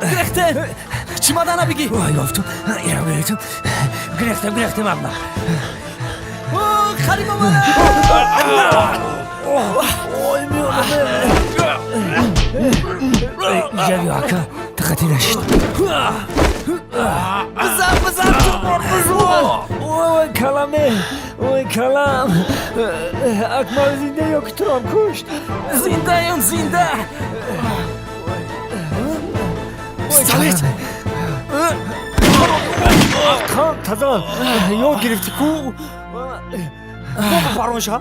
Гирехтем! Чимадана бигӣ! Ой, ёфтум. Ира гирехтем. Гирехтем, гирехтем, Акмал. Харим омада! Ой, меонаме. Иҷа биё, ака, диққатӣ нашид. Бизан, бизан, тумор, бизан! Ой, каламе, ой, калам. Акмал зинда ё ки турам кушт? Зиндаем, зинда! Пистолет! Қан таза ёд гирифтӣ ку? Паронша.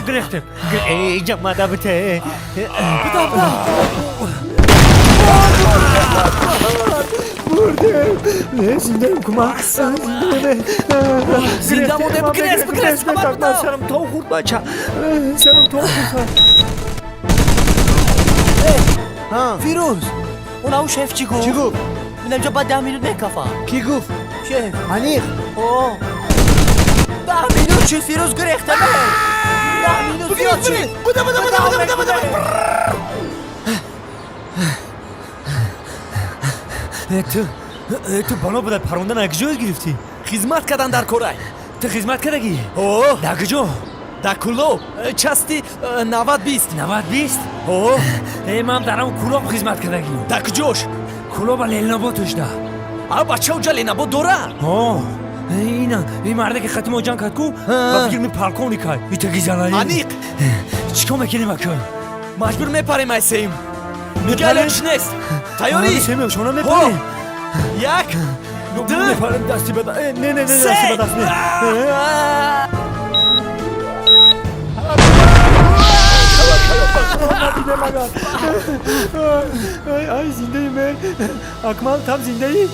Гирехтем. Иҷа мада бите. Буда, буда! Мурдем. Не, зиндаем кума. Зиндаем. Зинда мондем, бигрез, бигрез, хабар буда! Сарам то хурд, бача. Сарам то хурд. Фирӯз, унаву шеф чӣ гуфт? Чӣ гуфт? Инамҷа баъд 10 минут мекафам. Кӣ гуфт? Шеф. Аниқ? О. 10 минут шуд, Фирӯз, гурехтаме. 10 минут зиёд шуд. Буда, буда, буда, буда, буда, буда! Ту. Ту бано буда парондан аз куҷо гирифтӣ? Хизмат кардан дар корай. Ту хизмат кардагӣ? О. Дар куҷо? Дар Кӯлоб, части 90-20. 90-20? О. Э, ман дар ҳамон Кӯлоб хизмат кардагӣ. Дар куҷош? Кӯлоба Ленинобод тушда. А бача уҷа Ленинобод дора? О. Ина, ин марде ки хати мо ҷанг кард ку, ба фикр ми полковник ай. Итаги залаи. Аниқ. Чикор мекунем ака? Маҷбур мепарем ай сеюм. Дигар илоҷ нест. Тайёрӣ? Сеюм ошона мепарем. Як, ду, мепарем дасти ба не, не, не, дасти ба даст не. Ай, зиндаи мен. Акмал, там зиндаи?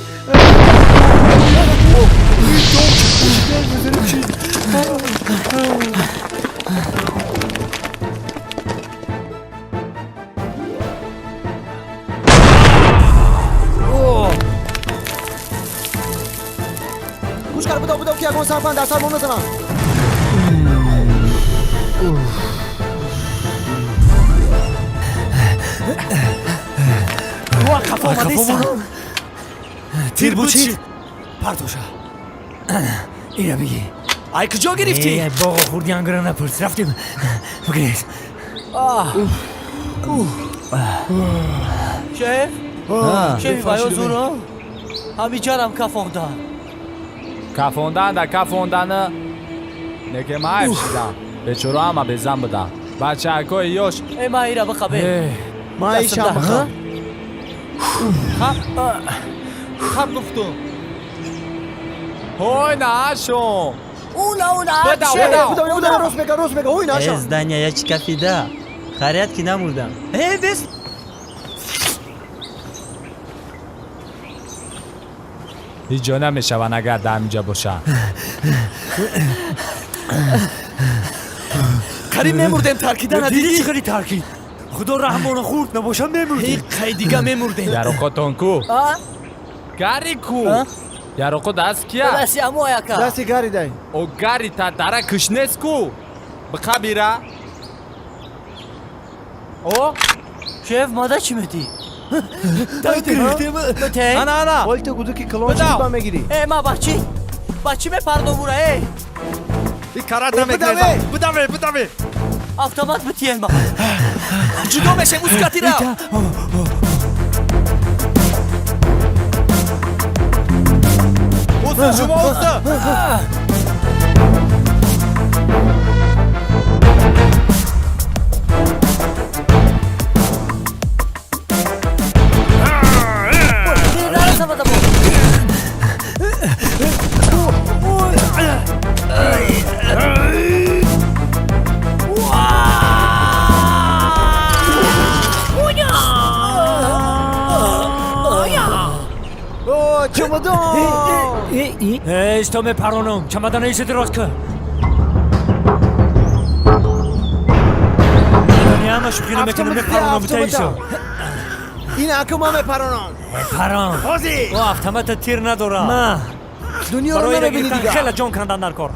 Гӯш кар, будав, будав, ки ягон сарпан дар сар мо мезанам. Ва қафо омадеста. Тир бучид. Партоша. Ира биги. Ай куҷо гирифтӣ? Э, боғо хурди ангура напурс. Рафтем. Бигирез. Шеф? Шеф, баё зуро? Ҳамиҷарам кафондан. Кафондан да кафонданы неке ма айб шидам. Бечора ҳама безан будам. Бачаакҳои ёш. Э, ма ира бихабе. Ма ишам бихаб. Хаб. Хаб гуфтум. Ҳой наашон. Уна, уна. Буда, буда. Буда, рост мега, рост мега. Ҳой наашон. Э, здания я чӣ кафида. Харият ки намурдам. Э, бес. Ҳеҷ ҷо намешаванд агар дар ҳаминҷа бошанд. Қариб мемурдем, таркида надидӣ? Чӣ хеле таркид? Худо раҳмона хурд набошам мемурдем. Қай дига мемурдем. Яроқотон ку? Гарри ку? Яроқо даст кия? Дасти амой ака. Дасти Гарри дай. О, Гарри та дара киш нест ку? Биқа бира. О? Шеф, мада чӣ медӣ? Ана, ана. Оли ту гуду ки калон чиз ба мегирӣ? Э, ма бачи. Бачи мепардом ура, э. И карата мегирезам. Будаве, будаве. Автомат битиен ма. Ҷудо мешем, ускати рав. Уста, шумо уста. Эй, что мепаронам? Чамадана иши дрост кун. Ама шӯхӣ намекунам, мепаронам бутаишо. Ин аку ма мепаронам. Парон. О, автомата тир надорам. Ма. Дунёро намебинӣ дига. Хеле ҷон кандан дар кор.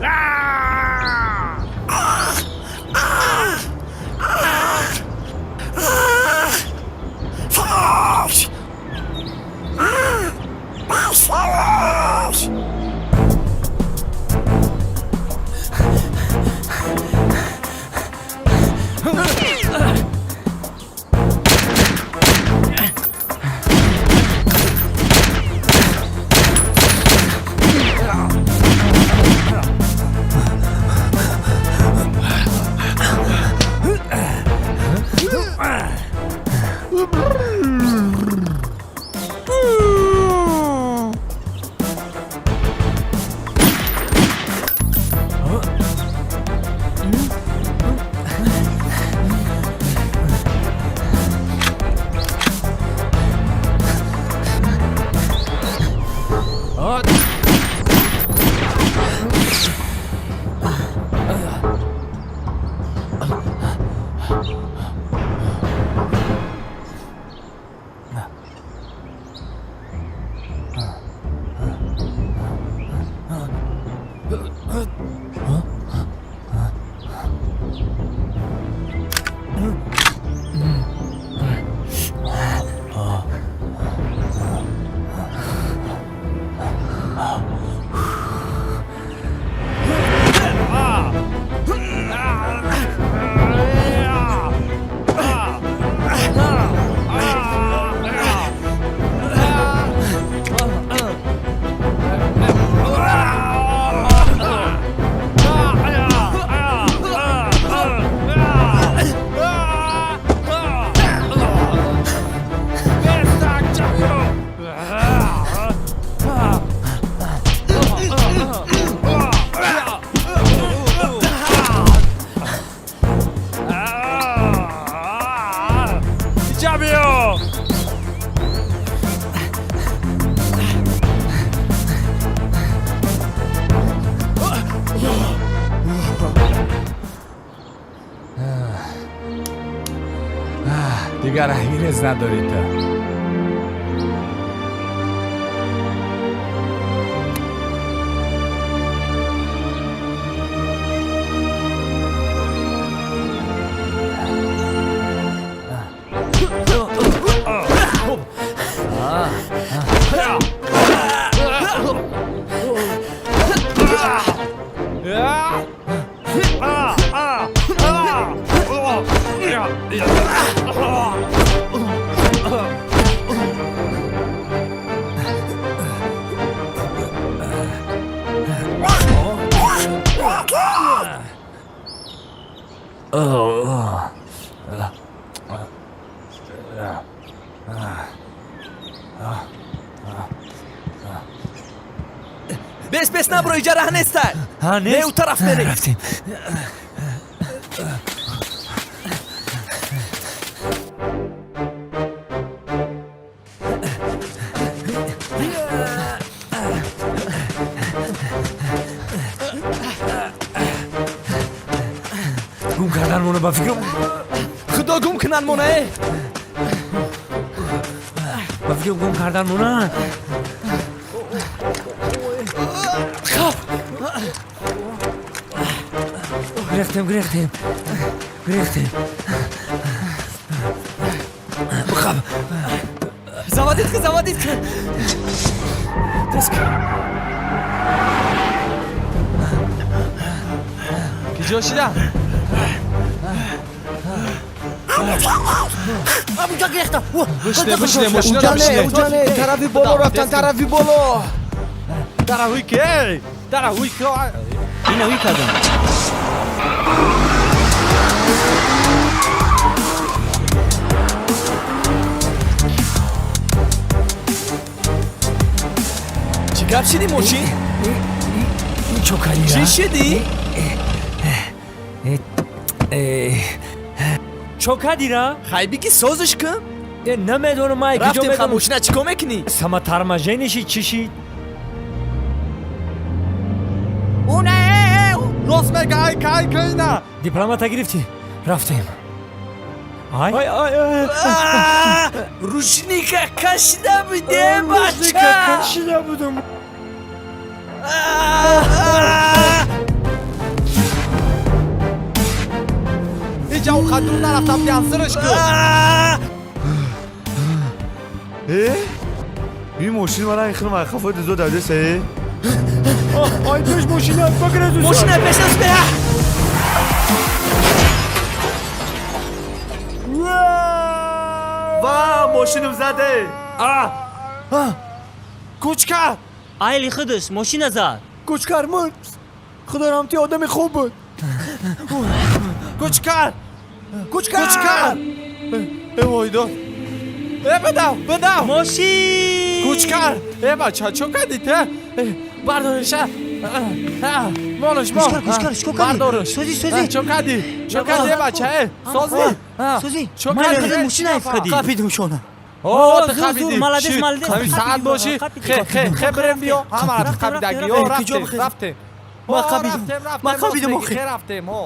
Дигар раҳгирез надорӣ ту. Бес, бес, набро, иҷа раҳ нестай. Не, у тараф мерем. Рафтем. Гум кардан мона, ба фикрам. Худо гум кунан мона, э. Ба фикрам, гум кардан мона. Гирехтем, гирехтем, гирехтем. Бихаб. Заводить ки, заводить ки. Тез ки. Киҷо шида? Ҳамунҷо гирехтам. Бишне, бишне, мошина бишне. Уҷа не, тарафи боло рафтан, тарафи боло. Тарафи ки? Тарафи ки? Ина уй кардам. Чӣ гап шидӣ, мошин? Чо кардӣ? Чӣ шидӣ? Чо кардира? Хай, биги, созиш кун. Намедонам, май. Рафтем. Ха, мошина чӣ кор мекунӣ? Самотарможение шид, чӣ шид? Рост мега, ай кай кайна. Дипломата гирифтӣ, рафтем. Ай, ай, ай! Ручника кашида будем, бача. Кашида будам. Иҷа ухадур нарафтам, биансирш ку. Э? Ин мошин мара ин хилма хафои дузо давдеса, э? Ай, пеш мошина, бигиред. Мошина пеш аст, беа. Ва, мошинам заде! Кучкар! Айли худаш мошина зад. Кучкар мурд. Худо раҳмати, одами хуб буд. Кучкар! Кучкар! Кучкар! Э, войдод! Э, бидав, бидав! Мошин! Кучкар! Э, бача, чо кардӣ те? Бардориша! Молуш, мол! Кучкар, кучкар, чӣ кор кардӣ? Бардориш! Созӣ, созӣ! Чо кардӣ? Чо кардӣ, э, бача, э? Созӣ? Созӣ! Чо Майли кардӣ? худаш мошина айф кардӣ. Қапидум шона. О, Зур, қапидӣ. зур, молодец, Шит, молодец. ҳамин саат бошӣ. Хе, хе, хе, бирем, биё. Ҳама қапидаги. Ё, рафтем, рафтем. Ма О, қапидум. рафтем, рафтем, Ма қапидум, рост мегӣ, охи. хе, рафтем, ҳо.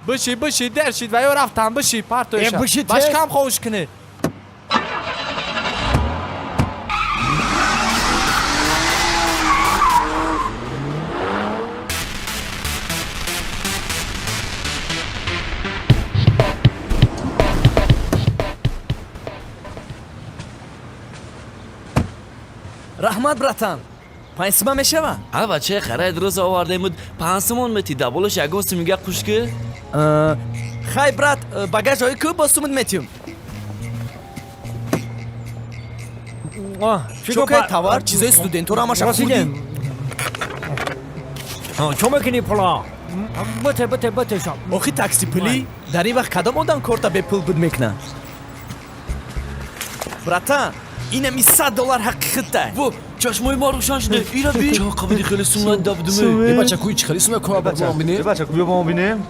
Биши, биши, дер шид ва ё рафтам, биши, партоиша. Э, биши, тез. Башкам ховуш кунӣ. Раҳмат, братан, 5 сума мешава? А, бачаи харайд, рӯз овардемуд, 5 сумон мети, даболаш ягон сумига қушки. Хай, брат, багажҳои ку, бо сумут метиҳум. Чокай товар, чизои студентора ҳамаша хурдӣ. Чо мекунӣ пула? Бите, бите, бите. Охи, такси пулӣ. Дар ин вақт кадом одам корта бепул буд мекунад? Братан, инами 100 доллар ҳаққи худтай. Во, чашмои ма рӯшан шуда, ира би, чо қабиди, хеле суман дабдуме. Э, бача, куи чӣ хеле сума куа, ба бинем. Э, бача, биё, ба мо бинем.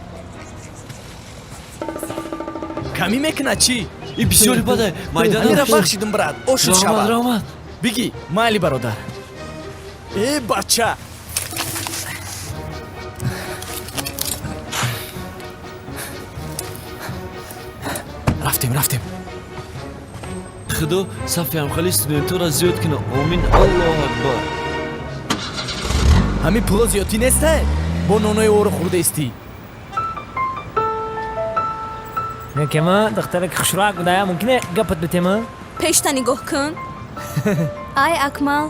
Камӣ мекунад чӣ? И бисёри бадай, майда. Амира бахшидум, брат, ошуд. Раҳмат, шавад. Раҳмат. Биги, майли, бародар. Э, бача. Рафтем, рафтем. Худо сафи ҳамхели студентҳоро зиёд кунад. Омин, Аллоҳу акбар. Ҳамин пуло зиёдтӣ неста? Бо нонои оро хӯрдаистӣ. Некема, духтараки хушрак будая, мумкине гапат битема? Пешта нигоҳ кун. Ай, Акмал,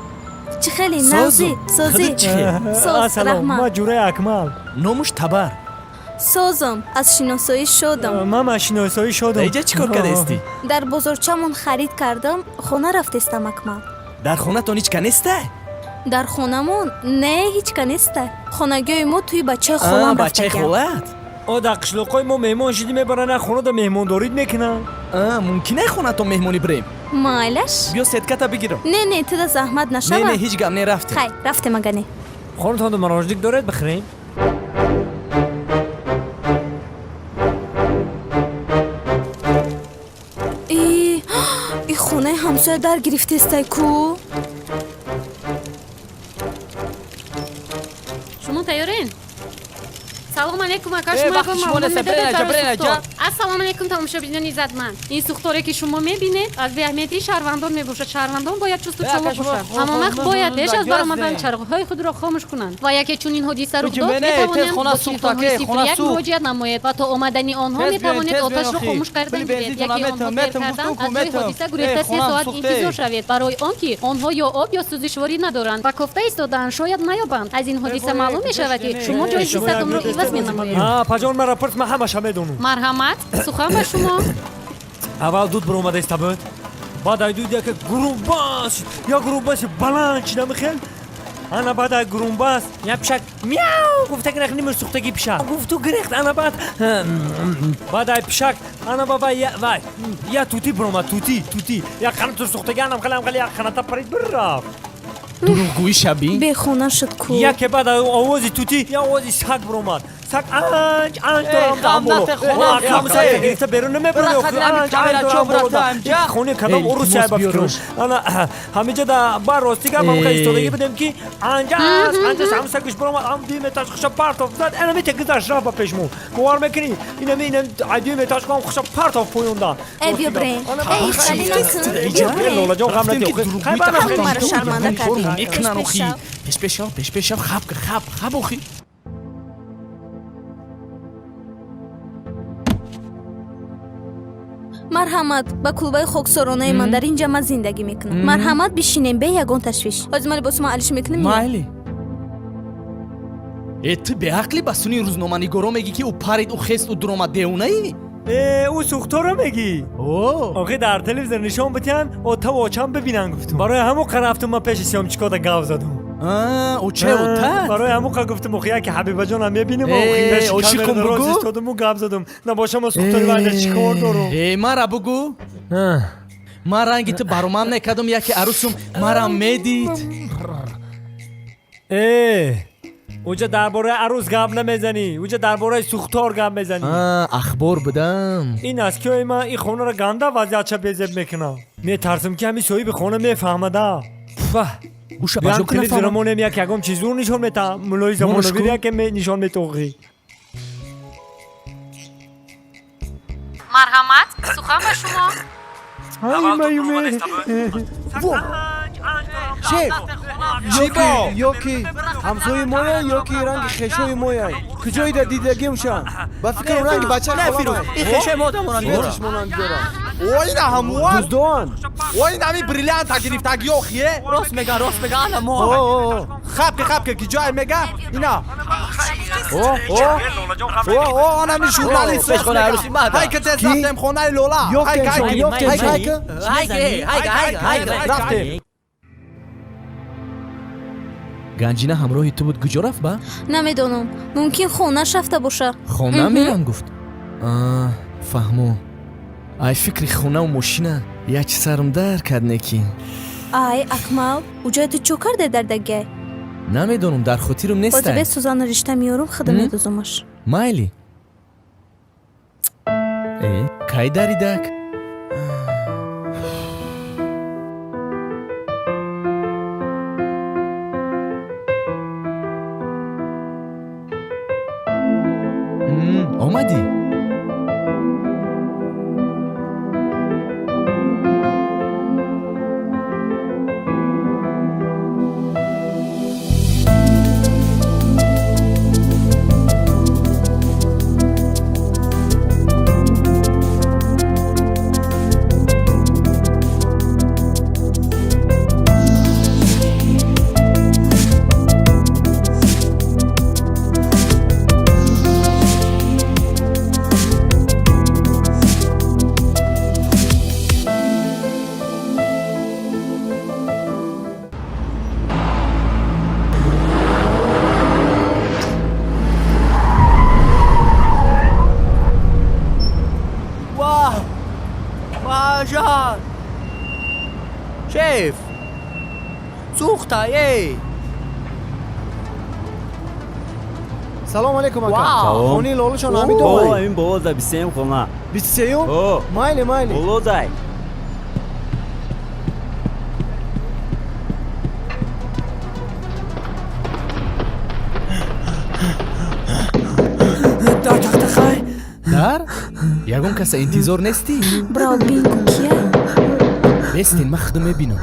чӣ хеле нағзӣ, созӣ. Соз, раҳмат. Ма ҷураи Акмал. Номуш Табар. Созам, аз шиносоӣ шодам. Ман аз шиносоӣ шодам. Дар иҷа чӣ кор кардаистӣ? Дар бозорчамон харид кардам, хона рафтестам, Акмал. Дар хонатон ҳеч ка неста? Дар хонамон не, ҳеч ка неста. Хонагиҳои мо тӯи бачаи холам бачаи холат? О, дар қишлоқҳои мо меҳмон шидӣ, мебаранд, хонада меҳмондорид мекунанд. Мумкин е хонатон меҳмонӣ бирем? Майлаш. Биё сетката бигирам. Не, не, туда заҳмат нашава. Не, не, ҳеҷ гап не, рафтем. Хай, рафтем агане. Хонатон мороженик доред, бихӯрем? И хонаи ҳамсоя дар гирифтестай ку? Шумо тайёрен? Салом алейкум, ака, шумо маълум медодед барои сӯхтор. Ассалому алейкум, тамошобинони иззатманд. Ин сӯхторе ки шумо мебинед, аз беаҳамиятии шаҳрвандон мебошад. Шаҳрвандон бояд чусту чолок бошанд. Ҳамон вақт бояд пеш аз баромадан чароғҳои худро хомӯш кунанд. Ва яке чунин ҳодиса рух дод, метавонем бо телефонҳои 01 муроҷиат намоед ва то омадани онҳо метавонед оташро хомӯш кардан гиред. Яке онҳо дер кардан, аз ҷои ҳодиса гурехта 3 соат интизор шавед, барои он ки онҳо ё об ё сӯзишворӣ надоранд ва кофта истодаанд, шояд наёбанд. Аз ин ҳодиса маълум мешавад, ки шумо ҷои зистатонро иваз менамоед. Паҷон, маро пурс, ман ҳамаша медонам. Марҳамат, сухан ба шумо. Аввал дуд баромадаиста буд, баъд ай дуд яке гурумбас, як гурумбаси баланд чида михел. Ана баъд ай гурумбас як пишак мяу гуфта гирехт, нима сӯхтагӣ пишак гуфту гирехт. Ана баъд ай пишак ана ба вай я тутӣ баромад, тутӣ, тутӣ як қанату сӯхтагӣ, анам хеле хеле як қаната парид бирафт. Дурӯғгӯӣ шабӣ? Бехона шуд ку. Яке баъд овози тутӣ я овози саг баромад. Саг анҷ анҷ дорам дамболо. Гирифта берун намебурад. Хони кадом урусия ба фикру. Ана ҳамиҷа да бар рости гап ҳам истодагӣ будем ки анҷас анҷас ҳам сагиш баромад, ҳам дуи метаж хуша партоф зад, ана мете гузашт рафт ба пешмо. Бовар мекунӣ? Инами инам дуи метаж хам хуша партоф поёнда. Э, биё брем. Эй, хали накун. Биё брем. Лолаҷон, ғам надиҳ. Маро шарманда кардӣ. Мекунан охи. Пеш пешав, пеш пешав, хаб хаб хаб охи. Марҳамат, ба кулбаи хоксоронаи ман, дар ин ҷа ман зиндагӣ мекунам. Марҳамат, бишинем бе ягон ташвиш. Ҳозир ман либосума алиш мекунем. Майли. Э, ту беақлӣ, ба суни рӯзноманигоро мегӣ ки ӯ парид, ӯ хест, ӯ дуромад, девонаӣ? Э, ӯ сӯхторо мегӣ? Охи дар телевизор нишон битиҳанд, отаву очам бибинанд гуфтум. Барои ҳамон қа рафтум ман пеши съёмчикода гав задум. Оче отат? Барои ҳамон қа гуфтум, охи яке Ҳабибаҷонам мебинем, охи пеши камера рост истодуму гап задум. Набошам мо сӯхтори вайда чӣ кор дорум? Э, мара бугӯ. Ман ранги ту баромам некардум, яке арӯсум марам медид. Э, уҷа дар бораи арӯс гап намезанӣ, уҷа дар бораи сӯхтор гап мезанӣ. Ахбор будам. Ин аскиёи ман ин хонаро ганда вазъиятша безеб мекунам. Метарсам ки ҳамин соҳиби хона мефаҳмада. Гӯша ба ҷо телевизора монем, як ягон чиз зур нишон метаҳам, мулои замонавир яке нишон метоғӣ. Марҳамат, сухан ба шумо. Шеф, ёки ҳамсои моя, ёки ранги хешои моя. Куҷоида дидагимшан? Ба фикрам ранги бача Не, Фирӯз, ин хешои мо одам монанд. Монанд дорад. О, ина ҳамуа? Дуздон. О, ин ҳами бриллианта гирифтагӣ охие? Рост мега, рост мега, ана мо. Хаб ки, хаб ки, ки ҷое мега? Ина. О, о, о, о, он ҳами журналист. Ҳай ки тез рафтем хонаи Лола. Ҳай ки, ҳай ки, ҳай ки. Ҳай ки, ҳай ки, ҳай ки. Рафтем. Ганҷина ҳамроҳи ту буд, куҷо рафт ба? Намедонам, мумкин хонаш рафта боша. Хона мерам гуфт. Фаҳмо. Ай фикри хонаву мошина як чи сарам дар кард неки. Ай, Акмал, уҷоя ту чо карде дар дагай? Намедонам, дар хотирам нестай. Ҳозир бе сӯзану ришта меёрам, худам медузумаш. Майли. Э, кай даридак? Омадӣ? рафта, эй. Салом алейкум ака. Хонаи лолушон ҳамин то. Ин болода 23 хона. 23-юм? Майли, майли. Болодай. Дар тахта хай. Дар? Ягон каса интизор нестӣ? Браво, бинку кия? Бестин, ман худам мебинам.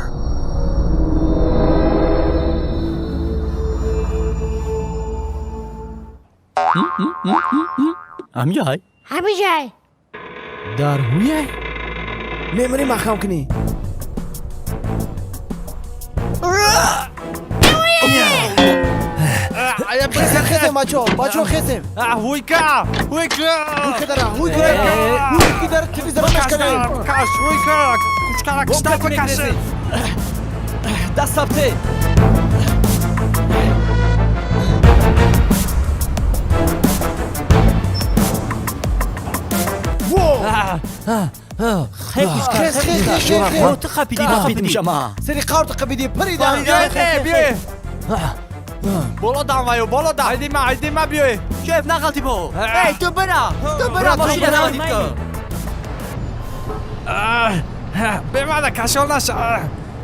Ҳамҷай? Ҳамҷай. Дар ҳуяй? Мемирӣ маҳкам кунӣ. Хезем, бачо, бачо, хезем. Ҳуйка, ҳуйка. Ҳуйка дара, ҳуйка дара, ҳуйка дара, телевизора мешканем. Каш, ҳуйка, кучкара кишта бикаши. Даст сабте. Ту қапидӣ, ту қапидӣ. Сери қавр қапидӣ, паридан. Биё. Боло дам ваю, боло дам. Айди ма, айди ма биё. Шеф, нағалти бо. Эй, ту бира. Ту бира, мошина навадид ку. Бемада кашол наша.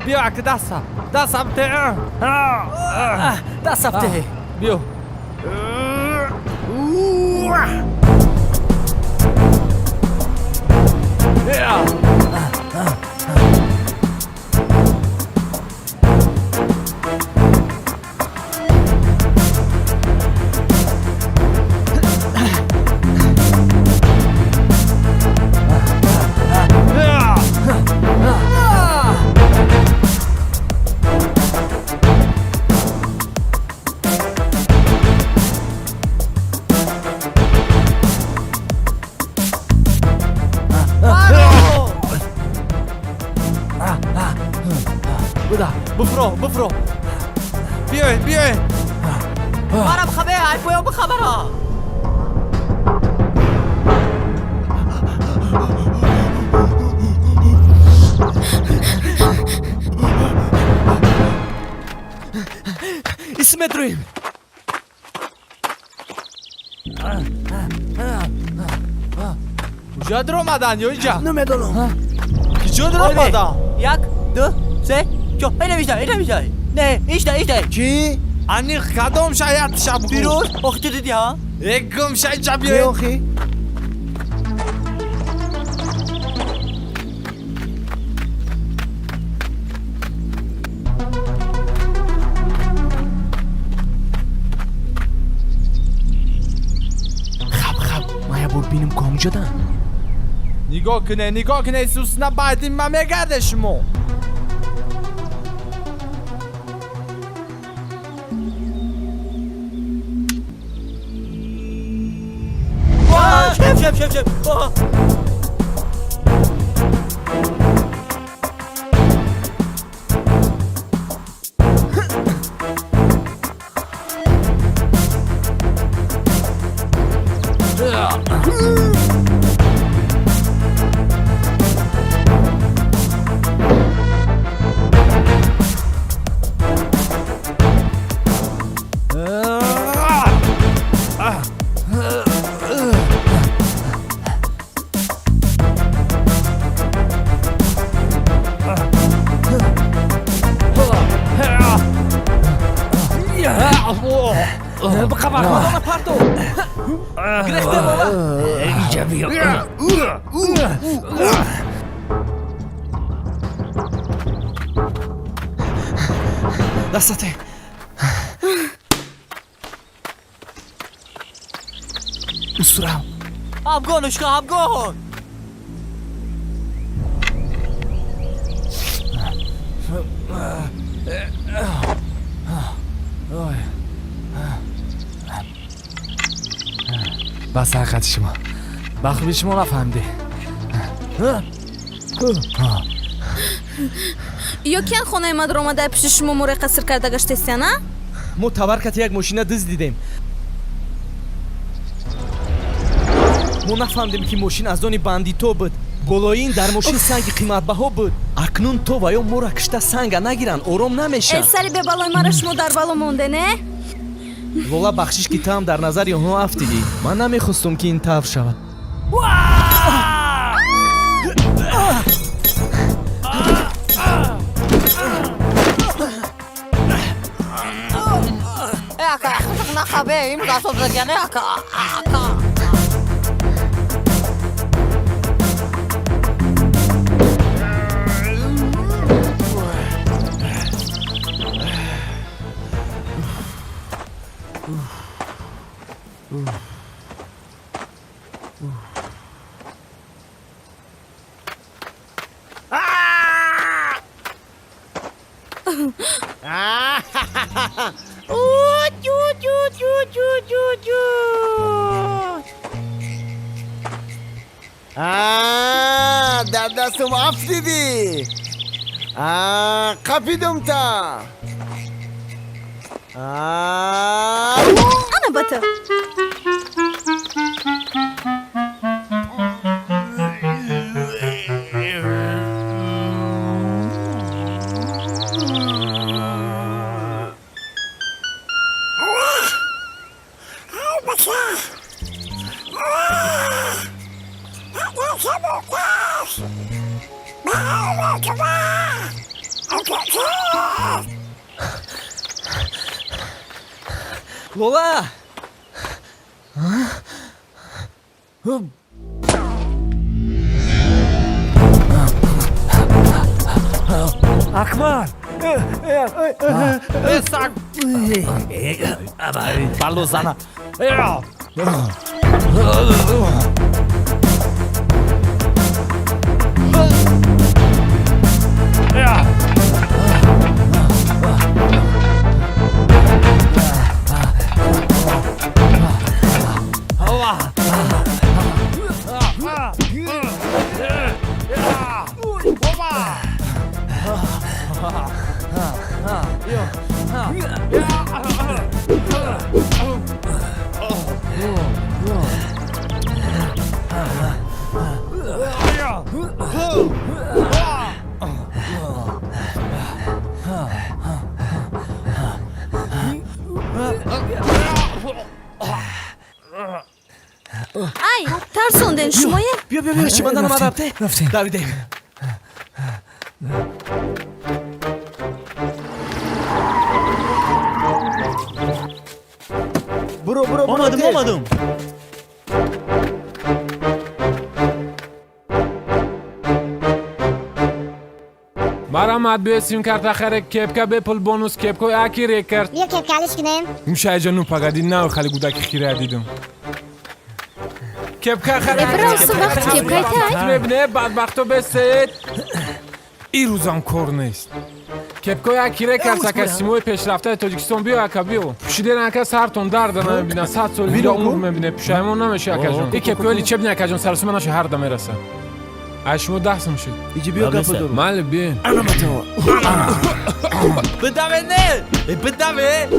Биё, аки даста. Дастам те. Дастам те. Биё. Бифро, бифро. Биёед, биёед. Марам хабе, ай поён бихабара. Исметруем. Куҷо даромадан ё инҷа? Намедонам. Куҷо даромадан? Як, ду, се, чор. Эй, навишта, эй, навишта. Не, ишта, ишта. Чӣ? Аниқ кадом шаят шаб гу? Фирӯз, охи ту дидӣ, ҳа? Э, гум ша инҷа биёед. Не, охи. Хаб, хаб, ман як бор бинам ку ҳамҷодан. Нигоҳ кунед, нигоҳ кунед, сусна баъди ма мегарде шумо. Шеф, шеф, шеф, шеф. Дастате. Усурам. Абгонушка, абгон. Бас ҳақиқати шумо. Ба хуби шумо нафаҳмидӣ. Ё киян хонаи ма даромада пиши шумо муре қаср карда гаштестиян, а? Мо таваркати як мошина дизд дидем. Мо нафаҳмидем, ки мошин аз они бандито буд. Болои ин дар мошин санги қиматбаҳо буд. Акнун то ва ё моро кишта санга нагиранд, ором намешаванд. Э, сари бебалои маро шумо дар бало монде, не? Лола, бахшиш ки таам дар назари онҳо афтидӣ. Ман намехостум ки ин тавр шавад. Ака, нахабе, имрӯз асоб задия, не, ака, ака. Дар дастам афтидӣ, қапидум та. Ана ба ту. Лола! Акмал! Саг! Бало зана! Ай, тарсонден шумоя? Биё, биё, биё, чемоданам рафте? Рафтем. Давидем. Буро, буро, буро. Омадам, омадам. Марамад биё сим-карта харе, кепка бепул бонус, кепкои аки рекард. Биё кепка алиш кунем. Мушайҷон, ну пагади нав хали гудаки хира дидум. Кепка харе. Эбросу вақти кепкай тай. Мебине бадбахто бесед. Ин рӯзам кор нест. Кепкои аки рекард ака симои пешрафтаи Тоҷикистон, биё ака, биё. Пӯшиден ака сартон дарда намебина, 100 соли дига умр мебине, пушаймон намеши акаҷон. И кепкои личебни акаҷон сарсума наша ҳарда мераса. Ай шумо 10 сум шуд. Иҷи биё гапа дорум. Майли биёен. Бидаве не! Бидаве!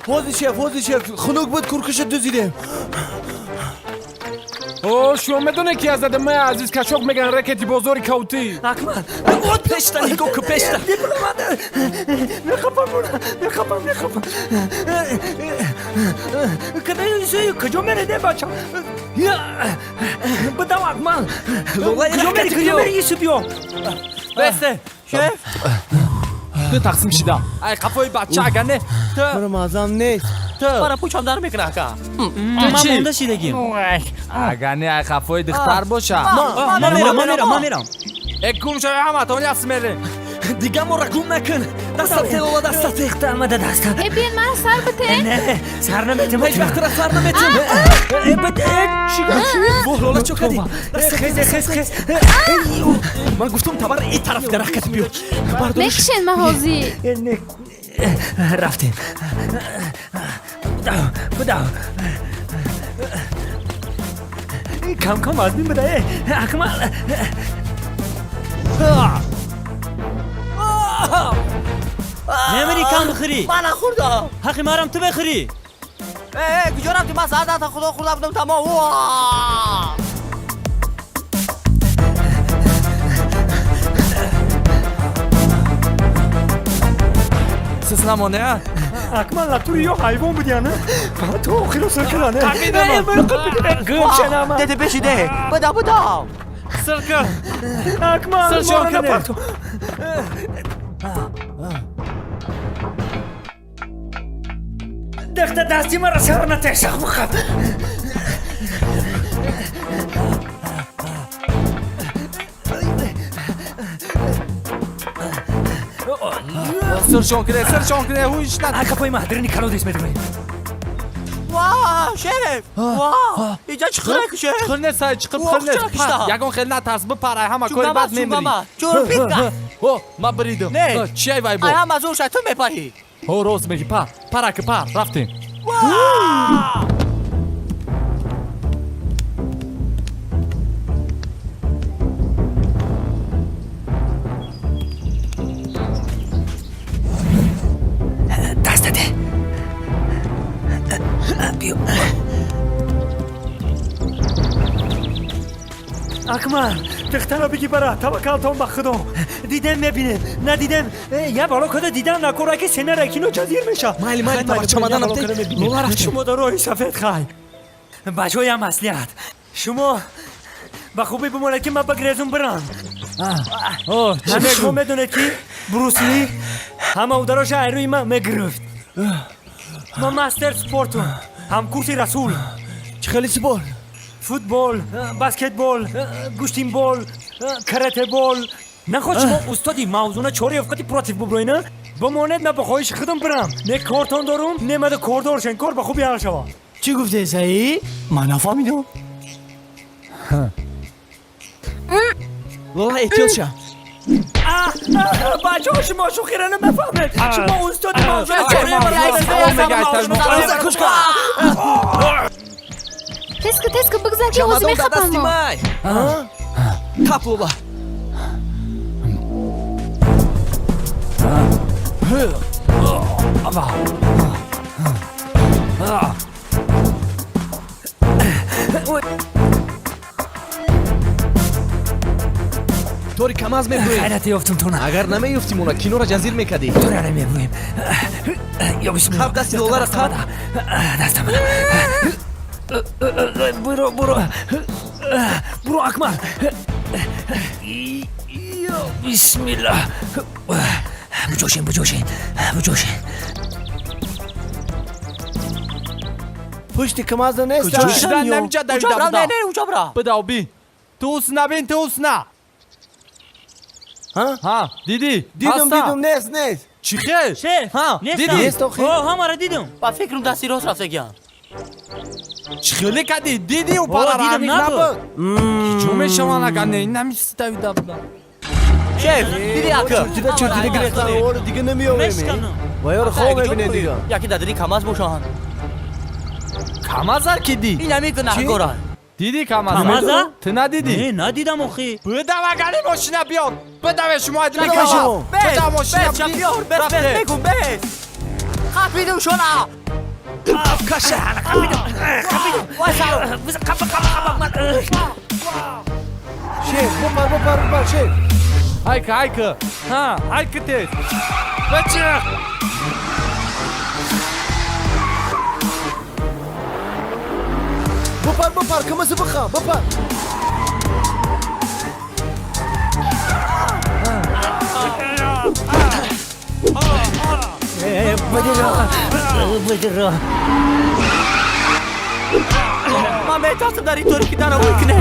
Ҳозир шеф, ҳозир шеф, хунук буд, куркаша дузидем. О, шумо медонед ки аз зада мая азиз кашок меган рекети бозори каутӣ. Акмал, от пешта, нигоҳ ку пешта. Мехапам, мехапам, мехапам. Куҷо мереде, бача? Бидав, Акмал. Куҷо мери, куҷо мери, Юсуф, биё. Бесте, шеф. Ту тақсим шидам. Ай қафои бача ага не. Ту. Мара маъзам нест. Ту. Мара пучам дар мекуна, ака. Ман монда шидагим. Ага не, ай қафои духтар боша. Ман мерам, ман мерам, ман мерам. Э, гум шава ҳаматон яс мере. Дига моро гум накун. Дастат Лола, дастат. Омада дастат. Э, биён мара сар бите. Не, сар наметем. Ҳеҷ вақт тура сар наметем. Э, бад, э, чӣ воҳ, Лола, чо кардӣ? Хез, хез, хез. Ман гуфтум табар ин тараф дарахт биё. Мекушен ма ҳозир. Рафтем. Будав, будав. Кам кам аз мин буда, э, Акмал. Намери кам бихӯрӣ. Мана хӯрдам. Ҳаққи марам ту мехӯрӣ. Э, куҷо рафтӣ? Ман саат ата худо хӯрда будам, тамом. Сис намоне, а? Акмал натури ё ҳайвон будияна? То охиро сир кардане. Гӯм. Деде бешиде. Бада буда. Сир кар. Акмал, Сир чон кине. Дахта дасти мара сар натешах бухаб. Сиршон кине, сиршон кине, ҳуиш на. Акапои маҳдирини калодис медуме. Ва, шеф! Ва! Иҷа чӣ хел кише? Чиқир нест, сай, чиқир хел нест. Ягон хел натарс, бипарай, ҳама кори бад мемирӣ. Чурпитка. О, ма бридам. Не. Чиай вай бо? Ай ҳама зур шай, ту мепарӣ. О, рост мегӣ, пар, пар ака, пар, рафтем. Ва! Акмал, духтаро биги бара, таваккалтон ба худо. Дидем мебинем, надидем, я бало када дидам накора ки сенара кино ҷазир меша. Майли, майли, табақ чамаданам те. Лола рафтем. Шумо дар роҳи сафед хай. Ба ҷоям маслиҳат. Шумо ба хубӣ бимонед ки ман бигрезум бирам. Ҳама шумо медонед ки Брус Ли ҳама удароша айрӯи ман мегирифт. Ман мастер спортум, ҳамкурси Расул. Чӣ хели спорт? Футбол, баскетбол, гӯштинбол, каратебол. Наход шумо устоди мавзуна чори офқати против буброина? Бимонед, ман ба хоҳиши худам бирам. Не кортон дорум, не мада кордор шен, кор ба хуби ҳал шава. Чӣ гуфте, Саид? Ман нафаҳмидам. Лола, эҳтиёт ша. Бачаҳо, шумо шӯхиро намефаҳмед. Шумо устоди мавзуна чори Тезка, тезка, бигзар ки ҳозир мехапам мо. Тап, Лола. Тори камаз мебурем. Хайрате ёфтум тона. Агар намеёфтим она киноро ҷазир мекардӣ. Тора намебурем. Ё бисмилла. Хаб дасти Лоларо қаб. Дастам. Буро, буро. Буро, Акмал. Ё бисмилла. Буҷошен, буҷошен, буҷошен. Пушти камаза нест. Куҷо шидан намиҷа давида буда. Не, не, уҷо бра. Бидав би. Ту ус набин, ту ус на. Ҳа, дидӣ? Дидум, дидум, нест, нест. Чӣ хел? Шеф, ҳа, дидӣ? Нест охи. О, ҳамаро дидум. Ба фикрам дасти рост рафтагиам. Чӣ хеле кардӣ? Дидӣ ӯ параро дидам, набуд. Киҷо мешаванд агар не? Намиси давида буда. Шеф, дидӣ ака? Чуртида, чуртида гирифтан, ора дига намеёвем. Ва ёро хоб мебинед дига. Яке дар дили камаз бошанд. Камаза ки дид? Ин ҳамин гунаҳкора. Дидӣ камаза? Камаза? Ту надидӣ? Не, надидам охи. Бидав агари мошина биёр. Бидаве шумо айдими Бидав камаз. Бидав мошина Бес, шапёр, бес, бес, бегум, бес. Қапидум шуна. Каша, қапидум, қапидум. Қапа, қапа, қапа. Шеф, бупар, бупар, бупар, шеф. Айка, айка. Ҳа, айка тез. Бачиқ. Бупар, бупар, кимиси бихам, бупар. Бидиро, бидиро. Ман метарсам дар ин торикӣ дарро ҳуй кунем.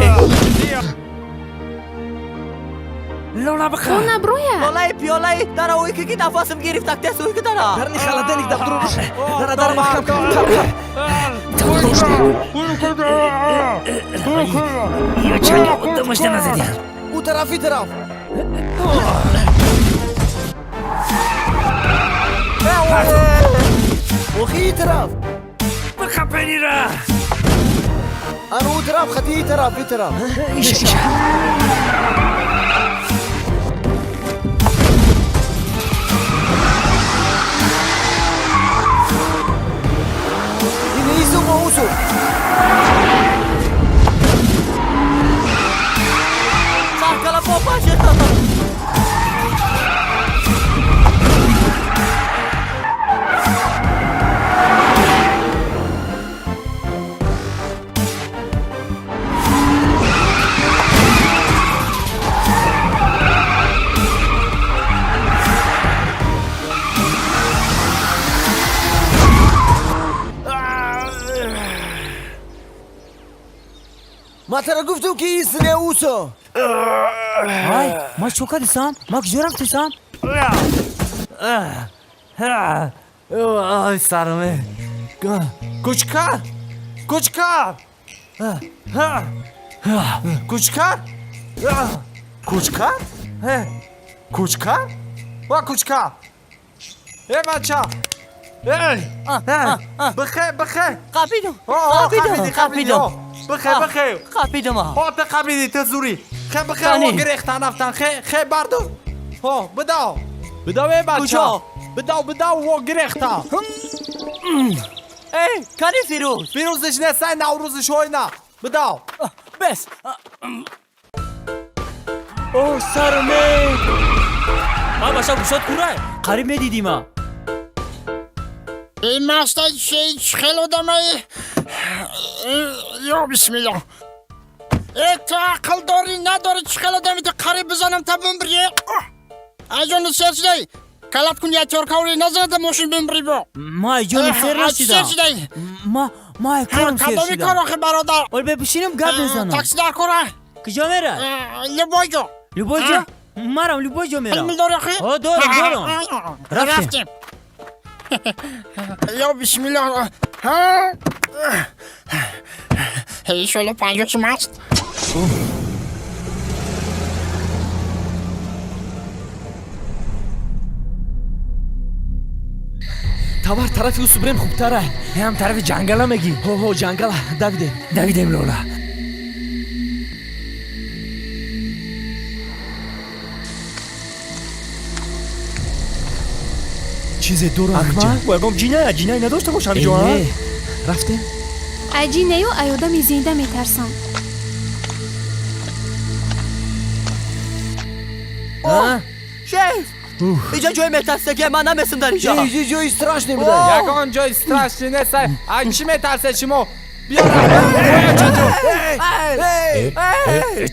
Лола бихам. Ӯ наброяд. Лолаи пиёлаи дарро ҳуй ки нафасам гирифт, так тез ҳуй ки дара. Дарни халаденик дар дуруш. Дара, дара маҳкам кун. Қаб, қаб. Ё чанги одамашда назадиям. Ӯ тараф, и тараф. Охи, и тараф. Бихапенира. Ана ӯ тараф, хати и тараф, и тараф. Иша, иша. Ин ису бо усу. Саркала попаше. Ман тара гуфтам ки истине усо. Ай, ма чо кардисам? Ма куҷо рафтисам? Ай, сарме. Кучкар! Кучкар! Кучкар? Кучкар? Кучкар? Ва кучкар! Э, бача! Эй! Бихе, бихе! Қапидум! Қапидум! Қапидум! Бихе, бихе! Қапидум! Ҳо, ту қапидӣ, ту зурӣ! Хе, бихе, о, гирехтан рафтан, хе, хе, бардор! Ҳо, бидав! Бидав, э, бача! Бидав, бидав, во, гирехтан! Эй, кани Фирӯз? Фирӯзиш нестай, Наврӯзиш ҳойна! Бидав! Бес! О, сарме! Ма баша гӯшот курай, қариб медидима. Ин мастай хел одамаи. Ё бисмилло. Э, ту ақл дорӣ надорӣ, чӣ хел одами ту, қариб бизанам та бимбирӣ. Ай ҷони сер шидай. Калат кун ятёркаври назанада мошин бимбирӣ бо. Ма ай ҷони сер нашидам. Сер шидай. Ма ай корам сер шидам. Кадоми кор охи бародар? Ол бепишинам гап мезанам. Такси дар кора. Куҷо мера? Любой ҷо. Любой ҷо? Марам любой ҷо мерам. Пул дорӣ охи? О, дорам, дорам. Рафтем. Ё бисмилло. Иншолло 50 сум аст. Тавар тарафи усу бирем хубтара. Ҳам тарафи ҷангала мегӣ? Ҳо, ҳо, ҷангала. Давидем. Давидем, лола. Чизе дорам. Акмал, ягон ҷиная, ҷинай надошта бош ҳамҷо, а? Рафтем? Ай ҷинаю, ай одами зинда метарсам. Шеф! Иҷо ҷои метарсагия, ман намесам дар иҷо. Иҷо ҷои страшный буда. Ягон ҷои страшный нест. Ай чӣ метарсед шумо? Биё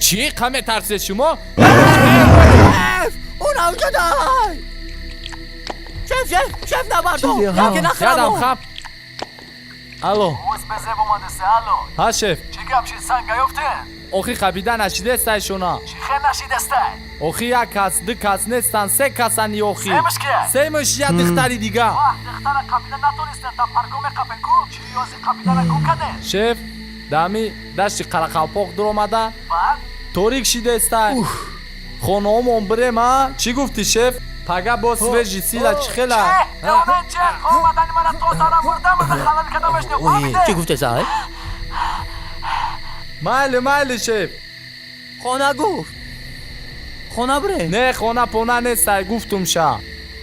чӣ қа метарсед шумо? Он авҷо дай! Шеф, шеф, шеф, набардо! Яке нахӯрам. Ядам хап. Алло. Ҳа, шеф. Чӣ гап шид, санга ёфте? Охи қабида нашидестай шуна. Чӣ хел нашидестай? Охи як кас, ду кас нестан, се касани охи. Семуш ки? Семуш як духтари дига. Вах, духтара қабида натонистен, та парко меқапен ку? Чӣ ёзи қабидара гум карден? Шеф, дами дашти Қарақалпоқ дуромада. Баъд? Торик шидестай. Хонаомон бирем, а? Чӣ гуфтӣ, шеф? Пага бо свежий сила чӣ хела? Давмен че? Омадани мана то сара бурдам, халал кадамаш не фаҳмиде? Чӣ гуфтесай? Майли, майли, шеф. Хона гуфт. Хона бире? Не, хона пона нестай, гуфтум ша.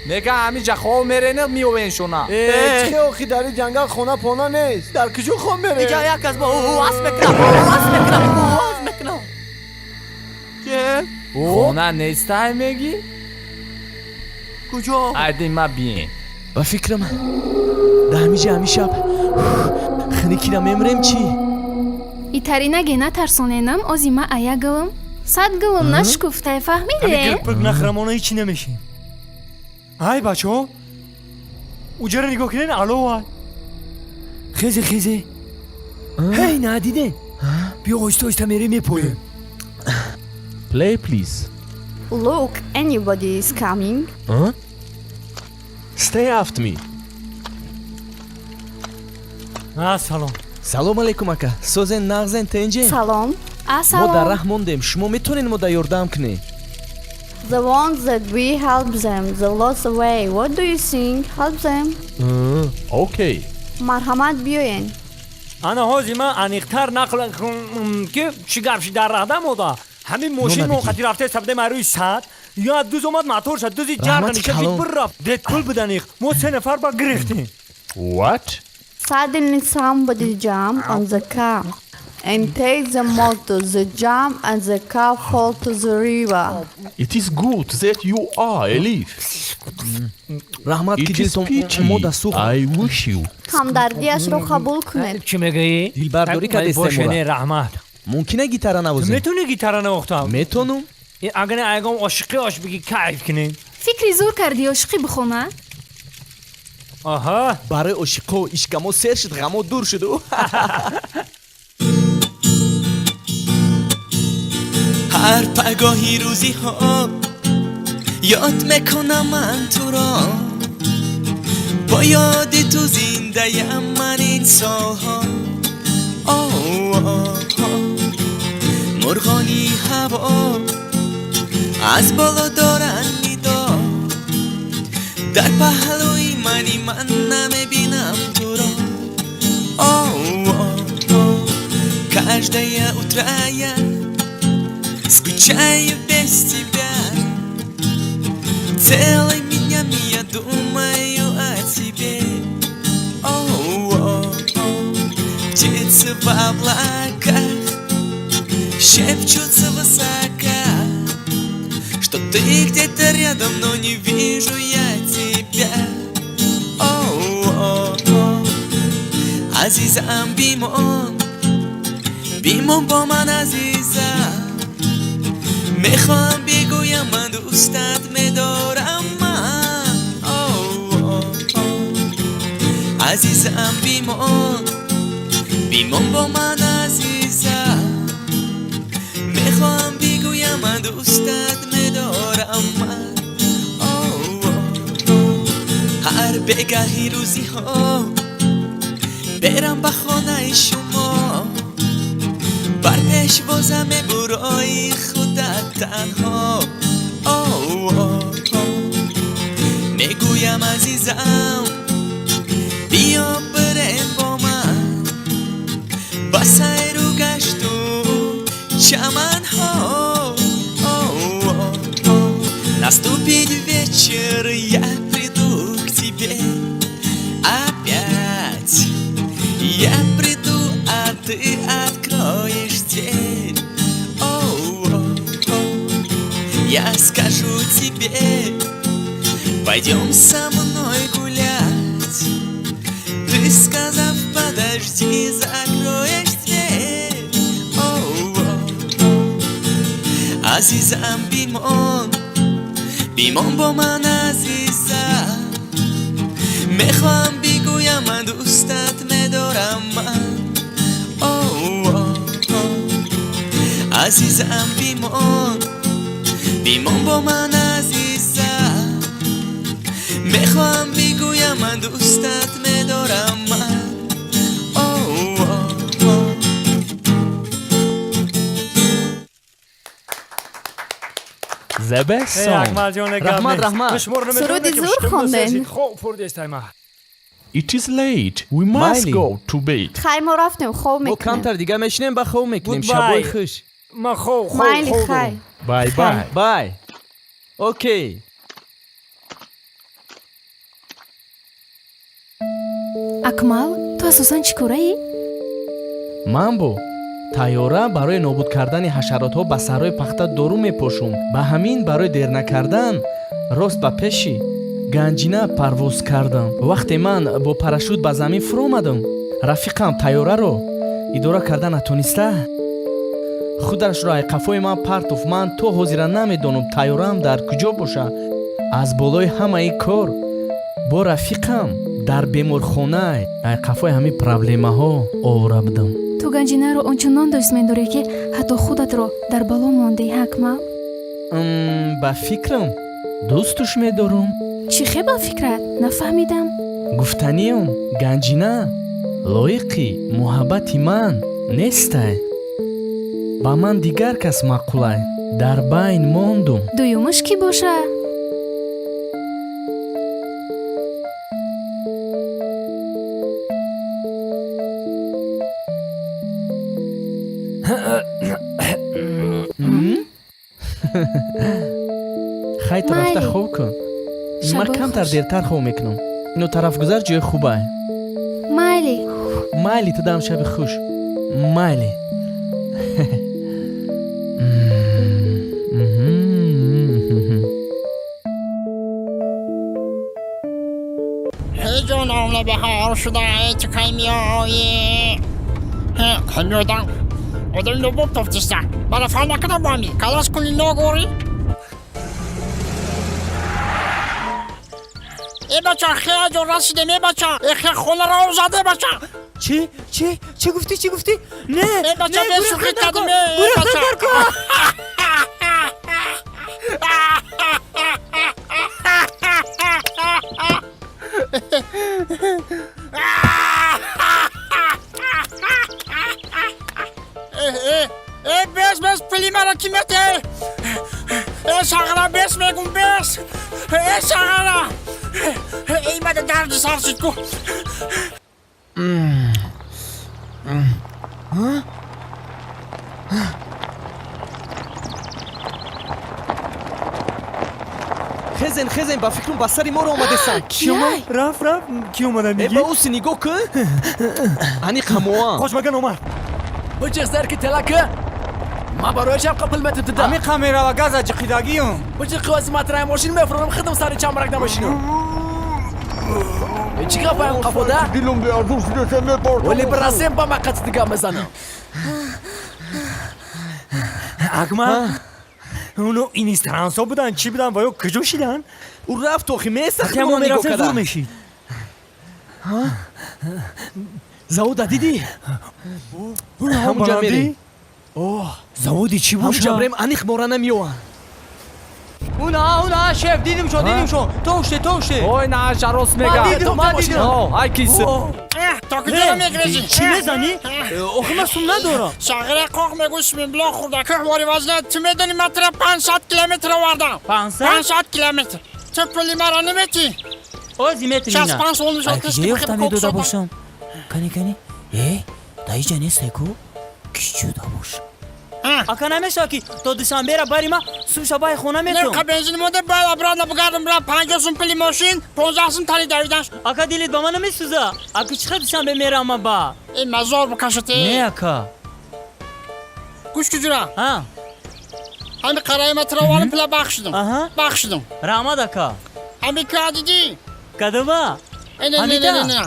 Мега ҳамиҷа хоб мерена, меовен шуна. Э, чӣ охи дар ин ҷангал хона пона нест. Дар куҷо хоб мере? Иҷа як кас бо ас мекунам, ас мекунам, ас мекунам. Шеф? Хона нестай мегӣ? Куҷо? Айди ма биен. Ба фикрам, дар ҳамиҷа ҳамин шаб хиникира мемирем чӣ? Итари наге, натарсоненам, ози ма ая гилм. 100 гилм нашкуфтай, фаҳмиде? Ҳами гирпирк нахрамона ҳичи намешем. Ай, бачаҳо, уҷаро нигоҳ кунен, алова. Хезе, хезе. Ҳей, надиден. Биё оҳиста оҳиста мерем, мепоем. Play, please. Look, anybody is coming. Huh? Stay after me. Салом. Салом алейкум, ака. Созен, нағзен, тенҷе? Салом. Мо дар раҳ мондем. Шумо метавонед мо дар ёрдам кунед? The ones that we help them, the lost away. What do you think? Help them. Okay. Марҳамат, биёен. Ана ҳозир ман аниқтар нақл ки чӣ гап шид дар раҳдам ода. Ҳамин мошин мо қати рафта сабдем рӯи сад, я дуз омад моторша дузи ҷарда нишаст бир рафт. Дед пул биданиқ. Мо се нафар ба гирифтем. What? Suddenly somebody jump on the car and take the motor, the jump and the car fall to the river. It is good that you are alive. Раҳмат ки It is дилтон pity. мода сӯхт. I wish you. Ҳамдардиашро қабул кунед. Чӣ мегӯӣ? Дилбардорӣ кардестем Боше, моро. не, раҳмат. Мумкина гитара навозем? Метавонӣ гитара навохтам? Метавонам. Агар ягон ошиқӣ ош бигӣ, кайф кунем. Фикри зур кардӣ, ошиқӣ бихона? Аҳа. Барои ошиқҳо ишкамо сер шуд, ғамо дур шуду. Ҳар пагоҳи рӯзиҳо ёд мекунам ман туро, бо ёди ту зиндаям ман ин солҳо. Мурғони ҳаво аз боло доранд нидо, дар паҳлӯи мани ман намебинам туро. Каждое утро я скучаю без тебя, целыми днями я думаю о тебе. Птицы в облаках шепчутся высоко, что ты где-то рядом, но не вижу я тебя. Азизам, бимон, бимон бо ман азизам. Мехоҳам бигӯям ман дӯстат медорам ман. Азизам, бимон, бимон бо ман азизам. Мехоҳам бигӯям ман дӯстат медорам ман. Ҳар бегаҳи рӯзиҳо берам ба хонаи шумо, бар пешвоза мебурои худат танҳо. Мегӯям азизам, биё бирем бо ман ба сайру гашту чаманҳо. Наступит вечер, я приду к тебе опять. Я приду, а ты откроешь дверь. Я скажу тебе, пойдем со мной гулять. Ты, сказав подожди, закроешь дверь. Азизам, бимон, бимон бо ман азизам. Мехоҳам бигӯям ман дӯстат медорам ман. Азизам, бимон, бимон бо ман азизам. Мехоҳам бигӯям ман дӯстат медорам ман. The best song. Раҳмат, раҳмат. Суруди зур хондем. It is late. We must Майли. go to bed. Хай, мо рафтем, хоб Мо мекунем. камтар дига мешинем, ба хоб мекунем. Goodbye. Шабои хуш. Ман хоб, хоб, Майли, хоб. хай. Bye bye. Бай. Окей. Акмал, ту асосан чӣ кораӣ? Ман бо тайёра барои нобуд кардани ҳашаротҳо ба сарҳои пахта дору мепошум. Ба ҳамин барои дер накардан рост ба пеши ганҷина парвоз кардам. Вақте ман бо парашют ба замин фуромадам, рафиқам тайёраро идора карда натониста худашро ай қафои ман партофт. Ман то ҳозира намедонам тайёраам дар куҷо боша. Аз болои ҳамаи кор бо рафиқам дар беморхона ай қафои ҳамин проблемаҳо овора будам. Ту ганҷинаро ончунон дӯст медорӣ, ки ҳатто худатро дар бало мондӣ, Акмал. Ба фикрам дӯстуш медорам. Чӣ хел ба фикрат? Нафаҳмидам. Гуфтаниам, ганҷина лоиқи муҳаббати ман нестай. Ба ман дигар кас маъқулай. Дар байн мондум. Дуюмаш кӣ боша? Хай, ту рафта Майли. хоб кун. Ман Шабои камтар хуш. дертар хоб мекунам. Ино тарафгузар ҷои хубай. Майли. Майли, ту дам шаби хуш. Майли. Эй ҷонам, баҳор шуда, ту кай меоӣ? Ҳами одам одами нобоб тофтиста. Мара фар накунам бо ҳами калас куни ногорӣ. Э бача, хе ҷо расидем, э бача, э хе хонаро зад, э бача. Чӣ? Чӣ? Чӣ гуфтӣ? Чӣ гуфтӣ? Не, Э, бача, не, бес шӯхӣ гурехта кардам, дар кор. э, Гурехта бача. дар кор. Э, э, бес, бес, пули маро ки метӣ? Э, шағала, бес мегум, бес. Э, шағала. Э, мада дарди сар шуд ку. Хезен, хезен, ба фикрам ба сари моро омадесан. Ки омад? Рафт, рафт, ки омада Э, мегӣ? ба уси нигоҳ кун. Аниқ ҳамоан. Қошмаган омад. Бıcık зерки телакı. Ма барои чап қапил метидида. Ами камерава газа ҷиқидагиюм. Бıcık қиваси матраи мошин мефурам хидм сари чамрак намошину. Чӣ гапаям қафода? Дилум беарзум шудаса мепортам. Вале бирасем ба мақати дига мезанам. Акмал, уно иностранцо буданд, чӣ буданд ва ё куҷо шиданд? Ӯ рафт охи месахт Вақте мо мерафтем зур мешид. Завода дидӣ? Ҳамунҷа мерем. Заводи чӣ Ҳамунҷа бошад? брем аниқ мора намеёванд. Уна, уна, шеф, дидим шо, дидим шо. Тоште, тоште. Ой, на, рост Ман мега. дидум, ман дидум. О, ай киси. То куҷоро мегрезӣ? Чӣ мезанӣ? Охи ман сум надорам. Шағира қоқ мегӯ шмимбло хӯрда. Кӯҳ вори вазна, ту медонӣ ман тура 500 километр овардам. 500? 500 километр. Ту пули маро наметӣ? Ози метри ина. 65 сол мешавад, Ай, киш куҷо ёфта ки медода коксода. бошам? Кани, кани. Э, да иҷа несте ку? Кичуда бош. Ака намешавад ки то душанбера бари ма сум шабаи хона метум. Нерқа бензин монда, бояд обратно бигардам, бира 50 сум пули мошин, 15 сум тари давидан. Ака дилит ба ман намесӯза. Ака чӣ хел душанбе мерам ман ба? Э, мазор бикашат, э. Не, ака. Гӯш куҷура. Ҳа. Ҳами қараи ма тура овардам, пула бахшидам. Бахшидам. Раҳмат, ака. Ҳами кӯҳа дидӣ? Кадома? Э, не, не, не, не, не.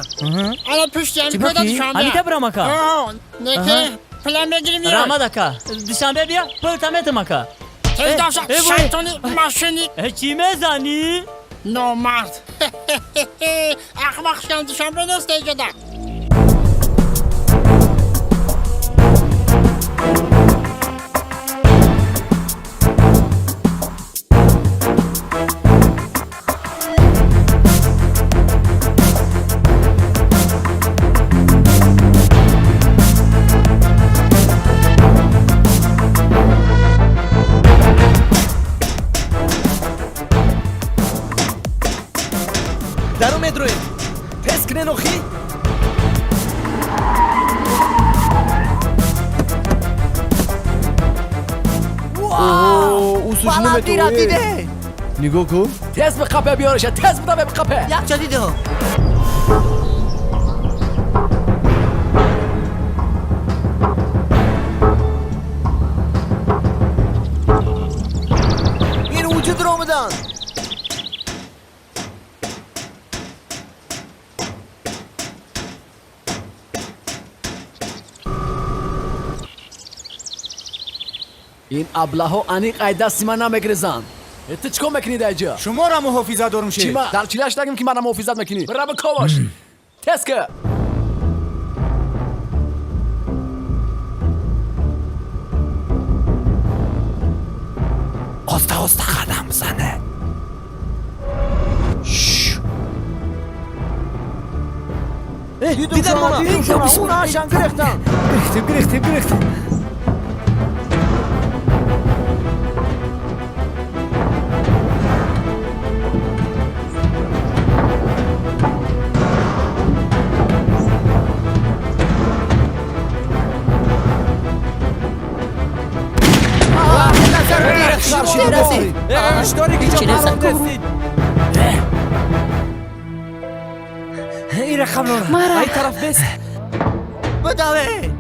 Ана пушти ҳами Чӣ кӯҳа баки? душанбе. Ҳамита бирам, ака? Ҳо, не ки пула мегирим меой. Раҳмат, ака. Душанбе бия, пулта метам, ака. Тез даша, Э, вой. шайтони машини. Э, чӣ мезанӣ? Номард. Ахмақ шикан душанбе нест эҷода. Дару медроем. Тез кунен охи. Баландӣ ра диде. Нигоҳ кун. Тез биқапе биёраша, тез бидаве биқапе. Якча дидам. Ин вуҷуд омаданд. Ин аблаҳо аниқ ай дасти ман намегрезанд. Э, ту чӣ кор мекунӣ дар иҷа? Шуморо муҳофизат дорум, шеф. Чӣ ма? Дар чилаш нагим ки мана муҳофизат мекунӣ. Бира биковаш. Тез ка. Оста оста қадам зане. Дидам мона. Уна шан гирехтан. Гирехтем, гирехтем, гирехтем. Ин рақам Мара. Ай тараф бес. Бидаве.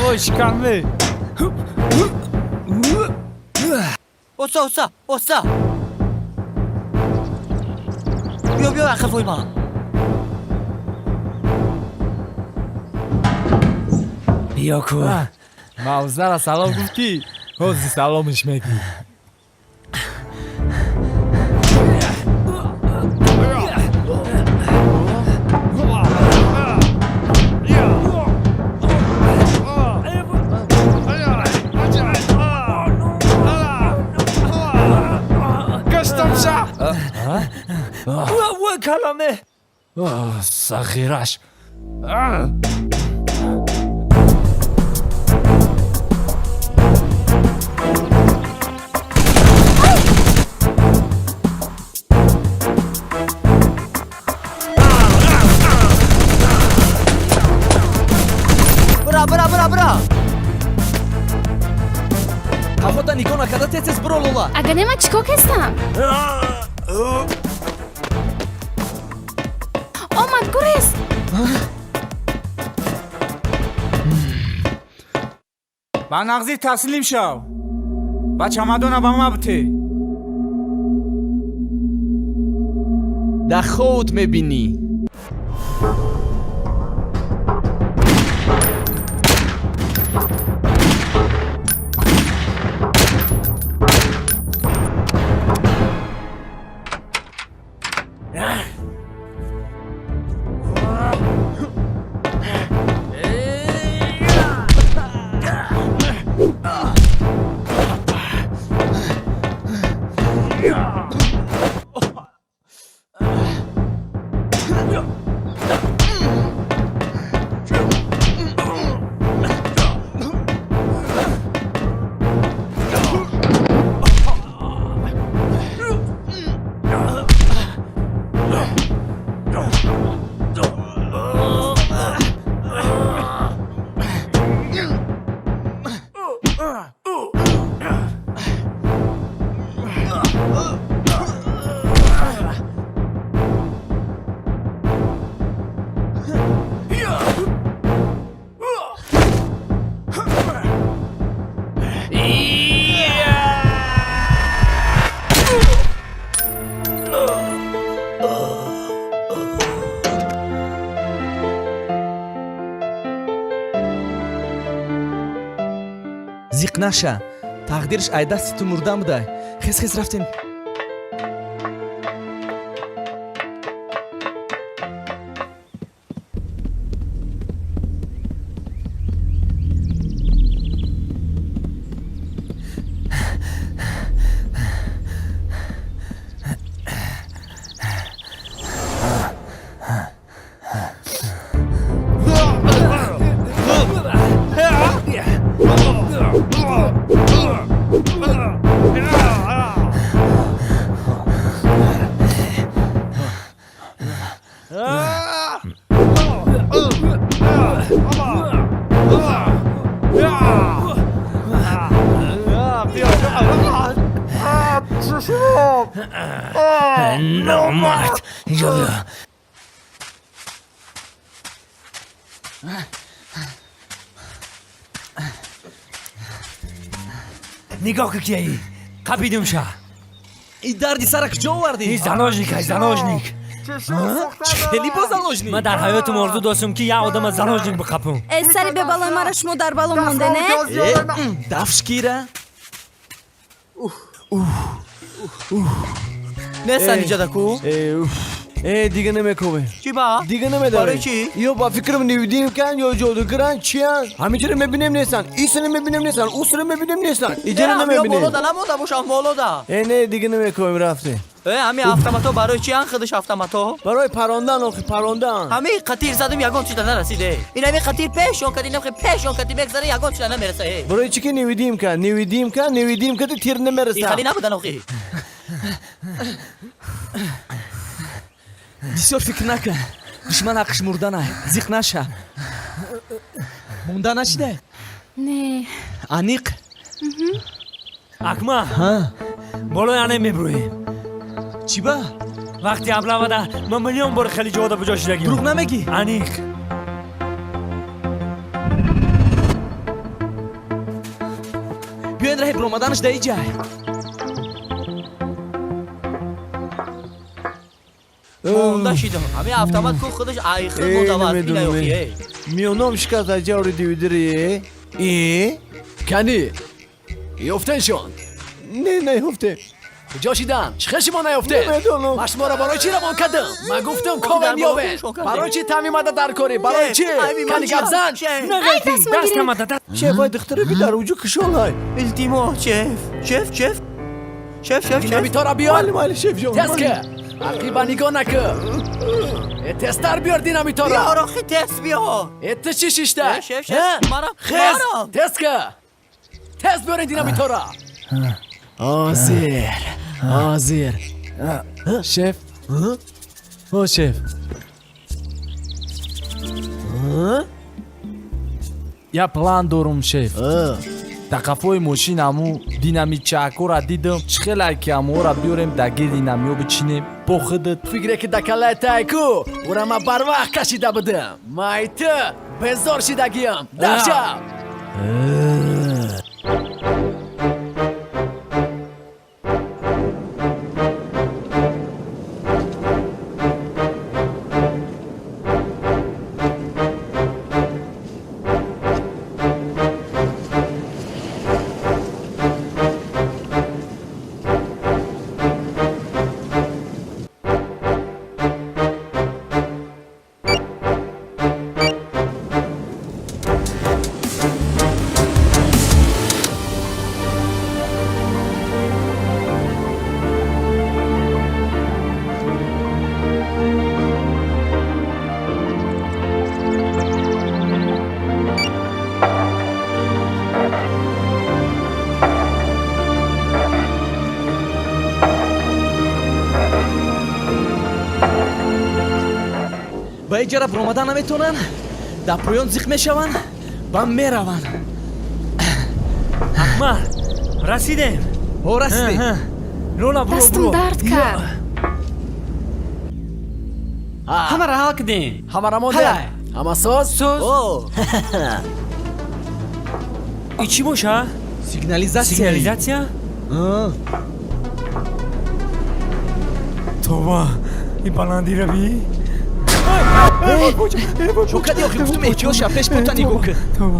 Ой, шиканме. Оса, оса, оса. Биё, биё, ақафои ман. Биё ку. Мавзара салом гуфтӣ? Ҳозир саломиш мегӣ. Куштам ша. Ва каламе. Сағираш. Бра, бра, бра, бра. Ҳафота нигоҳ накарда тез тез биро, Лола. Агар не, ман чӣ кор кестам? Омад, гурез! Ба нағзӣ таслим шав ва чамадона ба ма бите. Дар худ мебинӣ. Зиқ наша, тақдирш ай дасти ту мурдан будай. Хез, хез, рафтем. Номард, инҷо биё. Нигоҳ ки кияи, қапидим ша. И дарди сара куҷо овардӣ? И заложник ай, заложник. Хеле бо заложник. Ман дар ҳаётам орзу доштам, ки як одама заложник биқапам. Э, сари бебалои мара шумо дар бало монде, не? Э, дафш кира. Нестан иҷода ку? Э, дига намекобем. Чӣ ба? Дига намедорем. Барои чӣ? Ё ба фикрам невидимкан, ё ҷодугаран, чиян? Ҳаминҷоро мебинем, нестан. Исро мебинем, нестан. Усро мебинем, нестан. Иҷаро намебинем. Болода намонда бошам, болода. Э, не, дига намекобем, рафтем. Э, ҳами автомато барои чи ан худаш автомато? Барои парондан, охи, парондан. Ҳами қатир задум, ягон чиза нарасиде. Ин ҳами қатир пешон кади, намхи пешон кади мегзара, ягон чиза намереса. Э. Барои чӣ ки невидимка, невидимка, невидимка тир намереса. И хали набудан охи. Бисёр фикр накун, душман ҳаққиш мурданай. Зиқ наша. Монда нашида? Не. Аниқ? Акма, болои ане мебурӯем. Чӣ ба? Вақти аблавада ман миллион бор хеле ҷода буҷо шидагим. Дурӯғ намегӣ? Аниқ. Биёед, раҳи биромаданаш дар иҷай. Монда шидам. Ҳами автомат ку худаш айхи монда. Э, миёном шикаст аз ҷаври дивидири. Э? Кани, ёфтеншон? Не, наёфтем. Куҷо шидан? Чӣ хел шумо наёфтед? Намедонам. Ман шуморо барои чӣ равон кардам? Ман гуфтам, ковем, ёбед. Барои чӣ таъмимада дар корӣ? Барои чӣ? Кани, гап зан. Шеф, вай духтара би дар уҷу кишолай. Илтимос, шеф, шеф, шеф. Шеф, шеф, шеф. Динамитора биёр. Майли, майли, шеф ҷон. Тез ки. Ақиба нигоҳ накӣ. Э, тезтар биёр динамитора. Биёр, охи тез биёр. Э, ту чӣ шишта? Э, шеф, шеф, марам, Хез, марам. тез ки. Тез биёрин динамитора. Ҳозир, ҳозир. Шеф. О, шеф. Я план дорум, шеф. Дар қафои мошин ҳаму динамитчаакора дидам. Чӣ хелай ки ҳамуора биёрем, дар гирди намиё бичинем бо худат. Фикре ки дакалай тай ку, ура ма барвақт кашида будам. Май ту безор шидагиям. Даша. Ба иҷара баромада наметавонанд, дар поён зиқ мешаванд ва мераванд. Акмал, расидем. Ҳо, расидем. Лола, буро, Дастам буро. дард кард. Ҳамаро ҳал кардем. Ҳамаро монда. Ҳалай. Ҳама соз? Соз. И чӣ боша? Сигнализатсия. Сигнализатсия? Тоба, и баландира би. Чо кади охи? Гуфтум, эҳтиёт ша, пеш бута нигоҳ кун. Тоба.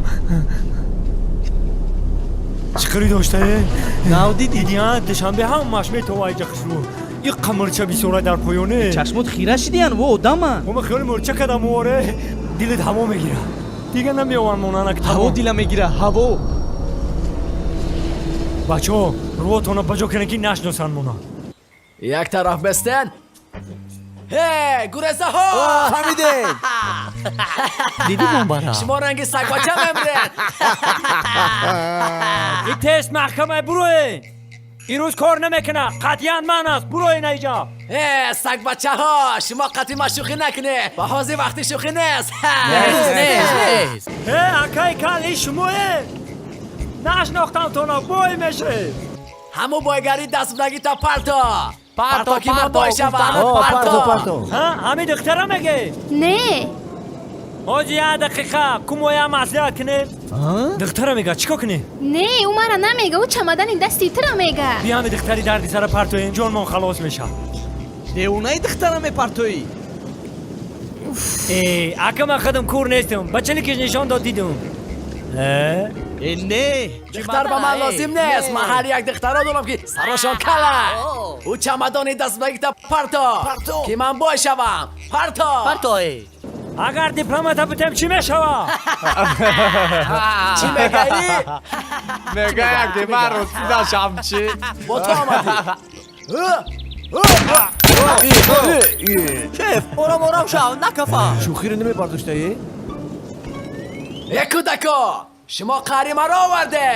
Чӣ қири доштае? Нав дидӣ? Диди, а? Душанбе ҳамаш метова иҷа хушрӯ. И қамирча бисёра дар поёне. Чашмот хира шидиян, во одама. Ома хиёли мурча кадам оре. Дилит ҳаво мегира. Дига намеовам монанак. Ҳаво дила мегира, ҳаво. Бачаҳо, рӯотона ба ҷо кунед, ки нашиносанд мона. Як тараф бестен. Ҳе, гурезаҳо! Фаҳмидем. Дидӣ бомбара? Шумо ранги сагбача мемред. И тест маҳкамаи буроe. Ирӯз кор намекунад, қатъиян ман аст. Буроe наиҷа. Э, сагбачаҳо, шумо қатъи ма шӯхӣ накунед. Ба ҳозир вақти шӯхӣ нест. Нест, нест, нест. Э, акай кал, и шумое? Нашинохтам тона, бой мешед. Ҳамун бойгарӣ дастбудагита парто. Парто, Парто, ки ман парто, бой шавам. О, парто, парто. Ҳа, ҳамин духтара меге? Не. Ҳоҷи, як дақиқа, кумоя маслиҳат кунем. Духтара мега, чӣ кор кунем? Не, ӯ мара намега, ӯ чамадани дасти тура мега. Бия, ҳами духтари дарди сара партоем, ҷонмон халос мешавад. Девонаи, духтара мепартоӣ? Э, ака, ман худам кур нестам. Ба чиликиш нишон дод, дидум. Э? Э, не. Духтар ба ман лозим нест. Ман ҳар як духтаро дорам, ки сарошон кала. Ӯ чамадони дастбудагита парто, ки ман бой шавам. Парто. Партое. Агар дипломата бутем, чӣ мешавад? Чӣ мегаӣ? Мега, яке ман росида шам, чӣ? Бо ту омадӣ. Шеф, ором, ором шав, накафа. Шӯхиро намебардоштаӣ? Э, кӯдако, шумо қаҳри маро оварде.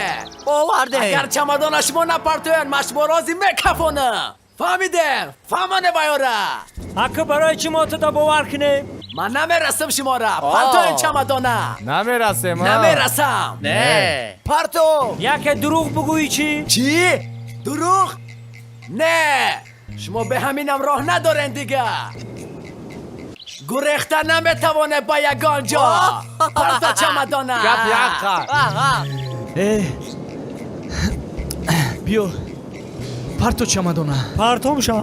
Оварде. Агар чамадона шумо напартоянд, ман шуморо рози мекафонам. Фаҳмидем? Фаҳмоне вайора. Ака, барои чӣ мо туда бовар кунем? Ман намерасам шумора. Партоен чамадона. Намерасем, а? Намерасам. Не. Парто. Яке дурӯғ бугӯӣ, чӣ? Чӣ? Дурӯғ? Не, шумо бе ҳаминам роҳ надорен дига. Гурехта наметавонед ба ягон ҷо. Парто чамадона. Гап яқа. Э, биё, парто чамадона. Партом ша.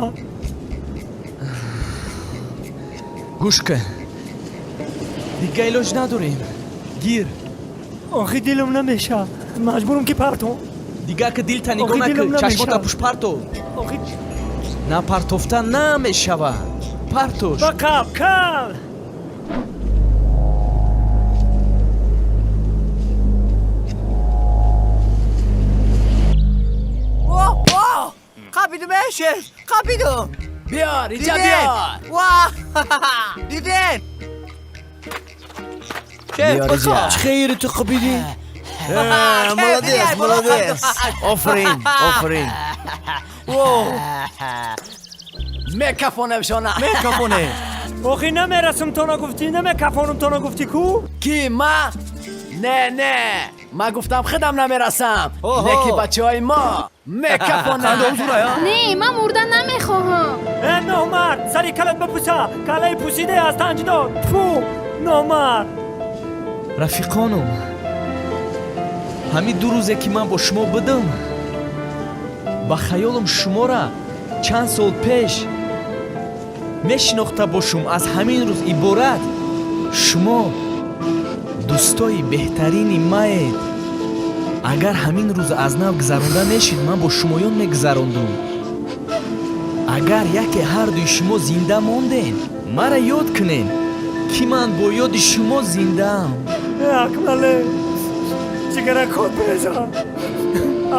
Гӯш кун, дига илоҷ надорем, гир. Охи дилам намеша, маҷбурам ки партом. Дига ки дилта нигоҳ Охи, дилам накун, чашмота намешавад. пуш, парто. Охи Напартофта намешавад, партош. Ба қаб кал. О, о! Э, шеф, қапидум. Биёр, иҷа Диден? биёр. Ва! Диден? Шеф, Биёр иҷа. бихо. Чӣ хейри ту қапидӣ? Молодец, молодец. Офарин, офарин. Мекафонем шона. Мекафоне. Охи намерасум то нагуфтӣ, намекафонум то нагуфтӣ ку? Ки ма? Не, не. Ма гуфтам худам намерасам. Оҳо. Не ки бачаҳои мо мекафонанд. Не, ман мурда намехоҳам. Э, номард, сари калат бипӯса, калаи пӯсиде аз танҷ дод. Фу, номард. Рафиқонум, ҳамин 2 рӯзе ки ман бо шумо будам, ба хаёлам шуморо чанд сол пеш мешинохта бошум. Аз ҳамин рӯз иборат шумо дӯстои беҳтарини маед. Агар ҳамин рӯз аз нав гузаронда мешид, ман бо шумоён мегузарондум. Агар яке ҳардуи шумо зинда мондем, мара ёд кунем, ки ман бо ёди шумо зиндаам. Э, Акмале, ҷигаракот беза.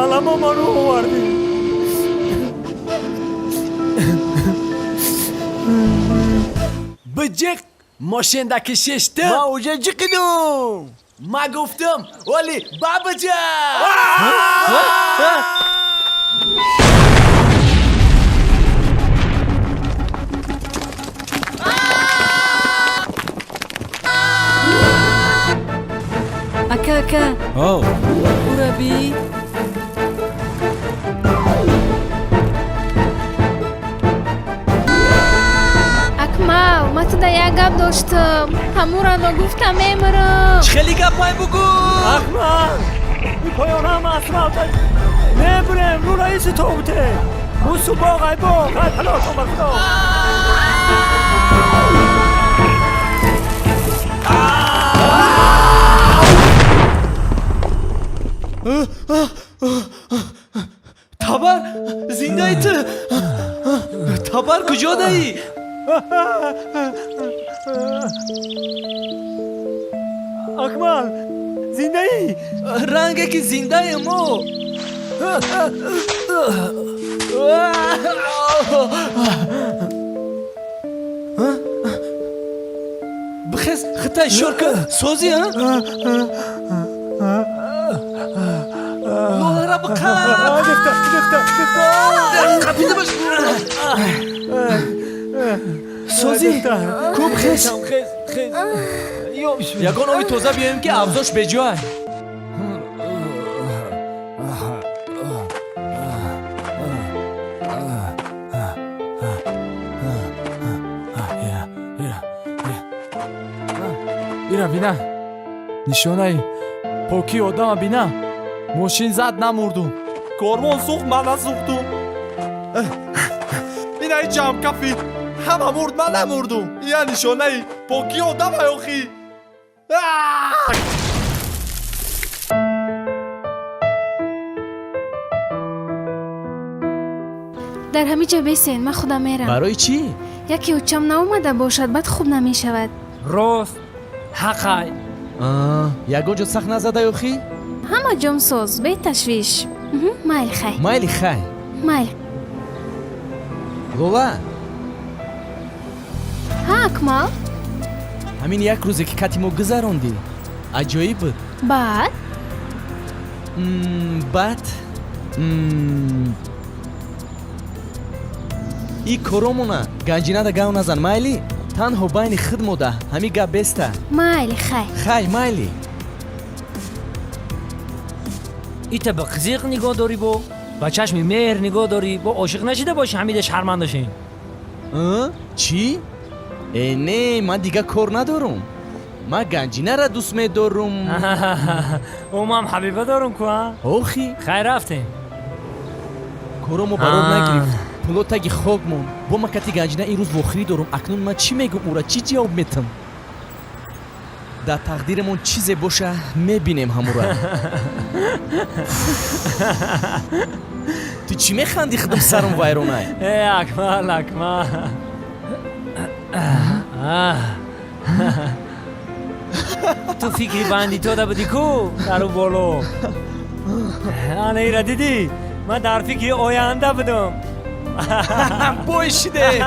Аламо маро овардӣ. Биҷиқ мошинда ки шиштим. Ман уҷа ҷиқидум. Ма гуфтам, оли бабиҷа. Ака, ака. О. Ура би. Акмал, ман туда як гап доштам. Ҳамура ногуфта мемирам. Чӣ хеле гапай бугӯ? Акмал, ин поёнам асфалт. Мебурем, рӯ раиси то буте. Бусу боғ, ай боғ, ай палото ба худо. Табар, зиндаи ту? Табар, куҷо даӣ? Акмал, зиндаӣ? Ранге ки зиндаем мо. Бихез, хитай шор кун, созӣ? Лолара биқаб. Қапида бош. Созӣ, ку, бихез. Ягон оби тоза биёем, ки авзош беҷой. Ира бина, нишонаи покии одама бина. Мошин зад, намурдум. Корвон сӯхт, ман насӯхтум. Инаи ҷамкафи ҳама мурд, ман намурдум. Я нишонаи покии одама охи. Дар ҳамин ҷо бесен, ман худам мерам. Барои чӣ? Яке учам наомада бошад, баъд хуб намешавад. Рост, ҳақай. Ягон ҷо сахт назадай охӣ? Ҳама ҷом соз, беташвиш. Майли, хай. Майли, хай. Майли. Лола. Ҳа, Акмал. Ҳамин як рӯзе ки кати мо гузарондӣ, аҷоиб буд. Баъд? Баъд и коромона ганҷинада гав назан, майли? Танҳо байни худ мода ҳамин гап беста. Майли, хай. Хай, майли. Ита ба қизиқ нигоҳ дорӣ, бо ба чашми меҳр нигоҳ дорӣ, бо ошиқ нашида бошӣ, ҳамида шарманда шин. Чӣ? Э, не, ман дигар кор надорум. Ман ганҷинара дӯст медорум. Ӯ ман ҳабиба дорум ку, а? Охи. Хай, рафтем. Коромо барор нагирифт, пуло таги хок монд. Бо ман кати ганҷина ин рӯз вохирӣ дорум. Акнун ман чӣ мегӯм ӯра, чӣ ҷавоб метам? Дар тақдирамон чизе боша, мебинем ҳамура. Ту чӣ механдӣ? Худам сарам вайронай. Э, Акмал, Акмал, ту фикри бандитода будӣ ку дару боло. Ана ира дидӣ, ман дар фикри оянда будам. Бой шиде.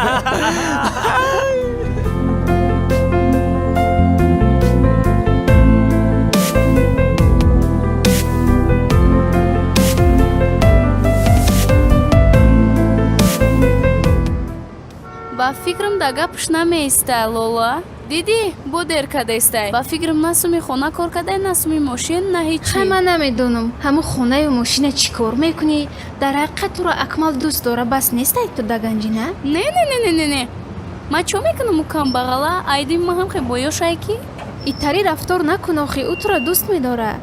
Ба фикрам да гапш намеистай, Лола. Дидӣ, бо дер кадестай. Ба фикрам на суми хона кор кадай, на суми мошин, на ҳечи. Хай, ман намедонам, ҳамун хонаю мошина чӣ кор мекунӣ? Дар ҳақиқат туро Акмал дӯст дора, бас нестай ту да ганҷина? Не, не, не, не, не, не. Ман чо мекунам у камбағала? Айдим ма ҳам хе боёшай ки? Итари рафтор накун, охи, ӯ туро дӯст медора.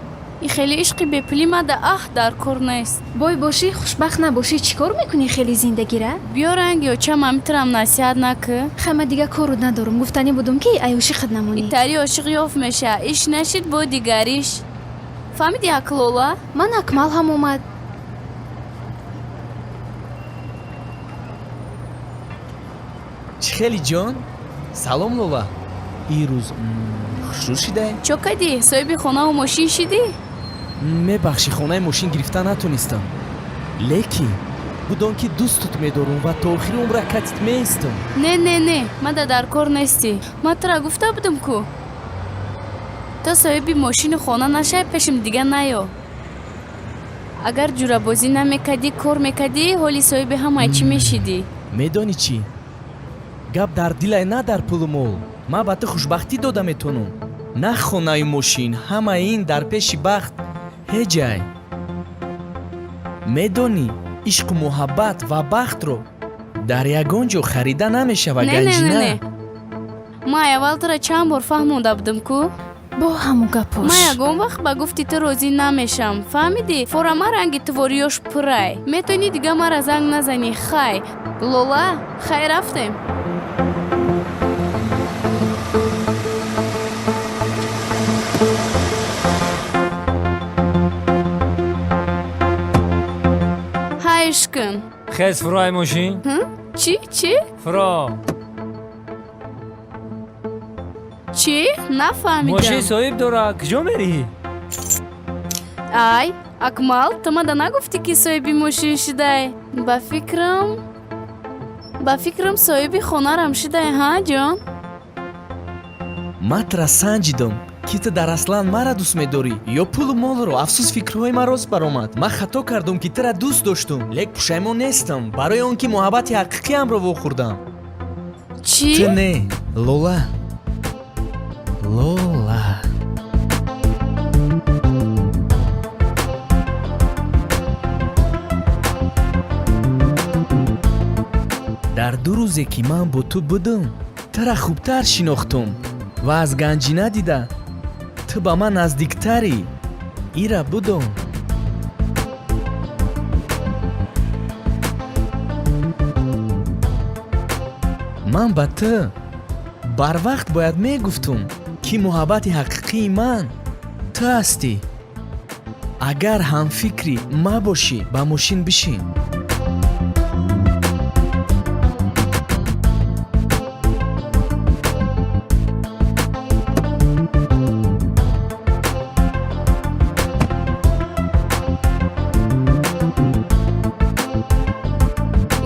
И хеле ишқи бепулӣ мада аҳ дар кор нест. Бой бошӣ, хушбахт набошӣ, чӣ кор мекунӣ хеле зиндагира? Биё ранги очам амитрам насиҳат накӣ. Хай, ман дига кору надорам, гуфтанӣ будум ки ай ошиқат намонӣ. Итари ошиқ ёфт меша, иш нашид бо дигариш. Фаҳмиди, ак Лола? Ман Акмал ҳам омад. Чӣ хели, ҷон? Салом, Лола. Ирӯз хушрӯ шидай. Чо кадӣ? Соҳиби хонаву мошин шидӣ? Мебахшӣ, хонаи мошин гирифта натонистам, лекин будон ки дӯстут медорум ва то охири умра катит меистам. Не, не, не, мада дар кор нестӣ. Ман тура гуфта будам ку, то соҳиби мошину хона нашай, пешим дига наё. Агар ҷурабозӣ намекардӣ, кор мекардӣ, ҳоли соҳиби ҳамаи чӣ мешидӣ. Медонӣ чӣ? Гап дар дилай, на дар пулу мол. Ман ба ту хушбахтӣ дода метонам, на хонаю мошин. Ҳамаи ин дар пеши бахт ҳеҷай. Медонӣ, ишқу муҳаббат ва бахтро дар ягон ҷо харида намешавад. Не, не, не, ганҷина. Не, ман аввал тура чанд бор фаҳмонда будам ку. Бо ҳамун гапош. Ман ягон вақт ба гуфти ту розӣ намешам, фаҳмидӣ? Фора ма ранги твориёш пурай. Метавонӣ дига мара занг назанӣ. Хай, Лола, хай, рафтем. Ҳайш кун. Хез, фурои мошин. Ҳм? Чӣ, чӣ? Фуро. Чӣ? Нафаҳмидам. Мошин соҳиб дора, куҷо мерӣ? Ай, Акмал, ту мада нагуфтӣ, ки соҳиби мошин шидай? Ба фикрам соҳиби хонарам шидай, ҳа, ҷон? Ман тура санҷидам, ки ту дар аслан мара дӯст медорӣ ё пулу молро. Афсӯс, фикрҳои ман рост баромад. Ман хато кардум, ки тура дӯст доштум, лек пушаймон нестам барои он ки муҳаббати ҳақиқиамро вохӯрдам. Чӣ? Ту не, Лола, Лола. Дар 2 рӯзе, ки ман бо ту будам, тура хубтар шинохтум ва аз ганҷина дида ту ба ман наздиктарӣ. Ира будом. Ман ба ту барвақт бояд мегуфтум, ки муҳаббати ҳақиқии ман ту ҳастӣ. Агар ҳамфикрӣ мабошӣ, ба мошин бишин.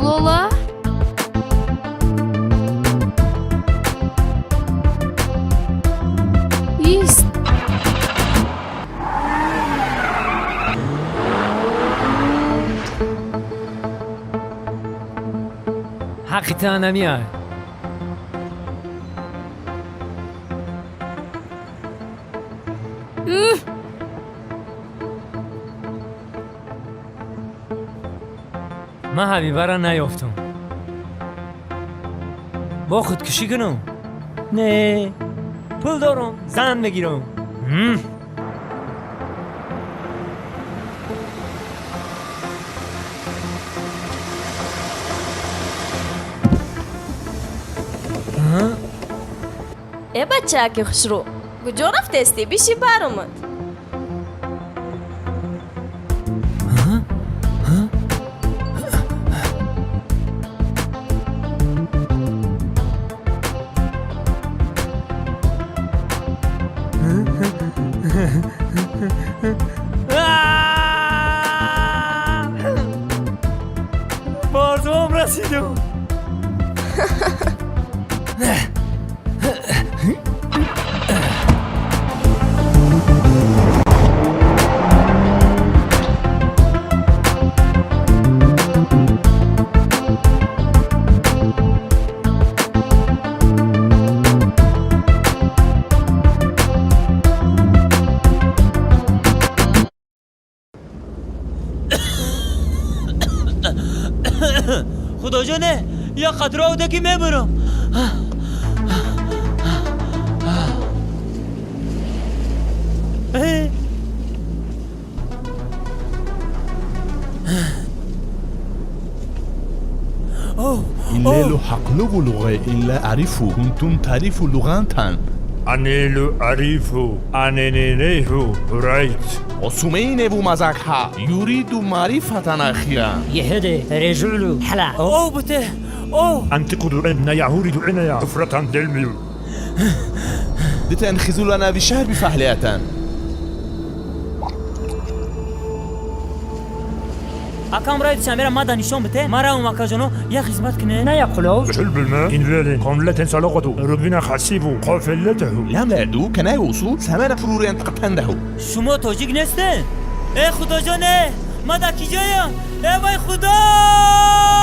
Лола. Ист. Ҳаққи та намеай. Уh! Ман Ҳабибара наёфтам, бо худкушӣ кунам? Не, пул дорам, зан мегирам. Э, бачааки хушрӯ, куҷо рафтестӣ? Биши баромад. Ба орзуам расидам. Фаҳмидам. Худоҷоне, як қатра ода ки мебурам. إني حقلب لغة إلا أعرفه كنتم تعرفوا لغة. أنيلو أعرفه أنينيه رايت. وسمينه مزاكها يريد معرفة أخيرا. يهدي رجل حلا. أو بته أو أنتقد أن يهورد عنا حفرة دلميو. لتنخذوا لنا بشهر بفحلية. акам рай душанбера мада нишон бите, маравм акаҷоно як хизмат кине. На яқулов. شرب الماء إن قملة سلقته ربنا خسيب قافلته. لم لا كان يوصل ثمن فرور تقتنده. шумо тоҷик нестен? Э худоҷоне, ма дар ки ҷоям? Э вай худо!